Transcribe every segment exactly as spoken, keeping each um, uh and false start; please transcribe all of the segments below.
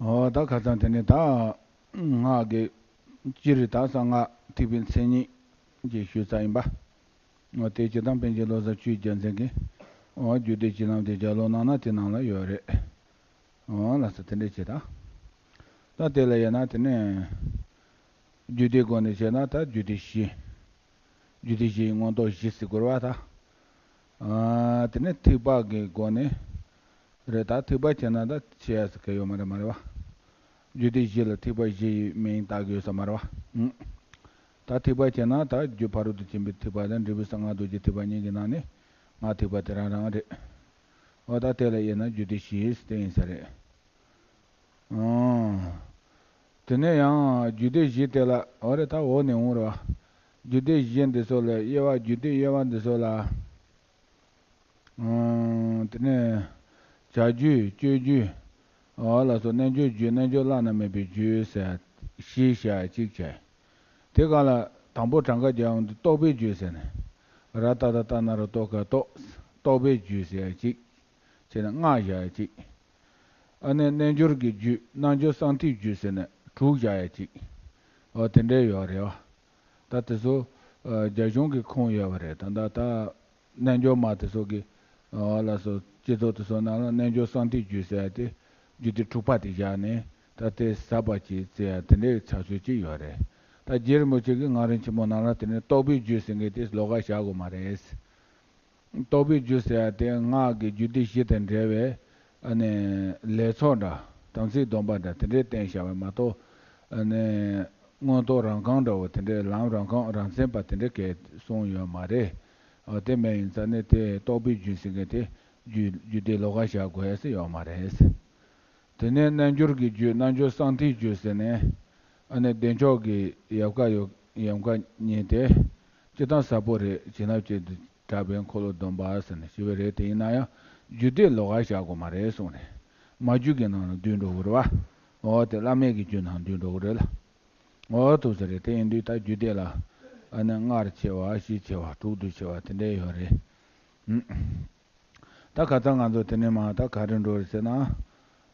འོ་ད་ཁ་སང་དེ་ནས་ད་སྔགས་ཀྱི་སྤྱིར་ད་གསང་སྔགས་ཐེག་པའི་མཚན་ཉིད་ཀྱི་ཞུས་ཚར་ཡིན་པ། འོ་དེ་སྤྱིར་བཏང་པཎ་ཆེན་བློ་བཟང་ཆོས་རྒྱལ་མཚན་གྱིས་འོ་རྒྱུད་སྡེ་བཞི་ལམ་དེ་ལྗགས་ཀློག་གནང་ན་དེ་ནང་ལ་ཡོད་རེད། འོ་ལགས་སོ། དེ་འདྲས་བྱེད་ད། ད་དེ་ལ་ཡིན་ན་དེ་ནས་རྒྱུད་སྡེའི་སྒོ་ནས་བྱས་ན་ད་རྒྱུད་སྡེ་བཞི། རྒྱུད་སྡེ་བཞི་ཡི་མངོན་རྟོགས་བཞི་ཟེར་དགོས་རེད་བ་ད། ཨ། དེ་ནས་ཐེག་པ་གི་སྒོ་ནས་རེད་ད། ཐེག་པ་བྱས་ན་ད་ཆེ་ཡ་ཟེར་གི་ཡོད་མ་རེད་མ་རེད་བ། རྒྱུད་སྡེ་བཞི་ལ་ཐེག་པ་བཞི་ཡི་མིང་བཏགས་ཀྱི་ཡོད་ས་མ་རེད་བ། ཨུ། ད་ཐེག་པ་བྱས་ན་ད་རྒྱུ་ཕ་རོལ་ཏུ་ཕྱིན་པའི་ཐེག་པ་དང་འབྲས་བུ་གསང་སྔགས་རྡོ་རྗེ་ཐེག་པ་གཉིས་ཀྱི་ནང་ནས་སྔགས་ཐེག་པ་དེ་རང་རང་རེད། འོ་ད་དེ་ལ་དབྱེ་ན་རྒྱུད་སྡེ་བཞི་ཟེར་དེ་ཡིན་ས་རེད། ཨང་། དེ་ནས་ཡང་རྒྱུད་སྡེ་བཞི་དེ་ལ་འོ་རེད་ད། འོག་ནས་འོང་རེད་བ། རྒྱུད་སྡེ་བཞི་འདི་ཚོ་ལ་དབྱེ་བ། རྒྱུད་སྡེ་དབྱེ་བ་འདི་ཚོ་ལ། ཨང་། དེ་ནས་བྱ་རྒྱུད། སྤྱོད་རྒྱུད། འོ་ལགས་སོ། རྣལ་འབྱོར་རྒྱུད། རྣལ་འབྱོར་བླ་ན་མེད་པའི་རྒྱུད་ཟེར་བཞི་བྱ་གཅིག་བྱས། དེ་ག་ལ་དང་པོ་གྲངས་ཀ་རྒྱག་ཡོང་དུས་རྟོགས་པའི་རྒྱུད་ཟེར་ནས། ར་ཏ་བཏགས་རྟ་ན་རོ་རྟོ་ག་རྟོགས། རྟོགས་པའི་རྒྱུད་ཟེར་གཅིག་བྱས་ནས་ལྔ་བྱ་གཅིག་ཨ་ནི་རྣལ་འབྱོར་གྱི་རྒྱུད། རྣལ་འབྱོར་གསང་ཐིག་རྒྱུད་ཟེར་ནས་དྲུག་བཞག་ཡ་གཅིག་འོ་དེ་འདྲའི་ཡོད་རེད་བ། ད་དེ་ཚོ་ཨ་རྒྱ་གཞུང་གི་ཁུངས་ཡོད་པ་རེད། ད་ད་ད་རྣལ་འབྱོར་མ་དེ་ཚོ་གི་འོ་ལགས་སོ། སྤྱི་ཚོགས་དེ་ཚོ་ནང་ལ་རྣལ་འབྱོར་གསང་ཐིག་རྒྱུད་ཟེར་ཡ་དེ་རྒྱུད་སྡེ་དྲུག་པ་དེ་བཞག་ནས་ད་དེ་ཟབ་པ་ཅིག་བཙལ་ཡ་དེ་འདྲའི་ཕྱག་སྲོལ་ཅིག་ཡོད་རེད། ད་རྗེ་རིན་པོ་ཆེ་གིས་ང་རང་ཆེན་མོ་ནང་ལ་དེ་ནས་རྟོགས་པའི་རྒྱུད་ཟེར་མཁན་དེ་ལོགས་ཀ་བཞག་དགོས་མ་རེད། རྟོགས་པའི་རྒྱུད་ཟེར་ཡ་དེ་སྔགས་ཀྱི་རྒྱུད་སྡེ་བཞི་དང་འབྲེལ་བའི་ཨ་ནི་ལས་ཚོགས་འདྲ། དམ་ཚིག་སྡོམ་པ་འདྲ་དེ་འདྲའི་བསྟན་བཞག་པ་མ་གཏོགས། ཨ་ནི་མངོན་རྟོགས་རང་རྐང་འདྲ་བོ་དེ་འདྲའི་ལམ་རང་རྐང་རང་མཚན་པ་དེ་འདྲའི་སྐད་གསུངས་ཡོད་མ་རེད། ཨ་དེ་མེད་ཡིན་ཙང་ནི་དེ་རྟོགས་པའི་རྒྱུད་ཟེར་མཁན་དེ་རྒྱུད་རྒྱུད་སྡེ་ལོགས་ཀ་བཞག་དགོས་ཡ་ཟེར་ཡོད་མ་རེད། དེ་ནས་རྣལ་འབྱོར་གྱི་རྒྱུད། རྣལ་འབྱོར་གསང་ཐིག་རྒྱུད་ཟེར་ནས། ཨ་ནི་བདེ་མཆོག་གི་ཡལ་ག་ཡོད། ཡལ་ག་གཉིས་ཏེ། སྤྱིར་བཏང་ཟབ་པོ་རེད། བྱིན་རླབས་ཅན་དུ་གྲགས་པའི་འཁོར་ལོ་སྡོམ་པ་ཟེར་ནས་ཞུ་བ་རེད། དེ་ཡིན་ན་ཡང་རྒྱུད་སྡེ་ལོགས་ཀ་བཞག་དགོས་མ་རེད་གསུངས་ནས། མ་རྒྱུད་ཀྱི་ནང་ལ་འདུས་འགྲོ་གི་རེད་བ། འོ་དེ་བླ་མེད་ཀྱི་རྒྱུད་ནང་འདུས་འགྲོ་གི་རེད་ལ། འོ་ཐུགས་ཟེར་རེད། དེ་ཡིན་དུས་ད་རྒྱུད་སྡེ་ལ་ཨ་ནི་ལྔར་ཕྱེ་བ། བཞིར་ཕྱེ་བ། དྲུག་ཏུ་ཕྱེ་བ་དེ་འདྲ་ཡོད་རེད། ཨུམ། ད་ཁ་སང་ང་ཚོ་དེ་ནས་མར་ད་ག་རེ་འགྲོ་རེད་ཟེར་ན།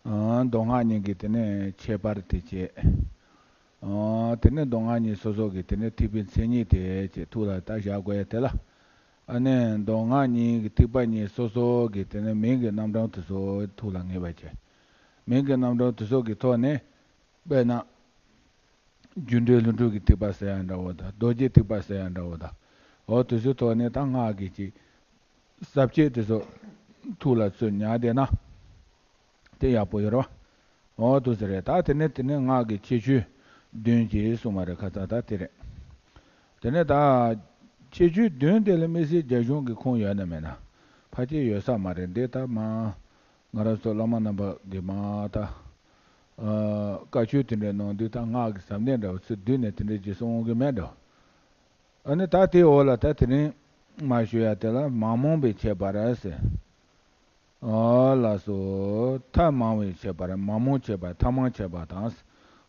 ཨ། མདོ་སྔགས་གཉིས་ཀྱི་དེ་ནས་ཁྱད་པར་དེ་བྱས། ཨ། དེ་ནས་མདོ་སྔགས་གཉིས་སོ་སོ་གི་དེ་ནས་ཐེག་པའི་མཚན་ཉིད་དེ་བྱས་ཐུགས་ལ་ད་བཞག་དགོས་ཡ་དེ་ལ། ཨ་ནི་མདོ་སྔགས་གཉིས་ཀྱི་ཐེག་པ་གཉིས་སོ་སོ་གི་དེ་ནས་མིང་གི་རྣམ་གྲངས་དེ་ཚོ་ཐུགས་ལ་ངེས་པ་བྱས། མིང་གི་རྣམ་གྲངས་དེ་ཚོ་གི་ཐོག་ནས། དཔེར་ན། རྒྱུ་འབྲས་ལྷུན་གྲུབ་ཀྱི་ཐེག་པ་ཟེར་ཡ་འདྲ་བོ་དང་། རྡོ་རྗེ་ཐེག་པ་ཟེར་ཡ་འདྲ་བོ་དང་། འོ་དེ་ཚོའི་ཐོག་ནས་ད་སྔགས་ཀྱི་ཅིག་ཟབ་ཁྱད་དེ་ཚོ་ཐུགས་ལ་ཚུར་ཉར་བསྡད་ན་དེ་ཡག་པོ་ཡོད་རེད་བ། འོ་དེ་ཚོ་རེད། ད་དེ་ནས་དེ་ནས་སྔགས་ཀྱི་ཁྱད་ཆོས་བདུན་ཅེས་གསུངས་པ་རེད། ཁ་ཚ་ད་དེ་རེད། དེ་ནས་ད་ཁྱད་ཆོས་བདུན་དེ་ལ་དམིགས་བསལ་རྒྱ་གཞུང་གི་ཁུངས་ཡོད་ན་མེད་ན་ཕལ་ཆེར་ཡོད་ས་མ་རེད། འདི་ལྟར་མ། ང་རང་ཚོ་བླ་མ་རྣམ་པ་གིས་མ་ད། ཨ། བཀའ་ཆོས་དེ་འདྲའི་གནང་དུས་ད་སྔགས་ཀྱི་ཟབ་གནད་འདྲ་བོ་ཚུར་བསྡུས་ནས་དེ་འདྲའི་ཅིག་གསུང་གི་མེད་འགྲོ། ཨ་ནི་ད་དེའི་འོག་ལ་ད་དེ་རིང་མར་ཞུ་ཡ་དེ་ལ་མ་རྨོངས་པའི་ཁྱད་པར་ཟེར། ཨ་ལགས་སོ། ཐབས་མང་བའི་ཁྱད་པར། མ་རྨོངས་ཁྱད་པར། ཐབས་མང་ཁྱད་པར་དང་།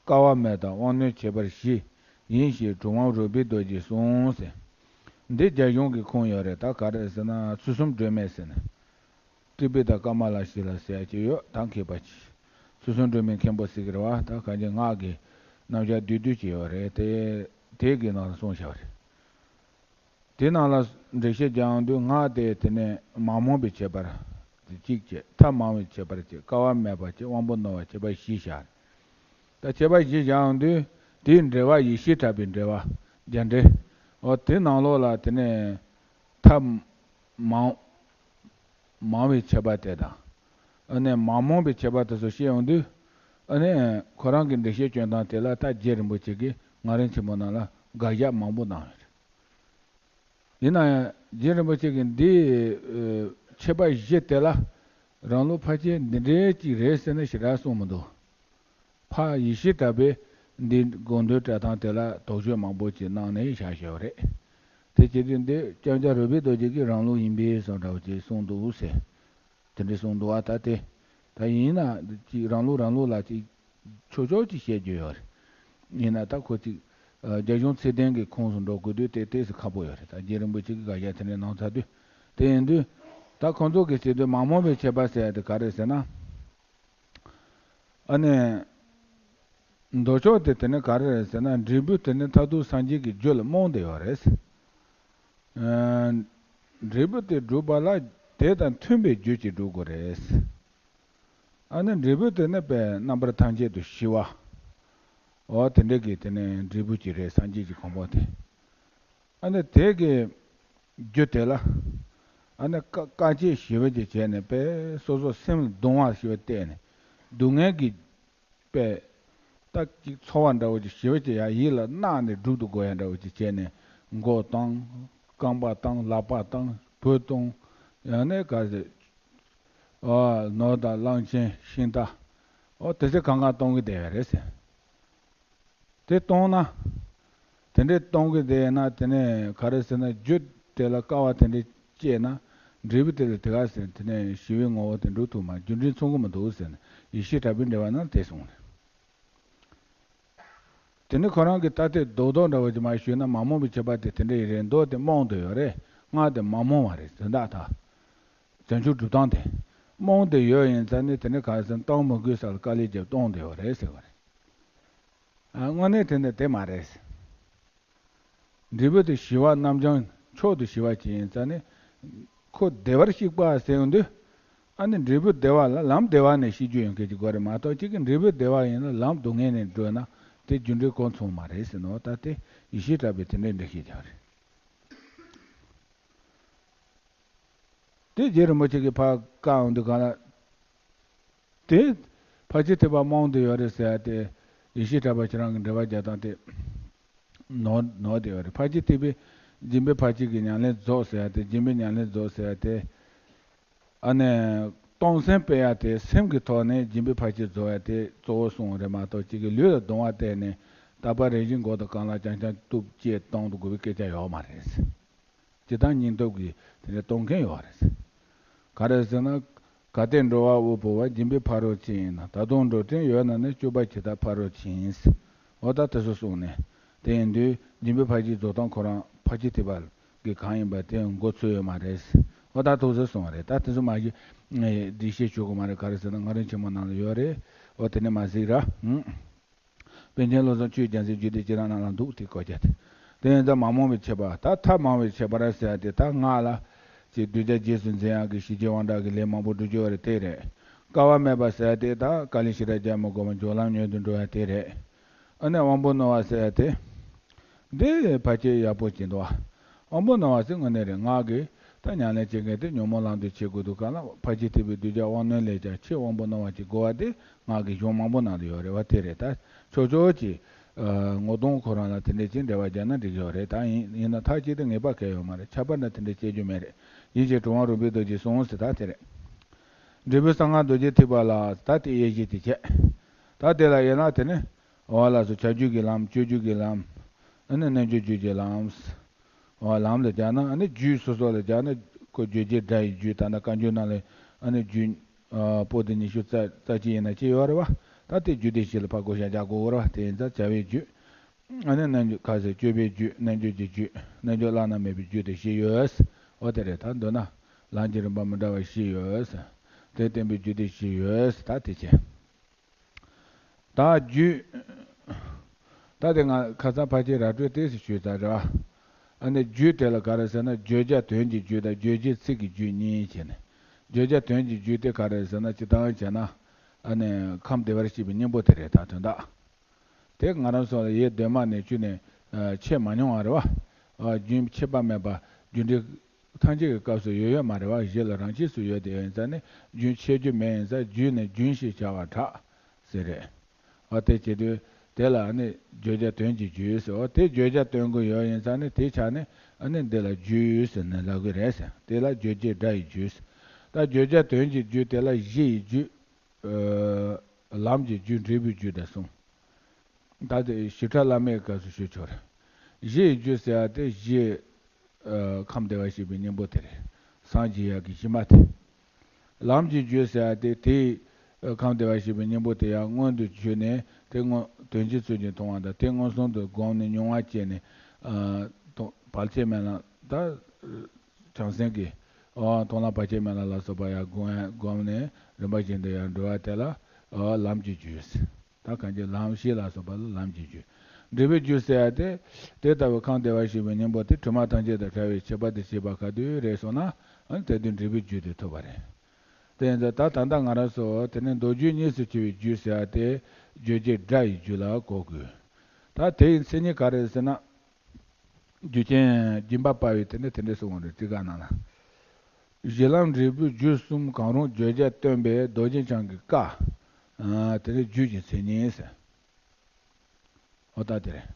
དཀའ་བ་མེད་དང་དབང་རྣོན་ཁྱད་པར་བཞི་ཡིན་ཞེས་གྲུབ་དབང་རོལ་པའི་རྡོ་རྗེས་གསུངས་ཟེར། འདི་རྒྱ་གཞུང་གི་ཁུངས་ཡོད་རེད། ད་ག་རེ་ཟེར་ན་ཚུལ་གསུམ་སྒྲོན་མེ་ཟེར་ནས། ཏྲི་པི་ཏ་ཀ་མ་ལ་ཤཱི་ལ་ཟེར་ཡ་ཅིག་ཡོད། ད་མཁས་པ་ཅིག་ཚུལ་གསུམ་སྒྲོན་མེ་མཁན་པོ་ཟེར་གི་རེད་བ། ད་གང་ཅི་སྔགས་ཀྱི་རྣམ་གཞག་བསྡུས་བསྡུས་ཅིག་ཡོད་རེད། དེ་དེ་གི་ནང་ལ་གསུངས་བཞག་པ་རེད། དེ་ནང་ལ་འགྲེལ་བཤད་རྒྱག་ཡོང་དུས་སྔགས་དེ་དེ་ནས་མ་རྨོངས་པའི་ཁྱད་པར་གཅིག་བྱས། ཐབས་མང་བའི་ཁྱད་པར་གཅིག་དཀའ་བ་མེད་པ་གཅིག་དབང་པོ་རྣོ་བ་ཁྱད་པར་བཞི་བཞག་རེད། ད་ཁྱད་པར་བཞི་བཞག་ཡོང་དུས་དེའི་འགྲེལ་པ་ཡེ་ཤེས་གྲགས་པའི་འགྲེལ་པ་རྒྱ་འགྲེལ། འོ་དེ་ནང་ལོགས་ལ་དེ་ནས་ཐབས་མང་མང་བའི་ཁྱད་པར་དེ་དང་། ཨ་ནི་མ་རྨོངས་པའི་ཁྱད་པར་དེ་ཚོ་བཤད་ཡོང་དུས། ཨ་ནི་ཁོ་རང་གི་འགྲེལ་བཤད་སྐྱོན་སྟངས་དེ་ལ་ད་རྗེ་རིན་པོ་ཆེ་གིས་ང་རང་ཆེན་མོ་ནང་ལ་དགག་བཞག་མང་པོ་གནང་ཡོད་རེད། ཡིན་ན་ཡང་རྗེ་རིན་པོ་ཆེ་གིས་འདིའི་ཁྱད་པར་བཞི་དེ་ལ་རང་ལུགས་ཕལ་ཆེར་འདི་འདྲའི་ཅིག་རེད་ཟེར་ནས་ཞེ་དྲག་གསུངས་མི་འདུག་ཕར་ཡེ་ཤེས་གྲགས་པས་འདིའི་དགོངས་དོན་བཀྲལ་སྟངས་དེ་ལ་དོགས་གཅོད་མང་པོ་ཅིག་གནང་ནས་བཞག་བཞག་པ་རེད། དེ་བྱེད་དུས་འདི་ལྕང་སྐྱ་རོལ་པའི་རྡོ་རྗེ་གིས་རང་ལུགས་ཡིན་པས་བཟོ་འདྲ་བོ་ཅིག་གསུངས་འདུག་ཟེར། དེ་འདྲ་གསུངས་འདུག་བ། ད་དེ་ད་ཡིན་ན་ཅིག་རང་ལུགས་རང་ལུགས་ལ་ཅིག་ཆོག་ཆོག་ཅིག་བཤད་རྒྱུ་ཡོད་རེད། ཡིན་ན་ད་ཁོ་ཅིག་རྒྱ་གཞུང་ཚད་ལྡན་གྱི་ཁོངས་སུ་འགྲོ་དགོས་དུས་དེ་ཏོག་ཙམ་ཁག་པོ་ཡོད་རེད། ད་རྗེ་རིན་པོ་ཆེ་གིས་དགག་བཞག་དེ་འདྲ་གནང་ཚར་དུས། དེ་ཡིན་དུས་ད་ཁོང་ཚོ་གིས་བྱེད་དུས་མ་རྨོངས་པའི་ཁྱད་པར་ཟེར་ཡ་དེ་ག་རེ་ཟེར་ན། ཨ་ནི། མདོ་ཕྱོགས་དེ་དེ་ནི་ག་རེ་རེད་ཟེར་ན། འབྲས་བུ་དེ་ནི་མཐར་ཐུག་སངས་རྒྱས་ཀྱི་རྒྱུ་ལ་རྨོངས་ཏེ་ཡོད་རེད། ཨ། འབྲས་བུ་དེ་སྒྲུབ་པ་ལ་དེ་དང་མཐུན་པའི་རྒྱུ་ཅིག་སྒྲུབ་དགོས་རེད། ཨ་ནི་འབྲས་བུ་དེ་ནི་དཔེ་རྣམ་པར་ཐམས་ཅད་དུ་ཞི་བ། འོ་དེ་འདྲ་གི་དེ་ནི་འབྲས་བུ་ཅིག་རེད། སངས་རྒྱས་ཀྱི་གོ་འཕང་དེ། ཨ་ནི་དེ་གི་རྒྱུ་དེ་ལ། ཨ་ནི་དཀའ་དཀའ་སྤྱད་ཞི་བ་ཅིག་བྱས་ནས་དཔེ་སོ་སོ་སེམས་ལ་གདུང་བ་ཞི་བ་བལྟས་ནས། སྡུག་བསྔལ་གྱི་དཔེ། ད་ཅིག་ཚོར་བ་འདྲ་བོ་ཅིག་ཞི་བ་ཅིག་ཡ་ཡིད་ལ་བརྣག་ནས་སྒྲུབ་ཏུ་དགོས་ཡ་འདྲ་བོ་ཅིག་བྱས་ནས། མགོ་བཏང་། རྐང་པ་བཏང་། ལག་པ་བཏང་། བུ་བཏང་། ཡང་ན་ག་ཟེར། ཨ། ནོར་དང་གླང་ཆེན་ཤིང་རྟ། ཨོ་དེ་ཚོ་གང་ག་གཏོང་གི་བསྡད་ཡ་རེད་ཟེར། དེ་གཏོང་ན། དེ་འདྲས་གཏོང་གི་བསྡད་ན་དེ་ནས་ག་རེ་ཟེར་ན། རྒྱུ་དེ་ལ་དཀའ་བ་དེ་འདྲས་སྤྱད་ན། འབྲས་བུ་དེ་ལ་དེ་ག་ཟེར། དེ་ནས་ཞི་བའི་ངོ་བོ་དེ་འགྲུབ་ཐུབ་མ། རྒྱུ་འབྲས་མཚུངས་ཀྱི་མི་འདུག་ཟེར་ནས་ཡེ་ཤེས་དྲག་པོའི་འགྲེལ་པ་ནང་དེ་གསུངས་རེད། དེ་ནི་ཁོ་རང་གི་ལྟ་སྟེ་རྡོག་རྡོག་འདྲ་བོ་ཅིག་མ་ཞུས་ན། མ་རྨོངས་པའི་ཁྱད་པར་དེ་དེ་འདྲ་ཡི་རེད། མདོ་དེ་རྨོངས་ཏེ་ཡོད་རེད། སྔགས་དེ་མ་རྨོངས་པ་རེད། དོན་དག་ད་བྱང་ཆུབ་སྒྲུབ་སྟངས་དེ་རྨོངས་ཏེ་ཡོད་ཡིན་ཙང་ནི། དེ་ནི་ག་རེ་ཟེར་ན། གཏོང་མི་དགོས་ས་ལ་དཀའ་ལས་བརྒྱབ་གཏོང་བསྡད་ཡོད་རེད་ཟེར་བ་རེད། ཨ། དངོས་གནས་དེ་འདྲ་དེ་མ་རེད། འབྲས་བུ་དེ་ཞི་བ་རྣམ་བྱང་མཆོག་ཏུ་ཞི་བ་ཅིག་ཡིན་ཙང་ནི། ཁོ་བདེ་བར་གཤེགས་པ་ཟེར་ཡོང་དུས། ཨ་ནི་འབྲས་བུ་བདེ་བ་ལ་ལམ་བདེ་བ་ནས་ཤེས་རྒྱུ་ཡོང་མཁན་ཅིག་དགོས་རེད་མ་གཏོགས། གཅིག་གི་འབྲས་བུ་བདེ་བ་ཡིན་ན་ལམ་སྡུག་བསྔལ་ནས་བགྲོད་ན་དེ་རྒྱུ་འབྲས་གོ་མཚུངས་མ་རེད་ཟེར་ནོ། ད་དེ་ཡེ་ཤེས་གྲགས་པས་དེ་འདྲའི་འགྲེལ་བཤད་རྒྱག་རེད། དེ་རྗེ་རིན་པོ་ཆེ་གིས་ཕར་བཀའ་འོང་དུས་གང་ལ། དེ་ཕར་ཕྱིན་ཐེག་པ་རྨོངས་ཏེ་ཡོད་རེད་ཟེར་ཡ་དེ། ཡེ་ཤེས་གྲགས་པ་ཁྱེད་རང་གི་འགྲེལ་པ་རྒྱག་སྟངས་དེ་ནོར་ནོར་དེ་ཡོད་རེད། ཕར་ཕྱིན་ཐེག་པའི་སྦྱིན་པའི་ཕར་ཕྱིན་གྱི་ཉམས་ལེན་རྫོགས་ཟེར་ཡ་དེ། སྦྱིན་པའི་ཉམས་ལེན་རྫོགས་ཟེར་ཡ་དེ། ཨ་ནི། གཏོང་སེམས་སྤེལ་ཡ་དེ། སེམས་ཀྱི་ཐོག་ནས་སྦྱིན་པའི་ཕར་ཕྱིན་རྫོགས་ཡ་དེ་གཙོ་བོ་གསུངས་རེད་མ་གཏོགས། གཅིག་གི་ལུས་ལ་གདུང་བ་བལྟས་ནས། རྟག་པ་རེ་བཞིན་མགོ་དང་རྐང་ལག་རྐྱང་རྐྱང་གཏུབ་བཅད་གཏོང་དུ་དགོས་པའི་སྐད་ཆ་ཡོད་མ་རེད། སྤྱིར་བཏང་སྙིང་སྟོབས་ཀྱིས་དེ་འདྲ་གཏོང་མཁན་ཡོད་རེད། ག་རེ་ཟེར་ན། གལ་ཏེ་འགྲོ་བ་དབུལ་པོ་བ། སྦྱིན་པའི་ཕ་རོལ་ཕྱིན་ཡིན་ན། ད་དུང་འགྲོ་དོན་ཡོད་ན་ནི། སྤྱོད་པ་ཇི་ལྟར་ཕ་རོལ་ཕྱིན། འོ་ད་དེ་ཚོ་གསུངས་ནས། དེ་ཡིན་དུས་སྦྱིན་པའི་ཕར་ཕྱིན་རྫོགས་སྟངས་ཁོ་རང་ཕར་ཕྱིན་ཐེག་པ་གི་གང་ཡིན་པ་དེ་མགོ་ཚོད་ཡོད་མ་རེད། འོ་ད་ཐུགས་སུ་སོང་བ་རེད། ད་དེ་ཚོ་མ་གཞི་འགྲེལ་བཤད་ཞུ་དགོས་མ་རེད། ག་རེ་ཟེར་ན། སྔགས་རིམ་ཆེན་མོ་ནང་ལ་ཡོད་རེད། འོ་དེ་ནས་མ་གཟིགས་ར། ཨང་། པཎ་ཆེན་བློ་བཟང་ཆོས་རྒྱལ་མཚན་རྒྱུད་སྡེ་བཅུ་གྲངས་ནང་ལ་འདུག་དེ་གོ་རྒྱུ་དེ། དེ་ཡིན་ཙང་མ་རྨོངས་པའི་ཁྱད་པར། ད་ཐབས་མང་བའི་ཁྱད་པར་ཟེར་ཡ་དེ། ད་སྔགས་ལ་ཅིག་གདུལ་བྱ་རྗེས་སུ་འཛིན་ཡག་གི་ཞི་རྒྱས་དབང་དྲག་གི་ལས་མང་པོ་སྒྲུབ་རྒྱུ་རེད། དེ་རེད། དཀའ་བ་མེད་པ་ཟེར་ཡ་དེ། ད་བཀའ་ལན་ཞེ་དྲག་རྒྱག་མི་དགོས་པར་སྦྱོར་ལམ་མྱུར་དུ་འགྲོ་ཡ་དེ་རེད། ཨ་ནི་དབང་པོ་རྣོ་བ་ཟེར་ཡ་དེ། འདི་ཕལ་ཆེར་ཡག་པོ་བྱེད་འདུག་ཨ། དབང་པོ་རྣོ་བ་ཟེར་དངོས་གནས་རེད། སྔགས་ཀྱི་ད་ཉམས་ལེན་བྱེད་མཁན་དེ་ཉོན་མོངས་ལམ་དུ་བྱེད་དགོས་འདུག་ག་ལ། ཕར་ཕྱིན་ཐེག་པའི་གདུལ་བྱ་དབང་རྣོན་ལས་ཀྱང་ཆེས་དབང་པོ་རྣོ་བ་ཅིག་དགོས་པ་དེ་སྔགས་ཀྱི་གཞུང་མང་པོ་ནང་དུ་ཡོད་རེད་བ། དེ་རེད། ད་ཕྱོགས་ཕྱོགས་ཀྱི་ངོ་གདོང་ཁོ་རང་ལ་དེ་འདྲས་ཅིག་འགྲེལ་བ་རྒྱག་ན་འགྲིག་གི་ཡོད་རེད། ད་ཡིན་ཡིན་ན་མཐའ་གཅིག་ཏུ་ངེས་པ་གང་ཡང་ཡོད་མ་རེད། ཁྱད་པར་འདྲ་དེ་འདྲས་སྐྱེ་རྒྱུ་མེད་རེད། ཡིན་ཞེས་གྲུབ་དབང་རིམ་པའི་རྡོ་རྗེས་གསུངས་ཟེར། ད་དེ་རེད། འབྲས་བུ་གསང་སྔགས་རྡོ་རྗེ་ཐེག་པ་ལ། ད་དེ་དབྱེ་གཞི་དེ་བྱས། ད་དེ་ལ་དབྱེ་ན་དེ་ནི། འོ་ལགས་སོ། བྱ་རྒྱུད་ཀྱི་ལམ། སྤྱོད་རྒྱུད་ཀྱི་ལམ། ཨ་ནི་རྣལ་འབྱོར་རྒྱུད་ཀྱི་ལམ། འོ་ལམ་ལ་སྦྱར་ན། ཨ་ནི་རྒྱུད་སོ་སོ་ལ་སྦྱར་ན། ཁོ་རྒྱུད་བྱེ་བྲག་གི་རྒྱུད། ད་ལྟ་བཀའ་འགྱུར་ནང་ལ་ཨ་ནི་རྒྱུད་ཨ་པོ་ཏི་ཉི་ཤུ་རྩ་རྩ་གཅིག་ཡིན་ན་གཅིག་ཡོད་རེད་བ། ད་དེ་རྒྱུད་སྡེ་བཞི་ལ་ཕར་བགོ་བཤའ་རྒྱག་དགོས་རེད་བ། དེ་ཡིན་ཙང་བྱ་བའི་རྒྱུད། ཨ་ནི་རྣལ་འབྱོར་ག་ཟེར། སྤྱོད་པའི་རྒྱུད། རྣལ་འབྱོར་གྱི་རྒྱུད། རྣལ་འབྱོར་བླ་ན་མེད་པའི་རྒྱུད་དེ་བཞི་ཡོད། འོ་དེ་རེད། ད་མདོར་ན་ལམ་གྱི་རིམ་པ་མི་འདྲ་བ་བཞི་ཡོད། དེ་བསྟན་པའི་རྒྱུད་སྡེ་བཞི་ཡོད། ད་དེ་བྱས། ད་རྒྱུད། ད་དེ་ང་ཁ་སང་ཕལ་ཆེར་ར་སྤྲོད་ཏོག་ཙམ་ཞུས་ཚར་རེད་བ། ཨ་ནི་རྒྱུད་དེ་ལ་ག་རེ་ཟེར་ན། བརྗོད་བྱ་དོན་གྱི་རྒྱུད་དང་བརྗོད་བྱེད་ཚིག་གི་རྒྱུད་གཉིས་བྱས་ནས། བརྗོད་བྱ་དོན་གྱི་རྒྱུད་དེ་ག་རེ་ཟེར་ན། སྤྱིར་བཏང་བྱས་ན། ཨ་ནི་ཁམས་བདེ་བར་གཤེགས་པའི་སྙིང་པོ་དེ་རེད། ད་དོན་དག་དེ་ང་རང་ཚོ་ལ་ཡེ་གདོད་མ་ནས་བཅུག་ནས་ཨ་འཆད་མ་མྱོང་བ་རེད་བ། ཨ་རྒྱུན་ཆད་པ་མེད་པ་རྒྱུ་འབྲས་ཐམས་ཅད་ཀྱི་སྐབས་སུ་ཡོད་ཡོད་མ་རེད་བ། གཞི་ལ་རང་ཆས་སུ་ཡོད་དེ་ཡིན་ཙང་ནི། རྒྱུན་ཆད་རྒྱུ་མེད་ཡིན་ཙང་། རྒྱུད་ནི་རྒྱུན་ཞེས་བྱ་བར་གྲགས་ཟེར་རེད། འོ་དེ་བྱེད་དུས་དེ་ལ་ནི་བརྗོད་བྱ་དོན་གྱི་རྒྱུད་ཟེར། འོ་དེ་བརྗོད་བྱ་དོན་གྱི་ཡོད་ཡིན་ཙང་ནི། དེའི་ཆ་ནས་ཨ་ནི་འདི་ལ་རྒྱུད་ཟེར་ནས་ལབ་ཀྱི་རེད་ཟེར། དེ་ལ་རྒྱུད་བྱེ་བྲག་གི་རྒྱུད་ཟེར། ད་བརྗོད་བྱ་དོན་གྱི་རྒྱུད་དེ་ལ་གཞི་ཡི་རྒྱུད། ཨ་ལམ་གྱི་རྒྱུད། འབྲས་བུའི་རྒྱུད་དང་གསུམ། ད་དེ་ཞིབ་ཕྲ་བླ་མའི་སྐབས་སུ་ཞུ་ཆོག་རེད། གཞི་ཡི་རྒྱུད་ཟེར་ཡ་དེ་གཞི། ཨ་ཁམས་བདེ་བར་གཤེགས་པའི་སྙིང་པོ་དེ་རེད། སངས་རྒྱས་ཡག་གི་གཞི་མ་དེ། ལམ་གྱི་རྒྱུད་ཟེར་ཡ་དེ་དེའི་ཨ་ཁམས་བདེ་བར་གཤེགས་པའི་སྙིང་པོ་དེ་ཡང་མངོན་དུ་གྱུར་ནས། དེ་མངོན་དོན་སྤྱི་ཚུལ་གྱིས་མཐོང་བ་དང་། དེ་མངོན་སུམ་དུ་བསྒོམས་ནས་མྱོང་བ་སྐྱེས་ནས། ཨ་དོ་བར་ཆད་མེད་ལམ། ད་བྱང་སེམས་ཀྱི་ཨ་མཐོང་ལམ་བར་ཆད་མེད་ལམ་ལ་སོགས་པ་ཡང་བསྒོམ་ཡ་བསྒོམས་ནས་རིམ་པ་བཞིན་དུ་ཡང་འགྲོ་བ་དེ་ལ། ཨ་ལམ་གྱི་རྒྱུ་ཟེར། ད་གང་ཅི་ལམ་ཤེས་ལ་སོགས་པ་ལ་ལམ་གྱི་རྒྱུ། འབྲས་བུའི་རྒྱུ་ཟེར་ཡ་དེ། དེ་ལྟ་བུའི་ཁམས་བདེ་བར་གཤེགས་པའི་སྙིང་པོ་དེ་དྲི་མ་ཐམས་ཅད་དང་བྲལ་བའི་ཁྱད་པར་དུ་བྱས་པ་ག་དུས་རེད་སོང་ན། ཨ་ནི་དེ་དུས་འབྲས་བུའི་རྒྱུ་དེ་ཐོབ་པ་རེད། དེ་ཡིན་ཙང་ད་ད་ལྟ་ང་རང་ཚོ་དེ་ནས་མདོ་རྒྱུད་གཉིས་སུ་ཕྱེ་བའི་རྒྱུ་ཟེར་ཡ་དེ། རྗོད་བྱེད་སྒྲ་ཡི་རྒྱུ་ལ་གོ་དགོས། ད་དེ་ཡི་མཚན་ཉིད་ག་རེ་ཟེར་ན། རྒྱུ་རྐྱེན་སྦྱིན་པ་དཔལ་བའི་དེ་ནས་དེ་འདྲ་གསུངས་པ་རེད། ཚིག་ཁ་ནང་ལ། གཞི་ལམ་འབྲས་བུའི་རྒྱུ་གསུམ་གང་རུང་བརྗོད་བྱར་སྟོན་པའི་རྡོ་རྗེ་འཆང་གི་བཀའ། ཨ་དེ་ནས་རྒྱུད་ཀྱི་མཚན་ཉིད་ཟེར། འོ་ད་དེ་རེད།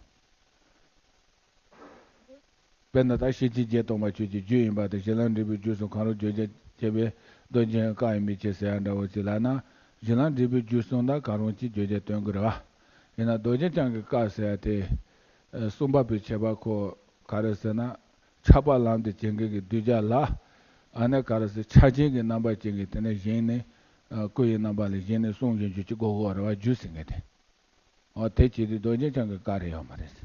དཔེར་ན་ད་ཤེར་ཕྱིན་བརྒྱད་སྟོང་པ་ཆོས་ཀྱི་རྒྱུད་ཡིན་པ་དང་། གཞི་ལམ་འབྲས་བུའི་རྒྱུ་གསུམ་གང་རུང་བརྗོད་བྱར་བྱེད་པའི་རྡོ་རྗེ་འཆང་གི་བཀའ་ཡིན་པའི་ཕྱིར་ཟེར་ཡ་འདྲ་བོ་ཅིག་ལབ་ན། གཞི་ལམ་འབྲས་བུའི་རྒྱུ་གསུམ་ད་གང་རུང་གཅིག་བརྗོད་བྱར་སྟོན་དགོས་རེད་བ། ཡིན་ན་རྡོ་རྗེ་འཆང་གི་བཀའ་ཟེར་ཡ་དེ། ཨ་གསུམ་པ་པོའི་ཁྱད་པར་ཁོ་ག་རེ་ཟེར་ན། ཆགས་པ་ལམ་དུ་བྱེད་མཁན་གྱི་གདུལ་བྱ་ལ། ཨ་ནི་ག་རེ་ཟེར། ཆགས་ཆེན་གྱི་རྣམ་པ་ཅན་གྱི་དེ་ནས་བཞེངས་ནས། ཨ་སྐུ་ཡི་རྣམ་པ་ལ་བཞེངས་ནས་གསུང་བཞིན་རྒྱུ་ཅིག་དགོས་དགོས་རེད་བ། རྒྱུ་ཟེར་མཁན་དེ། འོ་དེ་བྱེད་དུས་རྡོ་རྗེ་འཆང་གི་བཀའ་རེད་ཡོད་མ་རེད།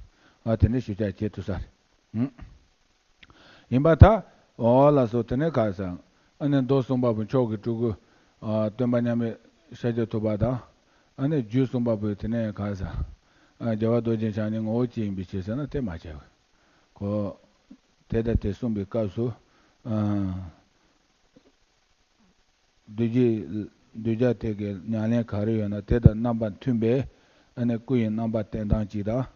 འོ་དེ་འདྲ་ཞུ་བྱ་བྱེད་ཐུབ་ས་རེད། ཨུམ། ཡིན་པ་ད། འོ་ལགས་སོ། དེ་ནས་ག་རེ་ཟེར། ཨ་ནི་མདོ་གསུམ་པ་པོ་མཆོག་གི་སྤྲུལ་སྐུ། ཨ་སྟོན་པ་མཉམ་མེད་ཤཱཀྱ་ཐུབ་པ་དང་། ཨ་ནི་རྒྱུད་གསུམ་པ་པོའི་དེ་ནས་ག་རེ་ཟེར། ཨ་རྒྱལ་བ་རྡོ་རྗེ་འཆང་ནི་ངོ་བོ་གཅིག་ཡིན་པའི་ཕྱིར་ཟེར་ན་དེ་མ་བྱས་པས། ཁོ། དེ་དང་དེ་གསུངས་པའི་སྐབས་སུ། ཨ། གདུལ་བྱའི། གདུལ་བྱ་དེ་གའི་ཉམས་ལེན་ག་རེ་ཡོད་ན་དེ་དང་རྣམ་པ་མཐུན་པའི། ཨ་ནི་སྐུ་ཡི་རྣམ་པ་བསྟན་སྟངས་གཅིག་དང་།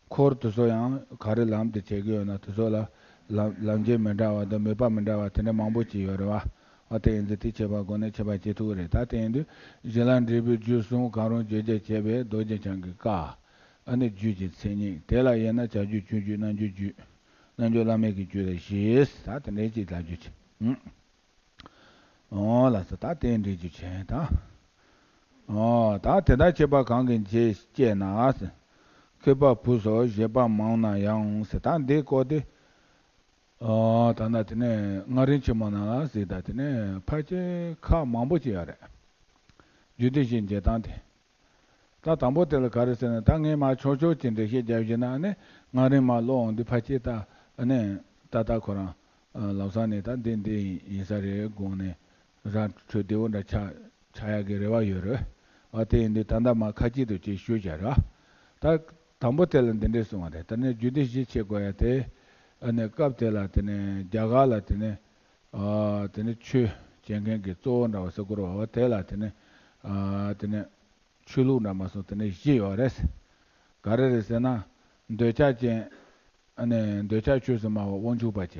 འཁོར་དེ་ཚོ་ཡང་ག་རེ་ལམ་དུ་བྱེད་ཀྱི་ཡོད་ན་དེ་ཚོ་ལ། ལམ་ལམ་རྒྱུན་མི་འདྲ་བ་དང་མོས་པ་མི་འདྲ་བ་དེ་འདྲ་མང་པོ་ཅིག་ཡོད་རེད་བ། འོ་དེ་ཡིན་ཙང་དེ་ཁྱད་པར་སྒོ་ནས་ཁྱད་པར་བྱེད་ཐུབ་ཀྱི་རེད། ད་དེ་ཡིན་དུས་གཞི་ལམ་འབྲས་བུའི་རྒྱུ་གསུམ་གང་རུང་བརྗོད་བྱར་བྱེད་པའི་རྡོ་རྗེ་འཆང་གི་བཀའ། ཨ་ནི་རྒྱུད་ཀྱི་མཚན་ཉིད་དེ་ལ་དབྱེ་ན་བྱ་རྒྱུད་སྤྱོད་རྒྱུད་རྣལ་འབྱོར་རྒྱུད། རྣལ་འབྱོར་བླ་མེད་ཀྱི་རྒྱུད་ལ་བཞི། ད་དེ་འདྲའི་ཅིག་ལབ་རྒྱུ་བྱེད། འོ་ལགས་སོ། ད་དེ་འདྲའི་རྒྱུ་བྱེད་ད། འོ་ད་དེ་ལྟར་བྱེད་པ་གང་གིས་བྱས་ན། མཁས་པ་བུ་སོགས་བཞེད་པ་མང་ན་ཡང་ཟེར། ད་འདི་སྐོར་དེ། འོ་ད་ན་དེ་ནས་སྔགས་རིམ་ཆེན་མོ་ནང་ལ་ཟེར། ད་དེ་ནས་ཕལ་ཆེར་ཁག་མང་པོ་ཅིག་ཡོད་རེད། རྒྱུད་སྡེ་བཞི་འབྱེད་སྟངས་དེ། ད་དང་པོ་དེ་ལ་ག་རེ་ཟེར་ན། ད་ངས་མར་ཆུང་ཆུང་ཅིག་འགྲེལ་བཤད་རྒྱབ་བཞིན་ན་ནི། སྔགས་རིམ་མར་ཀློག་འོང་དུས་ཕལ་ཆེར་ད་ཨ་ནི་ཏག་ཏག་ཁོ་རང་ལམ་སང་ནས་ད་འདི་འདི་ཡིན་ས་རེད་དགོངས་ནས། རང་འཕྲོད་བདེ་བོ་འདྲ་ཆགས་ཆགས་ཡག་གི་རེ་བ་ཡོད་རེད། ཨ་དེ་ཡིན་དུས་ད་ལྟ་མར་ཁ་ཅིག་ཏུ་ཅིག་ཞུས་བཞག་ར། ད་དང་པོ་དེ་ལ་འདི་འདྲས་གསུངས་པ་རེད། ད་ནི་རྒྱུད་སྡེ་བཞི་ཕྱེ་དགོས་ཡ་དེ། ཨ་ནི་སྐབས་དེ་ལ་དེ་ནས་རྒྱ་གར་ལ་དེ་ནས། ཨ་དེ་ནས་ཆོས་བྱེད་མཁན་གྱི་གཙོ་བོ་འདྲ་བ་ཟེར་དགོས་རེད་བ། དེ་ལ་དེ་ནས། ཨ་དེ་ནས་ཆོས་ལུགས་འདྲ་མ་སོང་དེ་ནས་བཞི་ཡོད་རེད། ག་རེ་རེད་ཟེར་ན། འདོད་ཆགས་ཅན། ཨ་ནི་འདོད་ཆགས་ཆོས་སུ་སྨྲ་བ་དབང་ཕྱུག་པ་བྱས།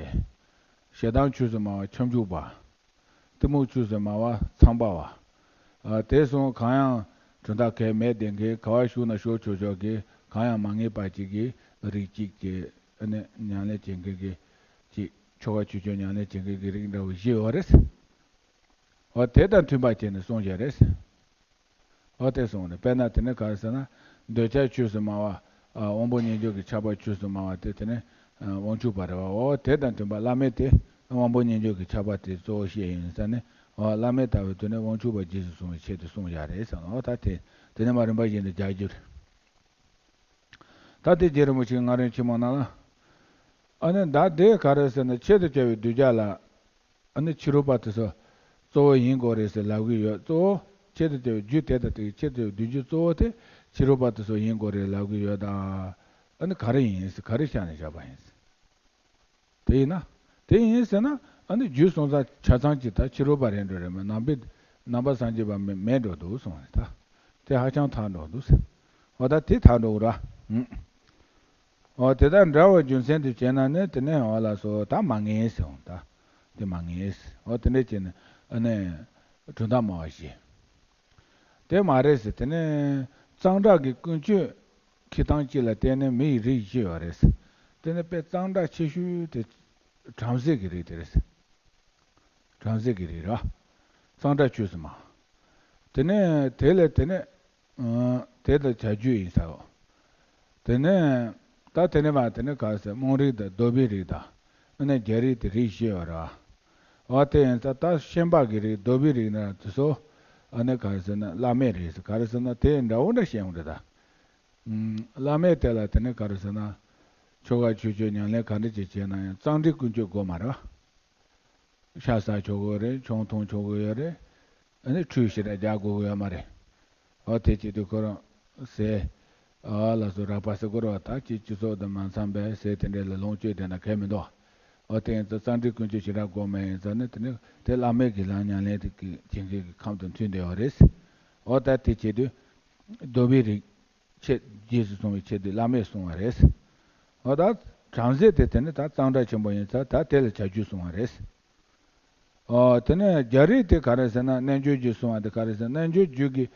ཞེ་སྡང་ཆོས་སུ་སྨྲ་བ་ཁྱབ་འཇུག་པ། གཏི་མུག་ཆོས་སུ་སྨྲ་བ་ཚངས་པ་བ། ཨ་དེ་གསུམ་གང་ཡང་གྲུབ་མཐའ་གལ་མེད་བསྡད་མཁན། ག་བ་ཞུགས་ན་ཞོག་ཆོག་ཆོག་གི། གང་ཡང་མ་ངེས་པ་ཅིག་གི་རིགས་གཅིག་གི། ཨ་ནི་ཉམས་ལེན་བྱེད་མཁན་གྱི་ཅིག་ཆོ་ག་ཆོས་སྤྱོད་ཉམས་ལེན་བྱེད་མཁན་གྱི་རིགས་འདྲ་བོ་བཞི་ཡོད་རེད། འོ་དེ་དང་མཐུན་པ་བྱས་ནས་གསུངས་བཞག་རེད། འོ་དེ་གསུངས་ནས། དཔེར་ན་དེ་ནི་ག་རེ་ཟེར་ན། འདོད་ཆགས་ཆོས་སུ་སྨྲ་བ། ཨ་དབང་པོ་རྣལ་འབྱོར་གྱི་ཆགས་པ་ཆོས་སུ་སྨྲ་བ་དེ་དེ་ནི་ཨ་དབང་ཕྱུག་པ་རེད་བ། འོ་དེ་དང་མཐུན་པ་བླ་མེད་དེ་དབང་པོ་རྣལ་འབྱོར་གྱི་ཆགས་པ་དེ་གཙོ་བོ་བཤད་ཡིན་ས་ནི། འོ་བླ་མེད་ལྟ་བུའི་དོན་ནི་དབང་ཕྱུག་པ་རྗེས་སུ་བཟུང་བའི་ཆེད་དུ་གསུངས་བཞག་རེད་ཟེར། འོ་ད་དེ་དེ་ནི་མ་རིམ་པ་བཞིན་དུ་རྒྱག་རྒྱུ་རེད། ད་དེ་རྗེ་རིན་པོ་ཆེའི་སྔགས་རིམ་ཆེན་མོ་ནང་ལ། ཨ་ནི་ད་དེ་ག་རེ་ཟེར་ན། ཆེད་དུ་བྱ་བའི་གདུལ་བྱ་ལ། ཨ་ནི་ཕྱི་རོལ་པ་དེ་ཚོ་གཙོ་བོ་ཡིན་དགོས་རེད་ཟེར་ལབ་ཀྱི་ཡོད། གཙོ་བོ་ཆེད་དུ་བྱ་བའི་རྒྱུ་དེ་དང་དེ་གི་ཆེད་དུ་བྱ་བའི་གདུལ་བྱ་གཙོ་བོ་དེ་ཕྱི་རོལ་པ་དེ་ཚོ་ཡིན་དགོས་རེད་ལབ་ཀྱི་ཡོད་ད། ཨ་ནི་ག་རེ་ཡིན་ཟེར། ག་རེ་ཆ་ནས་བཞག་པ་ཡིན་ཟེར། དེ་ཡིན་ན། དེ་ཡིན་ཟེར་ན། ཨ་ནི་རྒྱུད་གསུང་ས་ཆ་ཚང་གཅིག་ད་ཕྱི་རོལ་པ་རེད་འགྲོ་རེད་མ། ནང་པའི་ནང་པ་སངས་རྒྱས་པ་མེད་མེད་འགྲོ་འདུག་གསུངས་རེད་ད། དེ་ཧ་ཅང་ཐལ་འགྲོ་འདུག་ཟེར། འོ་ད་དེ་ཐལ་འགྲོ་གི་ར། ཨུ། འོ་དེ་ལྟར་འདྲ་བའི་རྒྱུ་མཚན་དུ་བྱས་ན་ནི་དེ་ནས་འོ་ལགས་སོ། ད་མ་ངེས་ཟེར་འོང་ད། དེ་མ་ངེས་ཟེར། འོ་དེ་འདྲ་བྱས་ནས་ཨ་ནི་གྲུབ་མཐའ་སྨྲ་བ་བཞི། དེ་མ་རེད་ཟེར། དེ་ནས་གཙང་སྦྲ་གི་ཀུན་སྤྱོད་འཁྱེར་སྟངས་གཅིག་ལ་བརྟེན་ནས་མི་ཡི་རིགས་བཞི་ཡོད་རེད་ཟེར། དེ་ནས་དཔེ་གཙང་སྦྲ་ཆེ་ཤོས་དེ་བྲམ་ཟེ་གི་རིགས་དེ་རེད་ཟེར། བྲམ་ཟེ་གི་རིགས་ར། གཙང་སྦྲ་ཆོས་སུ་སྨྲ། དེ་ནས་དེ་ལས་དེ་ནས། ཨ་དེ་ལ་བྱ་རྒྱུད་ཡིན་ས་འོ། དེ་ནས་ད་དེ་ནས་མར་དེ་ནས་ག་རེ་ཟེར། དམངས་རིགས་དང་གདོལ་པའི་རིགས་དང་། ཨ་ནི་རྒྱལ་རིགས་དེ་རིགས་བཞི་ཡོད་ར། འོ་དེ་ཡིན་ཙང་ད་ཤན་པ་གི་རིགས་གདོལ་པའི་རིགས་ན་དེ་ཚོ། ཨ་ནི་ག་རེ་ཟེར་ན་བླ་མེད་རེད་ཟེར། ག་རེ་ཟེར་ན་དེ་འདྲ་བོ་འདྲ་བཤད་ཡོང་རེད་ད། ཨུམ། བླ་མེད་དེ་ལ་དེ་ནས་ག་རེ་ཟེར་ན། ཆོ་ག་ཆོས་སྤྱོད་ཉམས་ལེན་ག་འདྲ་ཅིག་བྱས་ན་ཡང་གཙང་སྦྲའི་ཀུན་སྤྱོད་དགོས་མ་རེད་བ། ཤ་ཟ་ཆོག་གི་རེད། ཆང་འཐུང་ཆོག་གི་ཡོད་རེད། ཨ་ནི་ཁྲུས་ཞེ་དྲག་རྒྱག་དགོས་ཀྱི་ཡོད་མ་རེད། འོ་དེ་བྱེད་དུས་ཁོ་རང་ཟས། ཨ་ལ་སོགས་རག་པ་ཟེར་དགོས་རེད་བ། ད་ཅི་སྤྱི་ཚོགས་དང་མ་འཚམས་པའི་ཟས་དེ་འདྲ་ལ་ལོངས་སྤྱོད་བསྡད་ན་གལ་མི་འདུག་འོ་དེ་ཡིན་ཙང་གཙང་སྦྲའི་ཀུན་སྤྱོད་ཞེ་དྲག་དགོས་མེད། ཡིན་ཙང་ནི་དེ་ནི་དེ་བླ་མེད་ཀྱི་ལམ་ཉམས་ལེན་གྱི་བྱེད་མཁན་གྱི་ཁམས་དང་མཐུན་བསྡད་པ་རེད། འོ་ད་དེ་བྱེད་དུས་གདོལ་པའི་རིགས་ཆེད་རྗེས་སུ་བཟུང་བའི་ཆེད་དུ་བླ་མས་གསུངས་པ་རེད། འོ་ད་བྲམ་ཟེ་དེ་དེ་ནི་ད་གཙང་སྦྲ་ཆེན་པོ་ཡིན་ཙང་ད་དེ་ལ་བྱ་རྒྱུད་གསུངས་པ་རེད། ཨོ། དེ་ནས་རྒྱ་རིགས་དེ་ག་རེ་ཟེར་ན། རྣལ་འབྱོར་རྒྱུད་གསུང་བ་དེ་ག་རེ་ཟེར་ན། རྣལ་འབྱོར་རྒྱུད་ཀྱི་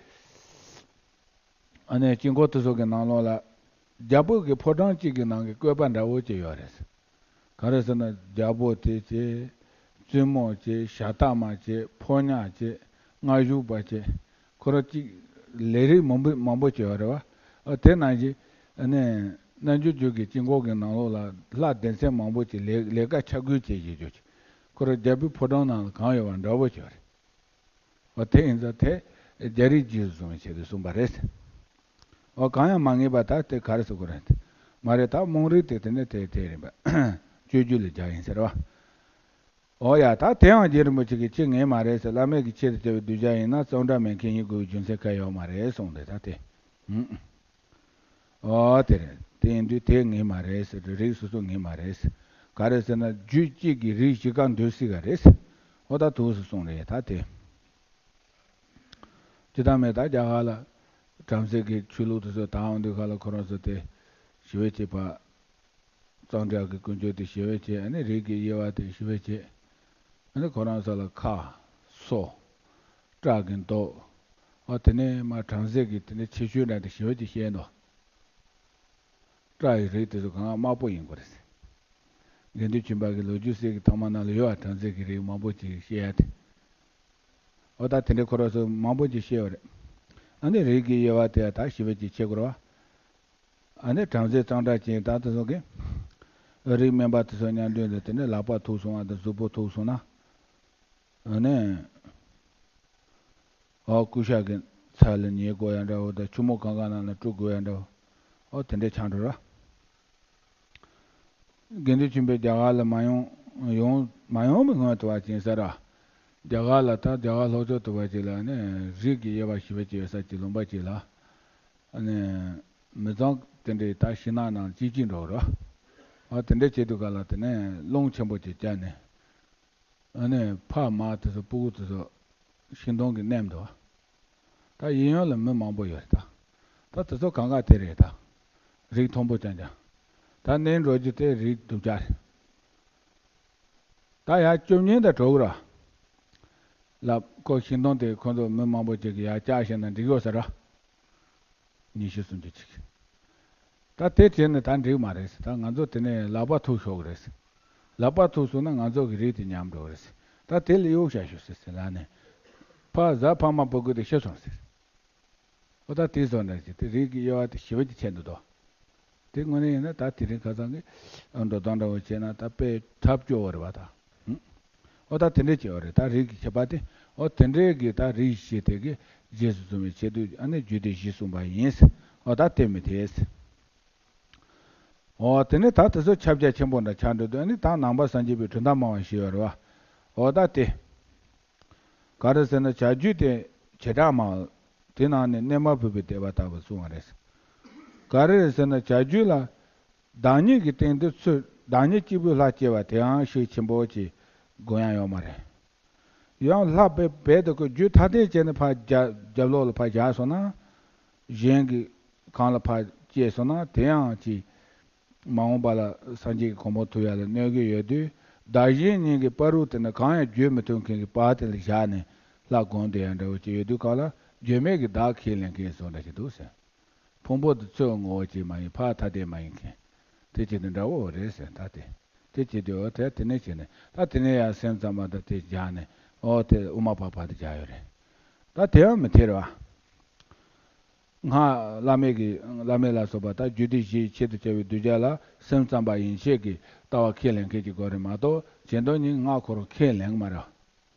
ཨ་ནི་དཀྱིལ་འཁོར་དེ་ཚོ་གི་ནང་ལོགས་ལ་རྒྱལ་པོ་གི་ཕོ་བྲང་གཅིག་གི་ནང་གི་བཀོད་པ་འདྲ་བོ་ཅིག་ཡོད་རེད། ག་རེ་ཟེར་ན། རྒྱལ་པོ་དེ་བྱས། བཙུན་མོ་བྱས། ཞབས་བརྟན་མ་བྱས། ཕོ་ཉ་བྱས། མངའ་གཞུག་པ་བྱས། ཁོ་རང་གཅིག་ལས་རིགས་མང་པོ་མང་པོ་ཅིག་ཡོད་རེད་བ། ཨ། དེ་ནང་བཞིན་ཨ་ནི་རྣལ་འབྱོར་རྒྱུད་ཀྱི་དཀྱིལ་འཁོར་གྱི་ནང་ལོགས་ལ་ལྷ་སྡེ་ཚན་མང་པོ་ཅིག་ལས་ལས་ཀ་ཆ་བགོས་བྱས་བཞག་རྒྱུ་ཅིག་ཁོ་རང་རྒྱལ་པོའི་ཕོ་བྲང་ནང་ལ་གང་ཡོད་པ་འདྲ་བོ་ཅིག་རེད། འོ་དེ་ཡིན་ཙང་དེ་རྒྱ་རིགས་རྗེས་སུ་བཟུང་བའི་ཆེད་དུ་གསུངས་པ་རེད། འོ་གང་ཡང་མ་ངེས་པ་ད་དེ་ག་རེ་ཟེར་དགོས་རེད། མ་རེད། ད་རྨོངས་རིགས་དེ་དེ་ནས་དེ་དེ་རེད་པ། སྤྱོད་རྒྱུད་ལ་སྦྱར་ཡིན་ཟེར་བ། འོ་ཡ། ད་དེའང་རྗེ་རིན་པོ་ཆེ་གིས་ཅི་ངེས་མ་རེད་ཟེར། བླ་མེད་ཀྱི་ཆེད་དུ་བྱ་བའི་གདུལ་བྱ་ཡིན་ན་གཙང་སྦྲ་མེད་མཁན་ཡིན་དགོས་པའི་རྒྱུ་མཚན་གང་ཡང་ཡོད་མ་རེད་གསུངས་ཏེ། ད་དེ། ཧུམ། འོ་དེ་རེད། དེ་ཡིན་དུས་དེ་ངེས་མ་རེད་ཟེར། རིགས་སོ་སོ་ངེས་མ་རེད། ག་རེ་ཟེར་ན། རྒྱུད་གཅིག་གིས་རིགས་བཞི་ཀ་འདུལ་སྲིད་ག་རེད། འོ་ད་དུས་སུ་གསུངས་རེད་ད་དེ། ཇི་ལྟར་མེད་ད་རྒྱ་གར་ལ་བྲམ་ཟེ་གི་ཆོས་ལུགས་དེ་ཚོ་དར་འོང་དུས་ག་ལ་ཁོ་རང་ཚོ་དེ་ཞི་བའི་བྱེད་པ། གཙང་སྦྲ་གི་ཀུན་སྤྱོད་དེ་ཞི་བའི་བྱེད། ཨ་ནི་རིགས་ཀྱི་དབྱེ་བ་དེ་ཞི་བའི་བྱེད། ཨ་ནི་ཁོ་རང་ཚོ་ལ་ཁ། སོ། སྐྲ་གི་མདོག་འོ་དེ་ནས་མ་བྲམ་ཟེ་གི་དེ་ནས་ཁྱད་ཆོས་འདྲ་དེ་ཞི་བའི་བྱེད་བཤད་འདུག་སྐྲ་ཡི་རིགས་དེ་ཚོ་གང་དམར་པོ་ཡིན་དགོས་རེད། དགེ་འདུན་ཆོས་འཕེལ་གྱི་ལོ་རྒྱུས་ཟེར་གྱི་ཐོག་མ་ནང་ལ་ཡོད་པ། བྲམ་ཟེ་གི་རིགས་མང་པོ་ཅིག་བཤད་ཡ་དེ། འོ་ད་དེ་འདྲའི་ཁོ་རང་ཚོ་མང་པོ་ཅིག་བཤད་ཡོད་རེད། ཨ་ནི་རིགས་ཀྱི་དབྱེ་བ་དེ་ད་ཞི་བའི་བྱེད་བྱེད་དགོས་རེད་བ། ཨ་ནི་བྲམ་ཟེ་གཙང་སྦྲ་ཅན་ད་དེ་ཚོ་གི་རིགས་དམན་པ་དེ་ཚོ་མཉམ་འདུས་ནས་དེ་ནས་ལག་པ་ཐུག་སོང་བ་དང་གཟུགས་པོ་ཐུག་སོང་ན། ཨ་ནི། ཨོ་ཀུ་ཤ་གི་ཚལ་ལ་ཉལ་དགོས་ཡ་འདྲ་བོ་དང་། ཆུ་མོ་གང་ག་ནང་ལ་བཀྲུ་དགོས་ཡ་འདྲ་བོ། ཨོ་དེ་འདྲ་ཆགས་འགྲོ་ར། དགེ་འདུན་ཆོས་འཕེལ་རྒྱ་གར་ལ་མ་ཡོང་ཡོང་མ་ཡོང་བའི་སྔོན་དུ་བ་ཅིག་ཡིན་ས་ར། རྒྱ་གར་ལ་ད་རྒྱ་གར་ལྷོ་ཕྱོགས་དུ་བ་ཅིག་ལ་ནི་རིགས་ཀྱི་དབྱེ་བ་ཞི་བ་ཅིག་ཡོད་ས་ཅིག་ལུང་པ་ཅིག་ལ། ཨ་ནི་མི་ཚང་དེ་འདྲའི་ད་ཤིང་ནགས་ནང་སྐྱིད་སྐྱིད་འགྲོ་ར། ཨ་དེ་འདྲ་བྱེད་དུས་ག་ལ་དེ་ནས་རླུང་ཆེན་པོ་ཅིག་བསྐྱལ་ནས། ཨ་ནི་ཕ་མ་དེ་ཚོ་སྤུ་གུ་དེ་ཚོ་ཤིང་སྡོང་གི་མནན་འདུག་ད་གཡས་གཡོན་ལ་མི་མང་པོ་ཡོད་རེད་ད། ད་དེ་ཚོ་གང་ག་དེ་རེད་ད། རིགས་མཐོན་པོ་རྐྱང་རྐྱང་། ད་མནན་འགྲོ་རྒྱུ་དེ་རིགས་སྡུག་ཅག་རེད། ད་ཡར་བཅུ་གཉིས་ད་འགྲོ་གི་ར། ལབ་ཁོ་ཤིང་སྡོང་དེ་ཁོ་ཚོ་མི་མང་པོ་ཅིག་གིས་ཡར་བཅག་ཤེས་ན་འགྲིག་ཡོད་ས་ར། ཉི་ཤུ་སུམ་ཅུ་ཅིག་ད་དེ་བྱས་ནས་ད་འགྲིག་མ་རེད་ཟེར། ད་ང་ཚོ་དེ་ནས་ལག་པ་ཐུག་ཤོག་གི་རེད་ཟེར། ལག་པ་ཐུག་སོང་ན་ང་ཚོ་གི་རིགས་དེ་ཉམས་འགྲོ་གི་རེད་ཟེར། ད་དེ་ལ་གཡོག་བྱ་ཤོག་ཟེར་ཟེར་ལབ་ནས། ཕ་བཟའ་ཕ་མ་སྤུ་གུ་དེ་ཤི་སོང་ཟེར། ཨོ་ད་དེ་ཚོ་འདྲ་ཞིག་དེ་རིགས་ཀྱི་དབྱེ་བ་དེ་ཞི་བ་ཅིག་ཆད་འདུག་དོ། དེ་དངོས་གནས་ཡིན་ན་ད་དེ་རིང་ཁ་སང་གི་འགྲོ་སྟངས་འདྲ་བོ་བྱས་ན་ད་དཔེ་ཐབས་སྐྱོ་བོ་རེད་བ་ད། ཧུམ། ཨོ་ད་དེ་འདྲས་བྱས་པ་རེད། ད་རིགས་ཀྱི་ཁྱད་པར་དེ། ཨོ་དེ་འདྲས་ཀྱི་ད་རིགས་ཤིག་དེ་གི་རྗེས་སུ་བཟུང་བའི་ཆེད་དུ་ཨ་ནི་རྒྱུད་སྡེ་བཞི་གསུངས་པ་ཡིན། ཨོ་ད་དེ་མི་དེས། ཨོ་དེ་ནས་ད་དེ་ཚོ་ཁྱབ་རྒྱ་ཆེན་པོ་འདྲ་ཆགས་འགྲོ་དུས། ཨ་ནི་ད་ནང་པ་སངས་རྒྱས་པའི་གྲུབ་མཐའ་སྨྲ་བ་ཞིག་ཡོད་རེད་བ། ཨོ་ད་དེ། ག་རེ་ཟེར་ན་བྱ་རྒྱུད་དེ་བྱེ་བྲག་སྨྲ། དེ་ནང་ནས་གནས་མལ་ཕུད་པའི་དད་པ་ལྟ་བུ་གསུང་བ་རེད། ག་རེ་ཟེར་ན་བྱ་རྒྱུད་ལ་བདག་ཉིད་ཀྱི་སྟེང་དུ་ཚུར་བདག་ཉིད་གཅིག་པུའི་ལྷ་སྐྱེ་བ་དེའང་ཤུགས་ཆེན་པོ་ཅིག་དགོས་ཡ་ཡོད་མ་རེད། ཡང་ལྷ་རྦད་རྦད་དེ་ཁོ་རྒྱུད་ཐ་དད་བྱས་ནས་ཕར་རྒྱབ་རྒྱབ་ལོགས་ལ་ཕར་བཞག་སོང་ན། གཞན་གྱི་གང་ལ་ཕར་སྐྱེས་སོང་ན་དེ་ཡང་ཅིག་མ་འོངས་པ་ལ་སངས་རྒྱས་ཀྱི་གོ་འཕང་ཐོབ་ཡ་ལ་གནོད་ཀྱི་ཡོད་དུས། བདག་གཞན་གཉིས་ཀྱི་བར་དུ་དེ་ནི་གང་ཡང་བརྗོད་མི་ཐུབ་མཁན་གྱི་བར་དེ་ལ་བཞག་ནས་ལྷ་སྒོམ་བསྡད་ཡ་འདྲ་བོ་ཅིག་ཡོད་དུས། གང་ལ་བརྗོད་མེད་ཀྱི་བདག་ཁས་ལེན་མཁན་སོགས་འདྲ་ཞིག་འདུག་ཟེར། ཕུང་པོ་དེ་ཚུར་ངོ་བོ་གཅིག་མ་ཡིན་ཕར་ཐ་དད་མ་ཡིན་མཁན། དེ་ཅི་དེ་འདྲ་བོ་རེད་ཟེར། ད་དེ་དེ་བྱེད་དུས། འོ་དེ་དེ་ནས་བྱས་ནས་ད་དེ་ནས་ཡང་སེམས་ཙམ་པ་དང་དེ་སྦྱར་ནས། འོ་དེ་དབུ་མ་པ་ཕ་དེ་སྦྱར་ཡོད་རེད། ད་དེ་ཡང་མི་འཐད་རེད་བ། སྔགས་བླ་མེད་ཀྱི་བླ་མེད་ལ་སོགས་པ་ད་རྒྱུད་སྡེ་བཞིའི་ཆེད་དུ་བྱ་བའི་གདུལ་བྱ་ལ་སེམས་ཙམ་པ་ཡན་ཆད་ཀྱི་ལྟ་བ་ཁས་ལེན་མཁན་གྱི་སྐོར་རེད་མ་གཏོགས། གཞན་དོན་གཉིས་སྔགས་ཁོ་རང་ཁས་ལེན་གྱི་མ་རེད་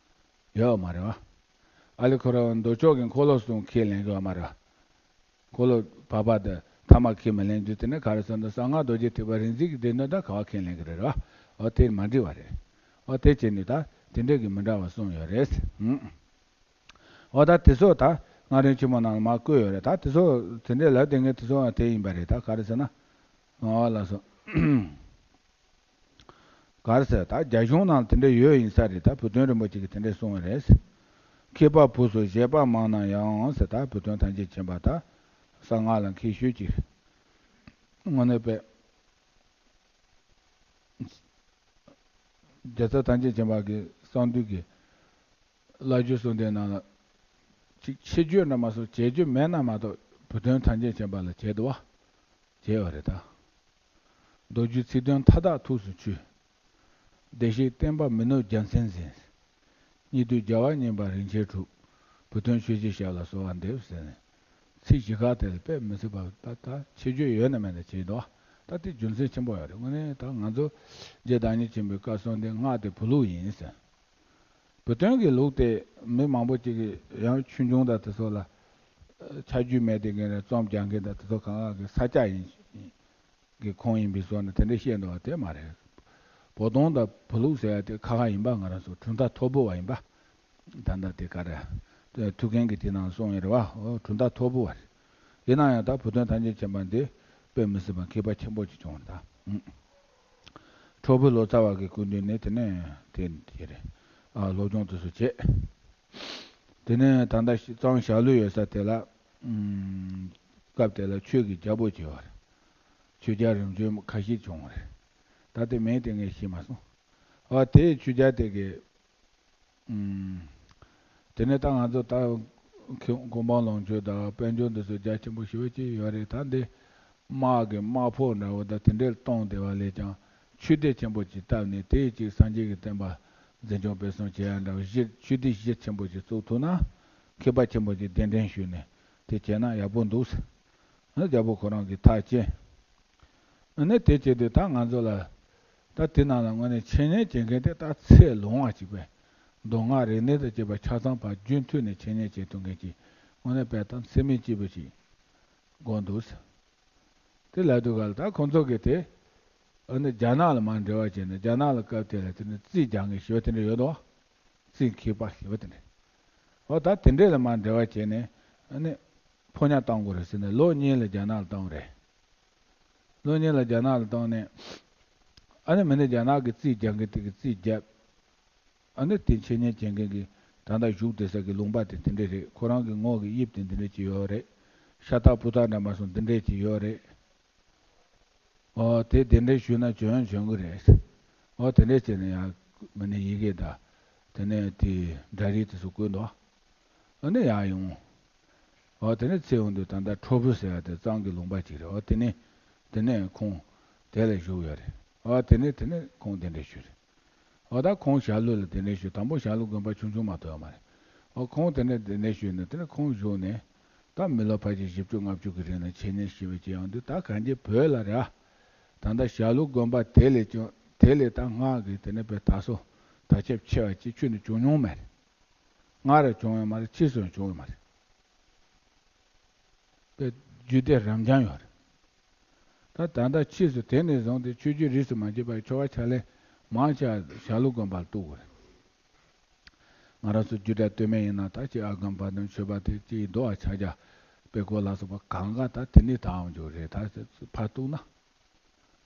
བ། ཡོད་མ་རེད་བ། ཨ་ལེ་ཁོ་རང་མདོ་ཕྱོགས་ཀྱི་འཁོར་ལོ་གསུམ་ཁས་ལེན་གྱི་ཡོད་མ་རེད་བ། འཁོར་ལོ་བར་པ་དང་ཐ་མ་ཁས་མི་ལེན་རྒྱུ་དེ་ནི་ག་རེ་ཟེར་ན། གསང་སྔགས་རྡོ་རྗེ་ཐེག་པ་རིག་འཛིན་གྱི་སྡེ་སྣོད་དང་ག་བ་ཁས་ལེན་གྱི་རེད་ར། འོ་དེ་མ་འགྲིག་པ་རེད། འོ་དེ་བྱས་ནས་ད་དེ་འདྲ་གི་མི་འདྲ་བ་གསུངས་ཡོད་རེད། ཧུམ། འོ་ད་དེ་ཚོ་ད་ སྔགས་རིམ་ཆེན་མོ་ནང་ལ་མར་བཀོད་ཡོད་རེད། ད་དེ་ཚོ་དེ་འདྲའི་ལབ་བསྡད་མཁན་དེ་ཚོ་ཡང་དེ་ཡིན་པ་རེད། ད་ག་རེ་ཟེར་ན། ཨོ་ལགས་སོ། ག་རེ་ཟེར། ད་རྒྱ་གཞུང་ནང་དེ་འདྲ་ཡོད་ཡིན་ས་རེད། ད་བུ་སྟོན་རིན་པོ་ཆེ་གིས་དེ་འདྲ་གསུངས་པ་རེད། མཁས་པ་བུ་སོགས་བཞེད་པ་མང་ན་ཡང་ཟེར། ད་བུ་སྟོན་ཐམས་ཅད་མཁྱེན་པ་ད་གསང་སྔགས་ལ་མཁས་ཤོས་ཅིག་རེད། དངོས་གནས་དཔེ། རྒྱལ་ཚབ་ཐམས་ཅད་མཁྱེན་པ་གི་གསང་འདུས་ཀྱི་བླ་བརྒྱུད་གསུམ་ལྡན་ནང་ལ་ཅིག་ཆེ་བརྗོད་འདྲ་མ་སོགས་བྱེད་རྒྱུ་མེད་ན་མ་གཏོགས་བུ་སྟོན་ཐམས་ཅད་མཁྱེན་པ་ལ་བྱས་འདུག་བ། བྱས་པ་རེད་ད། མདོ་རྒྱུད་ཚིག་དོན་མཐའ་དག་ཐུགས་སུ་ཆུད། བདེ་གཤེགས་བསྟན་པ་མི་ནུབ་རྒྱལ་མཚན་འཛིན། སྙིགས་དུས་རྒྱལ་བ་བསྙེན་པ་རིན་ཆེན་གྲུབ། བུ་སྟོན་ཆོས་ཀྱི་ཞབས་ལ་གསོལ་བ་འདེབས་ཟེར་ནས། ཚིག་བཞི་ཀ་དེ་ལ་དཔེ་མི་སྲིད་པ་ད་ད་ཆེ་བརྗོད་ཡོད་ན་མེད་ན་བྱས་འདུག་ད་དེ་རྒྱུ་མཚན་ཆེན་པོ་ཡོད་རེད། དངོས་གནས་ད་ང་ཚོ་རྗེ་བདག་ཉིད་ཆེན་པོའི་བཀའ་གསུང་དེ་སྔགས་དེ་བོད་ལུགས་ཡིན་ཟེར། བུ་སྟོན་གྱི་ལུགས་དེ་མི་མང་པོ་ཅིག་གིས་ཡང་ཆོས་འབྱུང་དང་དེ་ཚོ་ལ་ཆ་རྒྱུས་མེད་དེ་མཁན་རེད། རྩོམ་རྒྱག་མཁན་དང་དེ་ཚོ་གང་ག་གི་ས་སྐྱ་ཡིན། གི་ཁོངས་ཡིན་པའི་བཟོ་ནས་དེ་འདྲ་བཤད་འདུག་བ། དེ་མ་རེད། བོད་དོན་དང་བོད་ལུགས་ཟེར་ཡ་དེ་ཁ་ཁ་ཡིན་པ། ང་རང་ཚོ་གྲུབ་མཐའ་ཐོར་བུ་བ་ཡིན་པ། ད་ལྟ་དེ་ག་རེ། ཐུའུ་བཀྭན་གྱི་དེ་ནང་གསུངས་ཡོད་རེད་བ། འོ་གྲུབ་མཐའ་ཐོར་བུ་བ་རེད། ཡིན་ན་ཡང་ད་བུ་སྟོན་ཐམས་ཅད་མཁྱེན་པ་འདི་དཔེ་མི་སྲིད་པ་མཁས་པ་ཆེན་པོ་ཅིག་བྱུང་བ་རེད་ད། ཁྲོ་ཕུ་ལོ་ཙཱ་བ་གི་སྐུ་མདུན་ནས་དེ་ནས་དེ་དེ་རེད། ཨ་སློབ་སྦྱོང་དེ་ཚོ་བྱས། དེ་ནས་ད་ལྟ་གཙང་ཞྭ་ལུ་ཡོད་ས་དེ་ལ། ཨུམ། སྐབས་དེ་ལ་ཆོས་ཀྱི་རྒྱལ་པོ་བྱས་པ་རེད། ཆོས་རྒྱལ་རིམ་བྱོན་ཁ་ཤས་བྱུང་བ་རེད། ད་དེ་མིང་དེ་ངས་ཤེས་མ་སོང་། ཨ་དེ་ཆོས་རྒྱལ་དེ་གི། ཨུམ། དེ་ནས་ད་ང་ཚོ་ད་མཁས་གོ་འཕང་ལོངས་སྤྱོད་དང་དཔལ་འབྱོར་འདི་ཚོ་རྒྱ་ཆེན་པོ་ཞེ་པོ་ཅིག་ཡོད་རེད། ད་འདི་དམག་གི་དམག་ཕོགས་འདྲ་བོ་ད་དེ་འདྲའི་གཏོང་བསྡད་པ་ལས་ཀྱང་ཆོས་སྡེ་ཆེན་པོ་ཅིག་བཏབ་ནས་དེ་ཅིག་སངས་རྒྱས་ཀྱི་བསྟན་པ་འཛིན་སྐྱོང་སྤེལ་གསུམ་བྱེད་ཡ་འདྲ་བོ་གཞི་ཆོས་སྡེ་གཞི་ཆེན་པོ་ཅིག་བཙུགས་ཐུབ་ན། མཁས་པ་ཆེན་པོ་ཅིག་གདན་འདྲེན་ཞུས་ནས་དེ་བྱས་ན་ཡག་པོ་འདུག་ཟེར། ཨ་ནི་རྒྱལ་པོ་ཁོ་རང་གིས་ཐག་བཅད། ཨ་ནི་དེ་བྱས་དུས་ད་ང་ཚོ་ལ་ད་དེ་ནང་ལ་དངོས་གནས་འཆད་ཉན་བྱེད་མཁན་དེ་ད་ཚད་ལོངས་པ་ཅིག་པས། མདོ་སྔགས་རིག་གནས་དང་བཅས་པ་ཆ་ཚང་བར་རྒྱུན་མཐུད་ནས་འཆད་ཉན་བྱེད་ཐུབ་མཁན་ཅིག་དངོས་གནས་དཔེ་ད་འཚེ་མེད་སྐྱེས་བུ་ཅིག་དགོས་འདུག་ཟེར། དེ་ལབ་དུས་ག་ལ་ད་ཁོང་ཚོ་གིས་དེ་ཨ་ནི་རྒྱ་ནག་ལ་མར་འབྲེལ་བ་བྱས་ནས། རྒྱ་ནག་ལ་སྐབས་དེ་ལ་དེ་ནི་རྩིས་རྒྱག་མཁན་ཞེ་པོ་དེ་འདྲ་ཡོད་དོ། རྩིས་མཁས་པ་ཞེ་པོ་དེ་འདྲ། འོ་ད་དེ་འདྲས་ལ་མར་འབྲེལ་བ་བྱས་ནས་ཨ་ནི་ཕོ་ཉ་བཏང་དགོས་རེད་ཟེར་ནས་ལོ་གཉིས་ལ་རྒྱ་ནག་ལ་བཏང་བ་རེད། ལོ་གཉིས་ལ་རྒྱ་ནག་ལ་བཏང་ནས་ཨ་ནི་མི་ནི་རྒྱ་ནག་གི་རྩིས་རྒྱག་མཁན་དེ་གི་རྩིས་བརྒྱབ། ཨ་ནི་དེ་འཆད་ཉན་བྱེད་མཁན་གྱི་ད་ལྟ་བཞུགས་བསྡད་ས་གི་ལུང་པ་དེ་དེ་འདྲས་རེད། ཁོ་རང་གི་ངོ་གི་དབྱིབས་དེ་འདི་འདྲས་ཅིག་ཡོད་རེད། ཤ་སྟག་སྤུ་སྟག་འདྲ་མ་སོང་འདི་འདྲས་ཅིག་ཡོད་རེད། ཨོ་དེ་དེ་འདྲས་ཞུས་ན་འཇོན་འཇོན་གི་རེད། ཨོ་དེ་འདྲས་བྱས་ནས་ཡང་མི་ནི་ཡི་གེ་དང་དེ་ནས་དེ་འདྲ་རིས་དེ་ཚོ་བཀོད་འདུག་ཨ་ནི་ཡར་ཡོང་། ཨོ་དེ་ནས་ཚེ་ཡོང་དུས་ད་ལྟ་ཁྲོ་ཕུ་ཟེར་བ་དེ་གཙང་གི་ལུང་པ་ཅིག་རེད། ཨོ་དེ་ནས་དེ་ནས་ཁོང་དེ་ལ་བཞུགས་ཡོད་རེད། ཨོ་དེ་ནས་དེ་ནས་ཁོང་དེ་འདྲས་ཞུས་རེད། འོ་ད་ཁོང་ཞྭ་ལུ་ལ་གདན་འདྲེན་ཞུས། དང་པོ་ཞྭ་ལུ་དགོན་པ་ཆུང་ཆུང་མ་གཏོགས་ཡོད་མ་རེད། འོ་ཁོང་དེ་ནས་གདན་འདྲེན་ཞུས་ནས་དེ་ནས་ཁོང་བཞུགས་ནས་ད་མི་ལོ་ཕལ་ཆེར་བཞི་བཅུ་ལྔ་བཅུ་གི་རིང་ལ་འཆད་ཉན་ཞེས་པ་ཅིག་ཡོང་དུས་ད་གང་ཅི་བོད་ལ་རེད། ད་ལྟ་ཞྭ་ལུ་དགོན་པ་དེ་ལས་ཀྱང་དེ་ལས་ད་སྔགས་ཀྱི་དེ་ནས་པའི་དར་སྲོལ་དར་ཁྱབ་ཆེ་བ་ཅིག་ཁྱོན་ནས་བྱུང་མྱོང་མེད་རེད། སྔར་བྱུང་ཡོད་མ་རེད། ཕྱིས་སུ་ཡང་བྱུང་ཡོད་མ་རེད། པའི་རྒྱུད་སྡེ་རབ་འབྱམས་ཡོད་རེད། ད་ད་ལྟ་ཕྱིས་སུ་དེ་ནས་བཟུང་སྟེ་ཆོས་བརྒྱུད་རིས་སུ་མ་ཆད་པའི་ཆོ་ག་ཕྱག་ལེན་མང་ཆེ་བ་ཞྭ་ལུ་དགོན་པར་གཏུགས་དགོས་རེད། ང་རང་ཚོ་རྒྱུད་གྲྭ་སྟོད་སྨད་ཡིན་ན་ད་ཅིག་ཨ་སྒོམ་བར་སྣང་མཆོད་པ་དེ་ཅིག་མདོ་བ་ཕྱག་རྒྱ་དཔལ་སྐུ་ལ་སོགས་པ་གང་ག་ད་དེ་ནས་དར་འོང་རྒྱུ་རེད། ད་ཕར་གཏུགས་ན།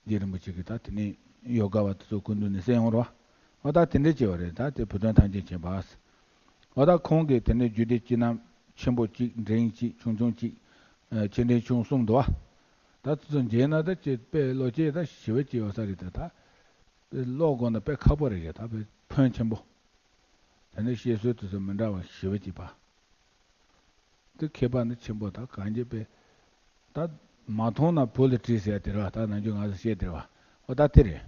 རྗེ་རིན་པོ་ཆེ་གིས་ད་དེ་ནས་ཡོ་ག་བ་དེ་ཚོ་སྐུ་མདུན་ནས་གསན་ཡོང་རོགས། འོ་ད་དེ་འདྲས་བྱས་པ་རེད། ད་དེ་བུ་སྟོན་ཐམས་ཅད་མཁྱེན་པ། འོ་ད་ཁོང་གིས་དེ་ནས་རྒྱུད་སྡེ་སྤྱི་རྣམ་ཆེན་པོ་གཅིག་འབྲིང་གཅིག་ཆུང་ཆུང་གཅིག་ཨ་ཆེ་འབྲིང་ཆུང་གསུམ་འདུག་བ། ད་དེ་ཚོ་མཇལ་ན་ད་ཅིག་དཔེ་བློ་སྐྱེད་ད་ཞེ་པོ་ཅིག་ཡོད་ས་རེད། ད་ད་དཔེ་ཀློག་དགོས་ན་དཔེ་ཁག་པོ་རེད་ཡ། ད་དཔེ་ཕོན་ཆེན་པོ། དེ་ནས་བཤད་སྲོལ་དེ་ཚོ་མི་འདྲ་བ་ཞེ་པོ་ཅིག་པ། དེ་མཁས་པ་ནི་ཆེན་པོ་དང་གང་རྒྱས་པས། ད་མ་མཐོང་ན་བུ་ལ་དྲིས་ཟེར་ཡ་དེ་རེད་བ། ད་ནམ་རྒྱུན་ང་ཚོ་བཤད་དེ་རེད་བ། འོ་ད་དེ་རེད།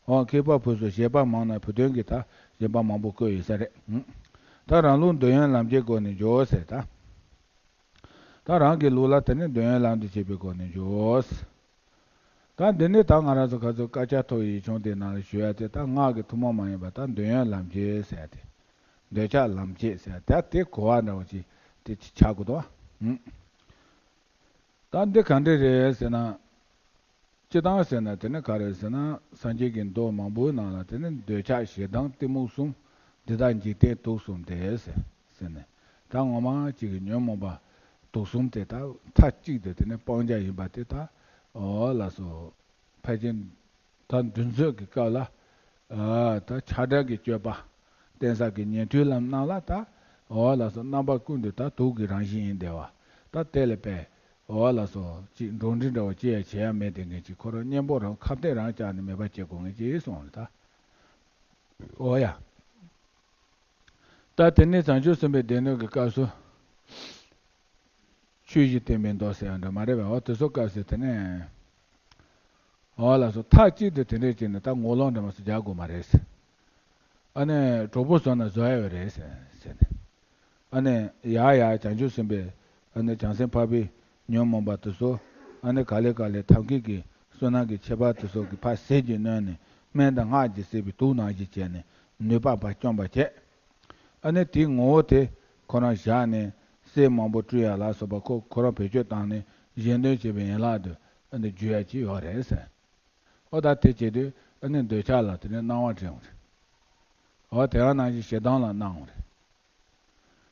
འོ་མཁས་པ་བུ་སོགས་བཞེད་པ་མང་ན་བུ་སྟོན་གྱིས་ད་བཞེད་པ་མང་པོ་བཀོད་ཡོད་ས་རེད། ད་རང་ལུགས་འདོད་ཡོན་ལམ་བྱེད་སྒོ་ནས་འཇོག་ཟེར་ད། ད་རང་གི་ལུགས་ལ་དེ་ནི་འདོད་ཡོན་ལམ་དུ་བྱེད་པའི་སྒོ་ནས་འཇོག་ད་འདི་ནི་ད་ང་རང་ཚོ་ཁ་ཚོ་དཀར་ཆག་ཐོག་ཡིག་ཆུང་དེ་ནང་ལ་ཞུ་ཡ་དེ་ད་སྔགས་ཀྱི་ཐུན་མོང་མ་ཡིན་པ་ད་འདོད་ཡོན་ལམ་བྱེད་ཟེར་ཡ་དེ། འདོད་ཆགས་ལམ་བྱེད་ཟེར་ཡ་དེ་དེ་གོ་བ་འདྲ་བོ་ཅིག་དེ་ཅིག་ཆགས་དགོས་དོ། ད་འདི་ག་འདྲ་རེད་ཟེར་ན། སྤྱི་བཏང་ཟེར་ན་དེ་ནི་ག་རེ་ཟེར་ན་སངས་རྒྱས་ཀྱི་མདོ་མང་པོའི་ནང་ལ་དེ་ནི་འདོད་ཆགས་ཞེ་སྡང་གཏི་མུག་གསུམ་འདི་དག་འཇིག་རྟེན་དུག་གསུམ་སྟེ་ཟེར་ཟེར་ནས་ ད་ངོ་མ་གཅིག་གི་ཉོན་མོངས་པ་དུག་གསུམ་དེ་ད་མཐའ་གཅིག་ཏུ་དེ་ནི་སྤང་བྱ་ཡིན་པ་དེ་ད་འོ་ལགས་སོ། ཕལ་ཆེར་ད་འདུ་འཛི་གི་སྐབས་ལ་ཨ་ད་ཆགས་བྲལ་གྱི་སྤྱོད་པ་བསྟེན་ས་གི་ཉན་ཐོས་ལམ་རྣམས་ལ་ད་འོ་ལགས་སོ། རྣམ་པ་ཀུན་ཏུ་ད་དུག་གི་རང་བཞིན་ཡིན་བསྡད་པ་ད་དེ་ལས་པས་འོ་ལགས་སོ། ཅིག་འགྲོ་འདྲི་འདྲ་བ་ཅི་ཡང་བྱེད་ཡ་མེད་དེ་ངེས་ཅིག་ཁོ་རང་གཉེན་པོ་རང་ཁ་གཏད་རང་བཅག་ནས་མེད་པ་བྱེད་དགོས་ངེས་ཅིག་གསུངས་ལ་ད། འོ་ཡ། ད་དེ་ནས་བྱང་ཆུབ་སེམས་དཔའི་སྡེ་སྣོད་ཀྱི་སྐབས་སུ་ཆོས་བཞི་བསྟན་པའི་མདོ་ཟེར་ཡང་འདྲ་མ་རེད་པས། འོ་དེ་ཚོ་སྐབས་སུ་དེ་ནས་འོ་ལགས་སོ། མཐའ་གཅིག་ཏུ་དེ་འདྲས་བྱས་ནས་ད་ངོ་ལོག་འདྲ་མ་སུ་རྒྱག་དགོས་མ་རེད་ཟེར། ཨ་ནི་གྲོགས་པོ་བཟོ་ན་བཟོ་ཡ་ཡོད་རེད་ཟེར་ཟེར་ནས། ཨ་ནི་ཡ་ཡ་བྱང་ཆུབ་སེམས་དཔའི་ཨ་ནི་བྱང་སེམས་འཕགས་པའི་ཉོན་མོངས་པ་དེ་ཚོ་ཨ་ནི་ག་ལེ་ག་ལེ་ཐབས་མཁས་ཀྱི་བསོད་ནམས་ཀྱི་ཁྱད་པར་དེ་ཚོ་གི་ཕར་ཟས་ཀྱིས་གནོན་ནས་སྨན་དང་སྔགས་ཀྱིས་བསྲེགས་པའི་དུག་ནང་བཞིན་བྱས་ནས་ནུས་པ་ཕར་བཅོམ་པ་བྱས། ཨ་ནི་དེའི་ངོ་བོ་དེ་ཁོ་རང་བཞག་ནས་གསེར་མང་པོ་སྤྲུལ་ཡ་ལ་སོགས་པ་ཁོ་ཁོ་རང་བེད་སྤྱོད་བཏང་ནས་གཞན་དོན་བྱེད་པའི་ཡན་ལག་ཏུ་ཨ་ནི་འཇུག་ཡ་ཅིག་ཡོད་རེད་ཟེར། ཨོ་ད་དེ་བྱེད་དུས་ཨ་ནི་འདོད་ཆགས་ལ་དེ་ནས་སྣང་བ་འདྲེན་འོང་རེད། ཨོ་དེ་ག་ནང་བཞིན་ཞེ་སྡང་ལ་སྣང་འོང་རེད།